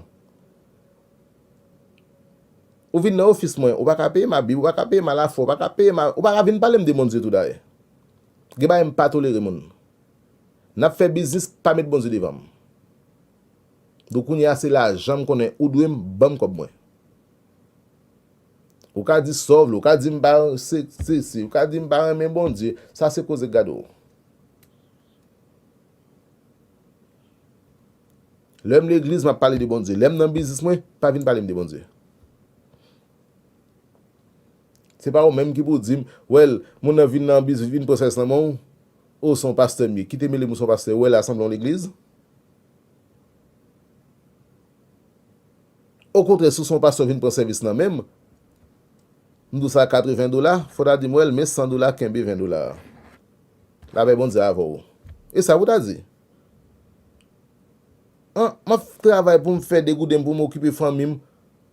Ou vin nan ofis mwen, ou pa ka peye m a Bib, ou pa ka peye m a lafwa, ou pa ka peye m a, ou pa ka vin pale m de Bondye tou dayè. Gen bagay m pa tolere moun. N ap fè biznis, pa met Bondye devan m. Donk kounye a se lajan m konnen ou dwe m, ban m kòb mwen. Ou ka di sa w vle, ou ka di m pa se, se, se, ou ka di m pa renmen Bondye, sa se koze k gade w. Lè m legliz, m ap pale de Bondye. Lè m nan biznis mwen, pa vin pale m de Bondye. Se pa ou menm ki pou di m, well, moun nan vin nan biznis, vin pran sèvis nan men w, ou se yon pastè m ye. Kite mele m ou se yon pastè, ou wè la sanble yon legliz? Okontrè, si w se yon pastè vin pran sèvis nan men m, m di w sa katreven dola, fò w ta di m, well, men san dola, kenbe ven dola a. Lapè Bondye avè w. E sa pou w ta di. An, m ap travay pou m fè degouden m, pou m okipe fanmi m,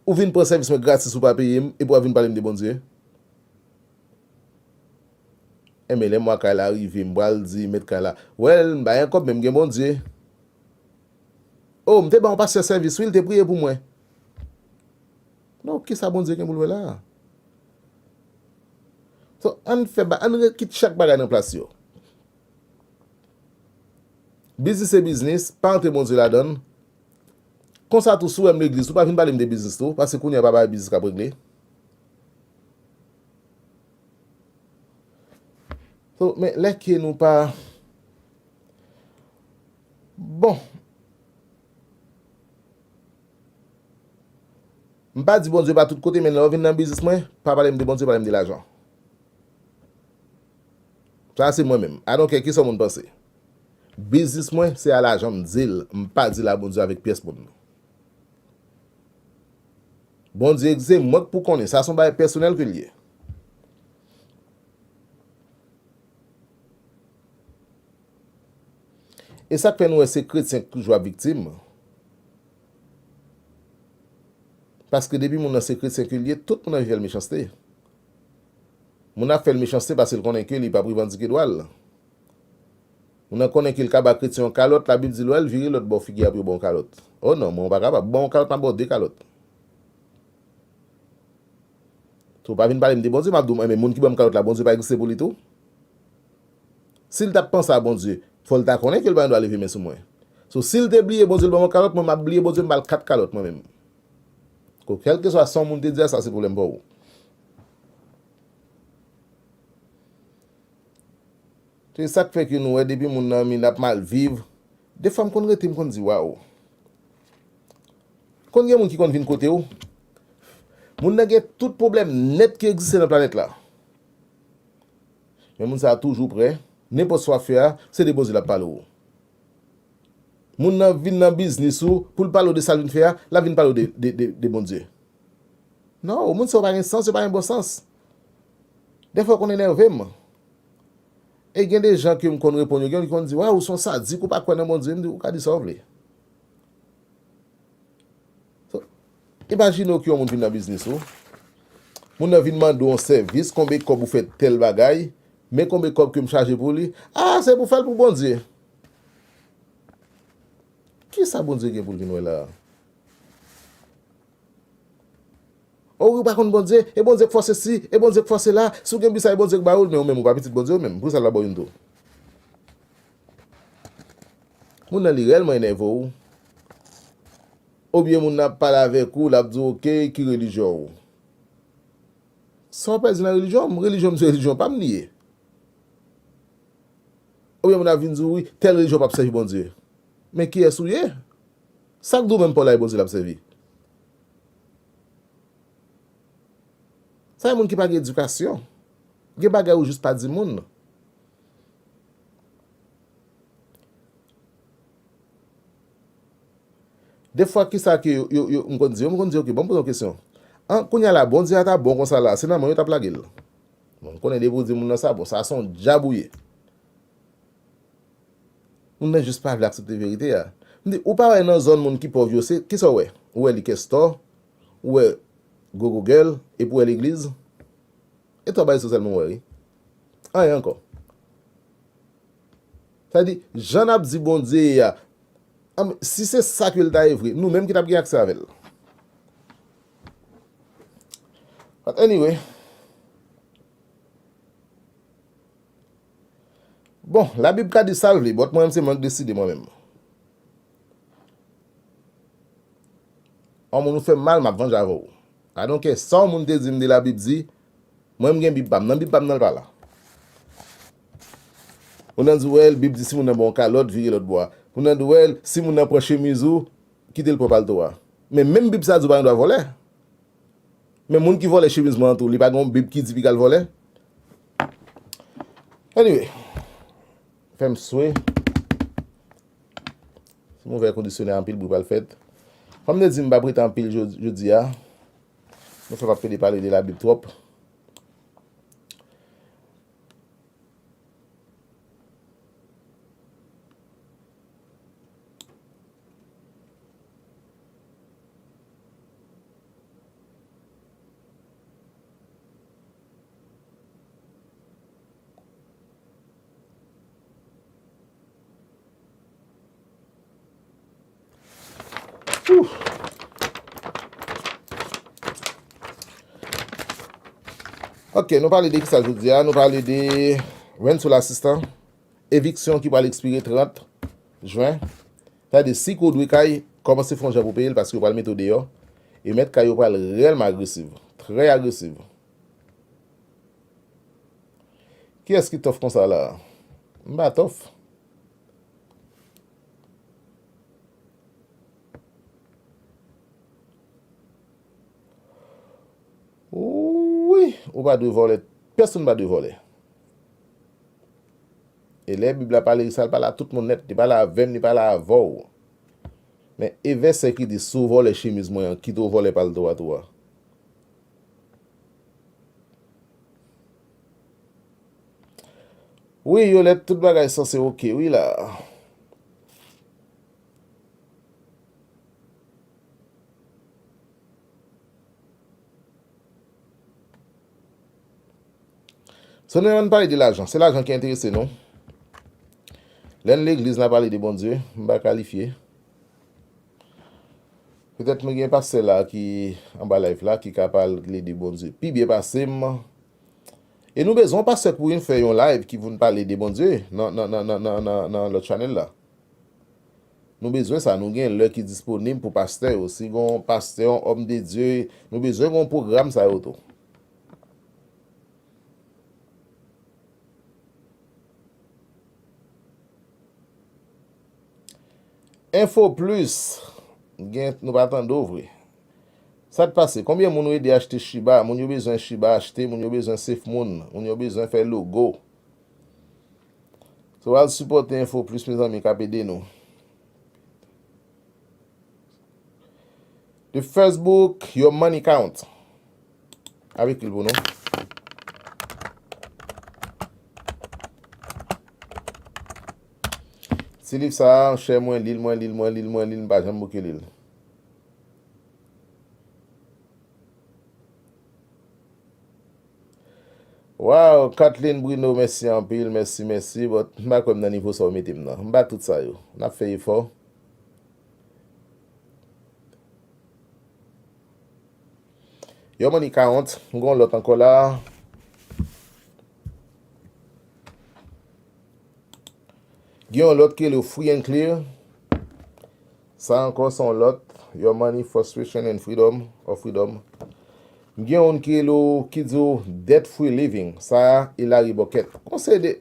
ou vin pran sèvis mwen gratis, ou pa peye m, epi w ap vin pale m de Bondye? Enben, lè mwa kay la rive, m pral di mèt kay la, well, m pa gen kòb, men m gen Bondye. O, m te ba yon pastè sèvis, wi, l te priye pou mwen. Non, kisa Bondye gen pou l wè la a? So, ann fè ba-, ann re-, kit chak bagay nan plas yo. Biznis se biznis, pa antre Bondye ladan l. Konsa tou, si w wè m legliz, ou pa vin pale m de biznis tou, paske kounye a pa bagay biznis k ap regle. So, men lè ke nou pa, bon, m pa di Bondye pa tout kote, men lè w vin nan biznis mwen, pa pale m de Bondye, pale m de lajan. Sa se mwen menm. I don't care kisa moun panse. Biznis mwen, se a lajan m di l, m pa di l a Bondye avèk pyès moun. Bondye egziste, mwen k pou konnen, sa se yon bagay pèsonèl ke l ye. E sa k fè nou wè se kretyen k toujou ap viktim. Paske depi moun nan se kretyen ke l ye, tout moun anvi fè l mechanste. Moun nan ap fè l mechanste paske l konnen ke li p ap revandike dwa l. Moun nan konnen ke l ka ba kretyen yon kalòt, Labib di l, wè l vire lòt bò figi a pou yo ba w yon kalòt. O non, mwen, ou pa kapab. Ban yon kalòt, m ap ba w de kalòt. So, pa vin pale m de Bondye, m ap di w, men moun ki ban m kalòt la, Bondye pa egziste pou li tou? Si l t ap panse a Bondye, fò l ta konnen ke l pa gen dwa leve men sou mwen. So, si l te bliye Bondye, l ban m yon kalòt, mwen, m ap bliye Bondye, m ba l kat kalòt, mwen menm. Ko, kèlkeswa sa yon moun te di a, sa se pwoblèm pa w. Se sa k fè ke nou wè depi moun nan min ap mal viv, defwa m konn rete, m konn di, waw. Konn gen moun ki konn vin kote w. Moun nan gen tout pwoblèm nèt ki egziste nan planèt la. Men moun sa a toujou prè, nenpòt sa w ap fè a, se de Bondye l ap pale w. Moun nan vin nan biznis ou, pou l pale w de sa l vin fè a, l ap vin pale w de, de, de, de Bondye. Non, moun sa yo pa gen sans, yo pa gen bon sans. Defwa yo konn enève m. E gen de jan ke m konn reponn yo, gen yon ki konn di, waw, ou se yon sadik, ou pa kwè nan Bondye. M di, ou ka di sa w vle. So, imajine w ke yon moun vin nan biznis ou. Moun nan vin mande w yon sèvis, konbe kòb ou fè tèl bagay, men konbe kòb ke m chaje pou li. A, se pou fè l pou Bondye. Kisa Bondye gen pou l vin wè la a? O wi, ou pa konn Bondye, e Bondye k fè w sesi, e Bondye k fè w sela, si w gen bib sa, e Bondye k ba ou l, men ou menm, ou pa pitit Bondye ou menm, poukisa l pa ba w youn tou? Moun nan li rèlman enève w, oubyen moun nan ap pale avèk ou, l ap di w, "Oke, ki relijyon w?" Sa w pèdi nan relijyon m? Relijyon m se relijyon pa m li ye. Oubyen moun ap vin di w, "Wi, tèl relijyon p ap sèvi Bondye." Men kiyès ou ye? Sa k di w menm pa w la e Bondye l ap sèvi? Sa e moun ki pa gen edikasyon. Gen bagay ou jis pa di moun. Defwa, kisa ke yo, yo, yo, m konn di yo, m konn di, "Oke, ban m poze yon kesyon. An, kounye a la, Bondye a ta bon konsa la, se nan men w yo t ap lage l." Bon, m konnen depi w di moun nan sa, bon, sa se yon dyab ou ye. Moun nan jis pa vle aksepte verite a. M di, ou pa wè nan zòn moun ki pòv yo, se, kisa w wè? Ou wè likèstò, ou wè gwo Google, epi w wè legliz? E twa bagay sa sèlman w wè, wi. Anyen ankò. Sa di, jan n ap di Bondye ye a, ann, si se sa ke l ta ye vre, nou menm ki t ap gen aksè avè l. But anyway. Bon, Labib ka di sa l vle, but mwen menm se mwen k deside mwen menm. Yon moun ou fè m mal, m ap vanje avè w. I don't care sa yon moun te di m de Labib di, mwen m gen Bib pa m, nan Bib pa m nan l pa la. Moun nan di, "Well, Bib di si moun nan ba w yon kalòt, vire lòt bò a." Moun nan di, "Well, si moun nan pran chemiz ou, kite l pran palto a." Men menm Bib sa di w pa gen dwa vòlè. Men moun ki vòlè chemiz mwen an tou, li pa gen yon Bib ki di piga l vòlè? Anyway, fè m swe. Si m ouvè kondisyonè anpil, bri pral fèt. Kòm m te di, m p ap rete anpil jodi, jodi a. Nou fè m ap pede pale de Labib twòp. Ouf. Ok, nou pale de kisa jodi a? Nou pale de rental assistance, eviksyon ki pral ekspire trant jen. Sa vle di, si ke w dwe kay, kòmanse fè yon jan pou peye l, paske yo pral mete w deyò. E mèt kay yo pral rèlman agresiv, trè agresiv. Kiyès ki tòf konsa la? M pa tòf. Wi, ou pa dwe vòlè. Pèsonn pa dwe vòlè. E lè Bib la pale sa, l pale a tout moun nèt. Li pale avè m, li pale avè w. Men e vèsè ki di, si w vòlè chemiz mwen an, kite w vòlè palto a tou a. Wi, Yolette, tout bagay sanse oke, wi la. So, nou ann pale de lajan. Se lajan ki enterese nou. Lè n legliz, n a pale de Bondye, m pa kalifye. Petèt mwen gen pastè la ki anba live la, ki ka pale de Bondye pi byen pase m. E nou bezwen yon pastè ki pou vin fè yon live ki pou vin pale de Bondye nan, nan, nan lòt chanèl la. Nou bezwen sa, nou gen lè ki disponib pou pastè yo. Si gen yon pastè, yon homme de Dieu, nou bezwen gen yon pwogram sa yo tou. Info Plus, gen, nou pa tande w vre. Sa k pase? Konbyen moun ou ede achte Shiba? Moun yo bezwen Shiba achte, moun yo bezwen Safe Moon, moun yo bezwen fè logo. So, al sipòte Info Plus, mezanmi, k ap ede nou. The first book, Your Money Count. Ap ekri l pou nou. Ti liv sa a, monchè, mwen li l, mwen li l, mwen li l, mwen li l, m pa janm bouke li l. Wow, Kathleen Bruno, mèsi anpil, mèsi, mèsi, but m pa kwè m nan nivo sa w mete m nan. M pa tout sa yo. N ap fè efò. Your Money Count, m gen yon lòt ankò la. Gen yon lòt ki rele Free and Clear. Sa ankò se yon lòt. Your Money, Frustration and Freedom, or Freedom. M gen yon ki rele, ki di w Debt Free Living. Sa a, Hilary Boquet. Konsèy de,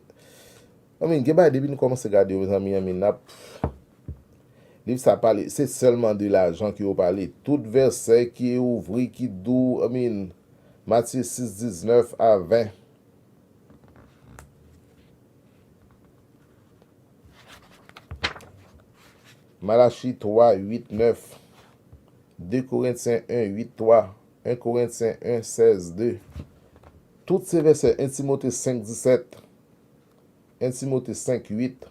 I mean, gen bagay depi nou kòmanse gade yo, mezanmi, I mean, n ap, liv sa pale, se sèlman de lajan ke yo pale. Tout vèsè ki ouvri, ki di w, I mean, Matye sis, diznèf a ven. Malachi twa, uit, nèf. De Korentyen en, uit, twa. En Korentyen en, sèz, de. Tout se vèsè, en Timote senk, disèt. En Timote senk, uit.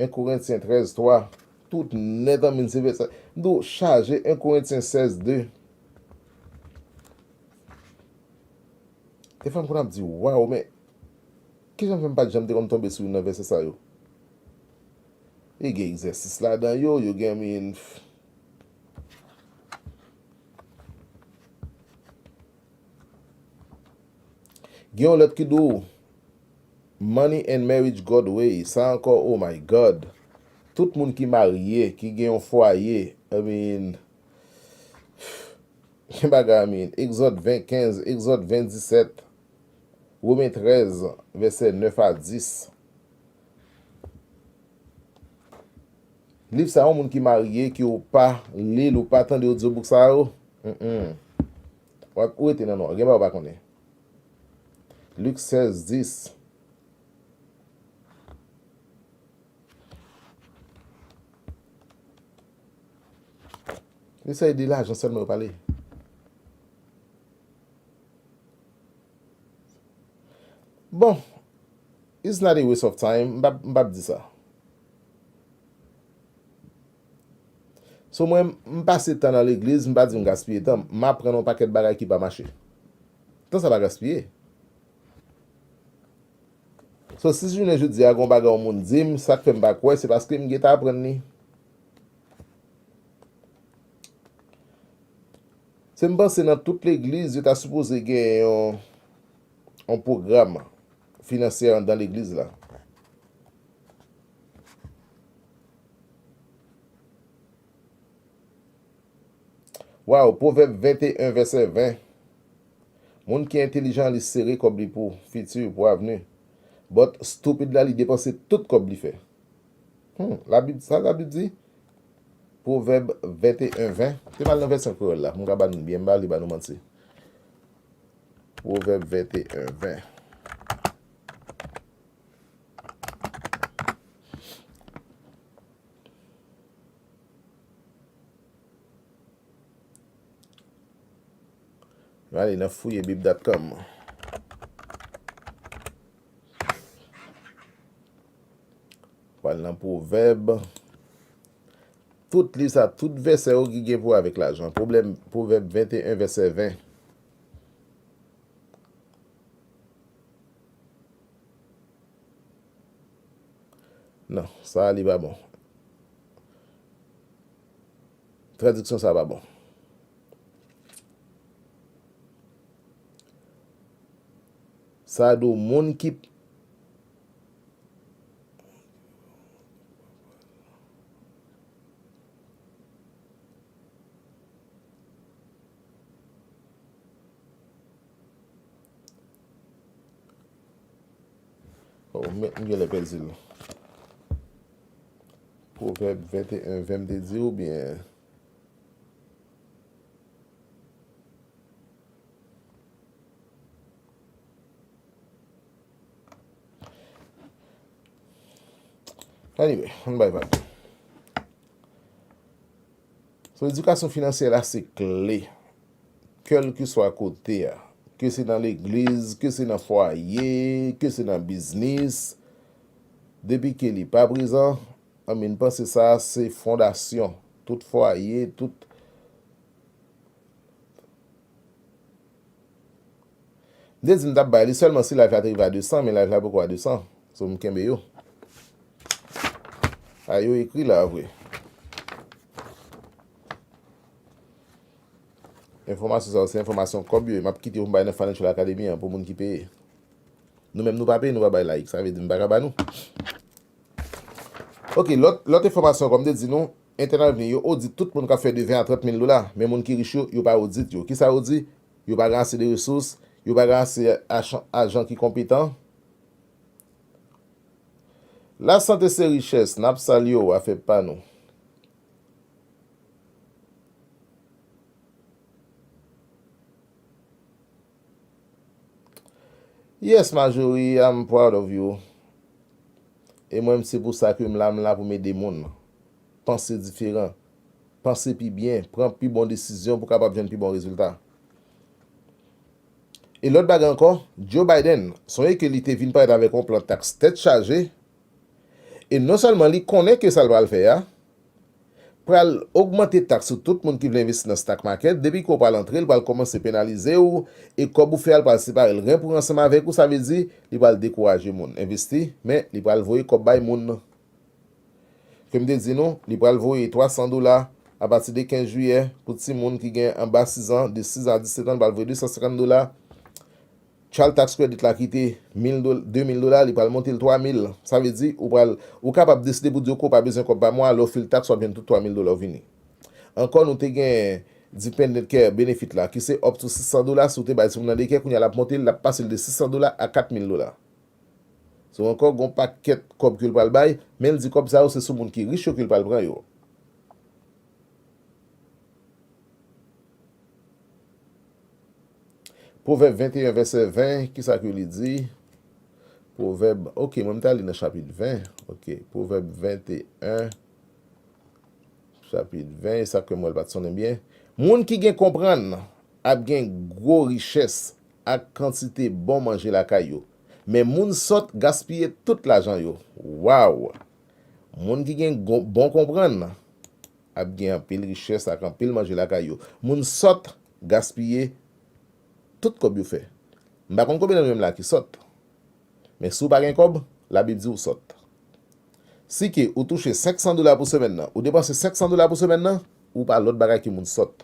En Korentyen trèz, twa. Tout nèt, I mean, se vèsè. M di w, chaje, en Korentyen sèz, de. Defwa m konn ap di, waw, men kijan fè m pa t janm te konn tonbe sou youn nan vèsè sa yo? E gen egzèsis ladan yo, yo gen, I mean, gen yon lòt ki di w, Money and Marriage God Way. Sa ankò, oh my God. Tout moun ki marye, ki gen yon fwaye, I mean, gen bagay, I mean, Egzòd ven, kenz, Egzòd ven, disèt, Women trèz, vèsè nèf a dis. Liv sa, yon moun ki marye, ke w pa li l, ou pa tande audiobook sa yo, mm, mm. W ap, ou rete nan nwa, gen bagay ou pa konnen. Lik sèz, dis. Li se de lajan sèlman yo pale. Bon, it's not a waste of time, m p ap, m p ap di sa. So mwen, m pase tan nan legliz, m pa di m gaspiye tan, m aprann yon pakèt bagay ki pa mache. Tan sa pa gaspiye. So, si jounen jodi a gon bagay yon moun di m, sa k fè m pa kwè, se paske m gentan aprann li. Se m panse nan tout legliz, yo ta sipoze gen yon, yon pwogram finansyè anndan legliz la. Waw, Pwovèb venteyen vèsè ven. Moun ki entelijan, li sere kòb li pou fiti, pou avni. But stupid la, li depanse tout kòb li fè. Hmm, Labib, sa Labib di? Pwovèb venteyen ven. Te m al nan vèsyon kreyòl la, pou m ka ba nou byen, m pa vle ba nou manti. Pwovèb venteyen ven. Yo ale nan fouye bib dot com. Pral nan Pwovèb. Tout liv sa, tout vèsè yo ki gen pou wè avèk lajan. Pwoblèm, Pwovèb venteyen vèsè ven. Non, sa a li pa bon. Tradiksyon sa a pa bon. Sa a di w moun ki Oh, m, m genlè pèdi l. Pwovèb venteyen ven m te di w byen. Anyway, ann bay vag. So, edikasyon finansyè la se kle. Kèlkeswa kote a. Ke se nan legliz, ke se nan fwaye, ke se nan biznis. Depi ke li pa prezan, ann, m panse sa se fondasyon. Tout fwaye, tout M te di m t ap bay li sèlman si live la te rive a de san, men live la poko a de san. So, m kenbe yo. A, yo ekri la vre. Enfòmasyon sa yo, se enfòmasyon kòb yo, m ap kite yo pou m bay nan Financial Academy an pou moun ki peye. Nou menm nou pa peye, nou pa bay like, sa vle di m pa ka ba nou. Ok, lòt, lòt enfòmasyon, kòm m te di nou, Internal Revenue, yo odit tout moun k ap fè de ven a trant mil dola, men moun ki rich yo, yo pa odit yo. Kisa yo di? Yo pa gen ase de resous, yo pa gen ase achan- ajan ki konpetan. Lasante se richès, n ap salye w, afè pa nou. Yes, Marjorie, I'm proud of you. E mwen, se pou sa ke m la, m la pou m ede moun. Panse diferan. Panse pi byen. Pran pi bon desizyon pou w kapab jwenn pi bon rezilta. E lòt bagay ankò, Joe Biden, sonje ke li te vin parèt avèk yon plan taks tèt chaje, e non sèlman li konnen ke sa l pral fè a, pral ogmante taks sou tout moun ki vle envesti nan stock market. Depi ke w pral antre, l pral kòmanse penalize w, e kòb ou fè a, l pral separe l ren pou ren ansanm avèk ou. Sa vle di, li pral dekouraje moun envesti, men li pral voye kòb bay moun. Ke m te di nou, li pral voye twa san dola apati de kenz jiyè pou timoun ki gen anba sis an, de sis a disèt an, li pral voye de san senkant dola. Child tax credit la ki te mil dola, de mil dola, li pral monte l twa mil. Sa vle di, ou pral, ou kapab deside pou di, ok, ou pa bezwen kòb pa mwa, lè w file taks, w ap jwenn tout twa mil dola w vini. Ankò, nou te gen dependent care benefit la, ki se up to sis san dola, si w te bay timoun nan daycare, kounye a l ap monte, l ap pase l de sis san dola a kat mil dola. So ankò, gon pakèt kòb ke l pral bay, men l di kòb sa yo, se sou moun ki rich yo ke l pral pran yo. Pwovèb venteyen, vèsè ven, kisa ke li di? Pwovèb, ok, mwen m ta li nan chapit ven. Ok, Pwovèb venteyen, chapit ven, e sa ke m wè l pa t sonnen byen. Moun ki gen konprann ap gen gwo richès ak kantite bon manje lakay yo. Men moun sòt gaspiye tout lajan yo. Waw! Moun ki gen gon- bon konprann ap gen anpil richès ak anpil manje lakay yo. Moun sòt gaspiye tout kòb yo fè. M pa konn konbyen nan nou menm la ki sòt. Men si w pa gen kòb, Labib di w sòt. Si ke ou touche senk san dola pou semèn nan, ou depanse senk san dola pou semèn nan, ou pa lòt bagay ke moun sòt.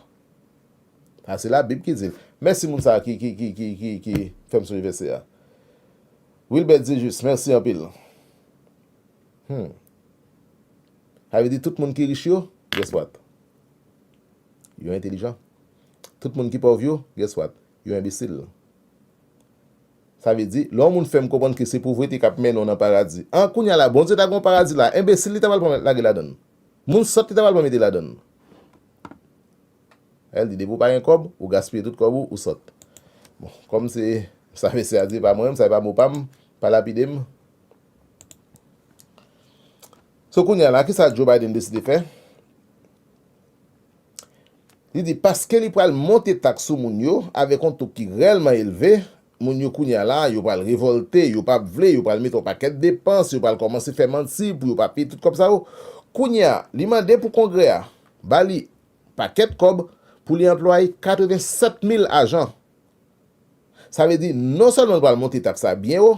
Sa se Labib ki di l. Mèsi moun sa a ki, ki, ki, ki, ki, ki fè m sonje vèsè a. Wilbert di jis, mèsi anpil. Hmm. Sa vle di tout moun ki rich yo, guess what? Yo entelijan. Tout moun ki pòv yo, guess what? Yo enbesil. Sa vle di, lè yon moun fè m konprann ke se povrete k ap mennen w nan paradi. An, kounye a la, Bondye ta gen yon paradi la, enbesil li ta pral pran lage ladann. Moun sòt li ta pral pran mete ladann. Èl di, depi w pa gen kòb, ou gaspiye tout kòb ou, ou sòt. Bon, kòm se sa mesye a di, pa mwen, sa e pa mo pa m, pa lapide m. So, kounye a la, kisa Joe Biden deside fè? Li di, paske li pral monte taks sou moun yo avèk yon to ki reyèlman elve, moun yo kounye a la, yo pral revòlte, yo p ap vle, yo pral mete yon pakèt depans, yo pral kòmanse fè manti pou yo pa peye tout kòb sa yo. Kounye a, li mande pou Kongrè a ba li pakèt kòb pou li anplwaye katrevennsèt mil ajan. Sa vle di, non sèlman l pral monte taks la byen wo,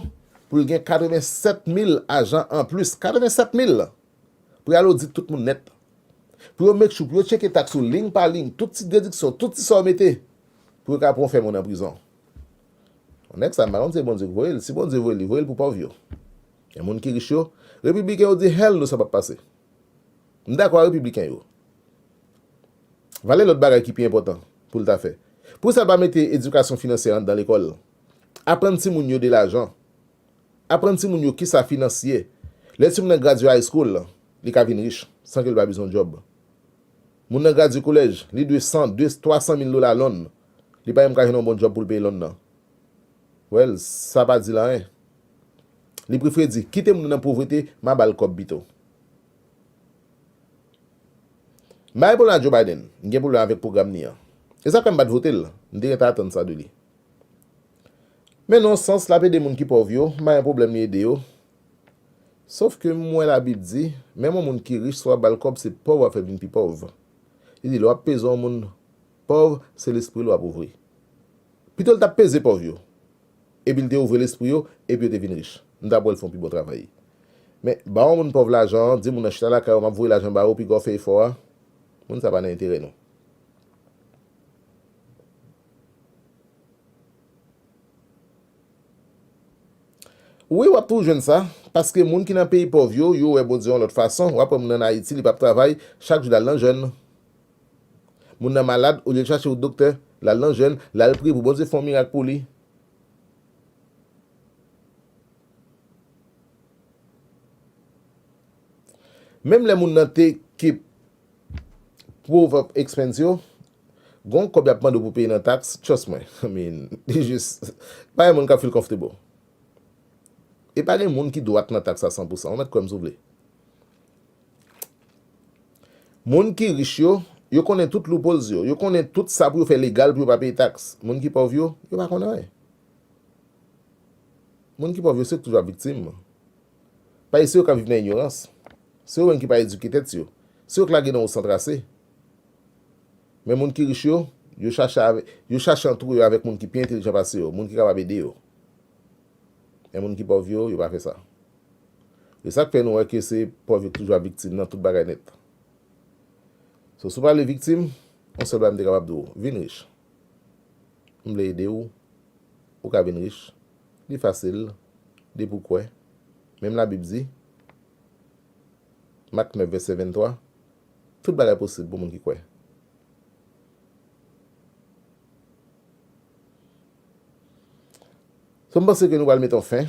pou l gen katrevennsèt mil ajan anplis, katrevennsèt mil, pou y al odit tout moun nèt. Pou yo make sure, pou yo tcheke taks ou liy pa liy, tout ti dediksyon, tout ti sa w mete, pou yo ka pran w fèmen w nan prizon. Yon nèg sa, m pa konn se Bondye k voye l. Si Bondye voye l, li voye l pou pòv yo. Gen moun ki rich yo, repibliken yo di, hell no, sa p ap pase. M dakò ak repibliken yo. Vale lòt bagay ki pi enpòtan pou l ta fè. Poukisa l pa mete edikasyon finansyè anndan lekòl? Aprann timoun yo de lajan. Aprann timoun yo kisa finans ye. Lè timoun nan gradye high school, li ka vin rich san ke l pa bezwen djòb. Moun nan gradye kolèj, li dwe san, de, twa san mil dola loan. Li pa menm ka jwenn yon bon djòb pou l peye loan nan. Well, sa pa di l anyen. Li prefere di, kite moun nan nan povrete, m a ba l kòb pito. M pa gen pwoblèm ak Joe Biden, m gen pwoblèm avèk pwogram li an. E sa k fè m pa t vote l, m te gentan atann sa de li. Men nan yon sans, l ap ede moun ki pòv yo, m pa gen pwoblèm li ede yo. Sof ke m wè Labib di, menm yon moun ki rich, si w ap ba l kòb, se pòv w ap fè l vin pi pòv. Li di, lè w ap peze yon moun pòv, se lespri l w ap ouvri. Pito l t ap peze pòv yo, epi l te ouvri lespri yo, epi yo te vin rich. M t ap wè l fè yon pi bon travay. Men, ba yon moun pòv lajan an, di moun nan chita lakay ou, m ap voye lajan ba ou, piga w fè efò a, moun sa pa nan enterè nou. Wi, w ap toujou jwenn sa, paske moun ki nan peyi pòv yo, yo wè Bondye yon lòt fason. W ap wè moun ann Ayiti, li p ap travay, chak jou l al nan jèn. Moun nan malad, olye l chache wout doktè, l al nan jèn, l al priye pou Bondye fè yon mirak pou li. Menm lè moun nan te keep proof of expense yo, gon kòb y ap mande w pou peye nan taks, trust mwen. I mean, li jis, pa gen moun k ap feel comfortable. E pa gen moun ki dwat nan taks a san pou san. Ou mèt kwè m si w vle. Moun ki rich yo, yo konnen tout loopholes yo. Yo konnen tout sa pou yo fè legal pou yo pa peye taks. Moun ki pòv yo, yo pa konn anyen. Moun ki pòv yo, se yo k toujou ap viktim. Paske se yo k ap viv nan inyorans. Se yo menm ki pa edike tèt yo. Se yo k lage nan yon san trase. Men moun ki rich yo, yo chache avè, yo chache antoure yo avèk moun ki pi entelijan pase yo, moun ki kapab ede yo. Men moun ki pòv yo, yo pa fè sa. E sa k fè nou wè ke se pòv yo k toujou ap viktim nan tout bagay nèt. So, si w pa vle viktim, yon sèl bagay m te kapab di w, vin rich. M vle ede w, ou ka vin rich. Li fasil, depi w kwè. Menm Labib di, Mak nèf, vèsè venntwa, tout bagay posib pou moun ki kwè. So, m panse ke nou pral mete yon fen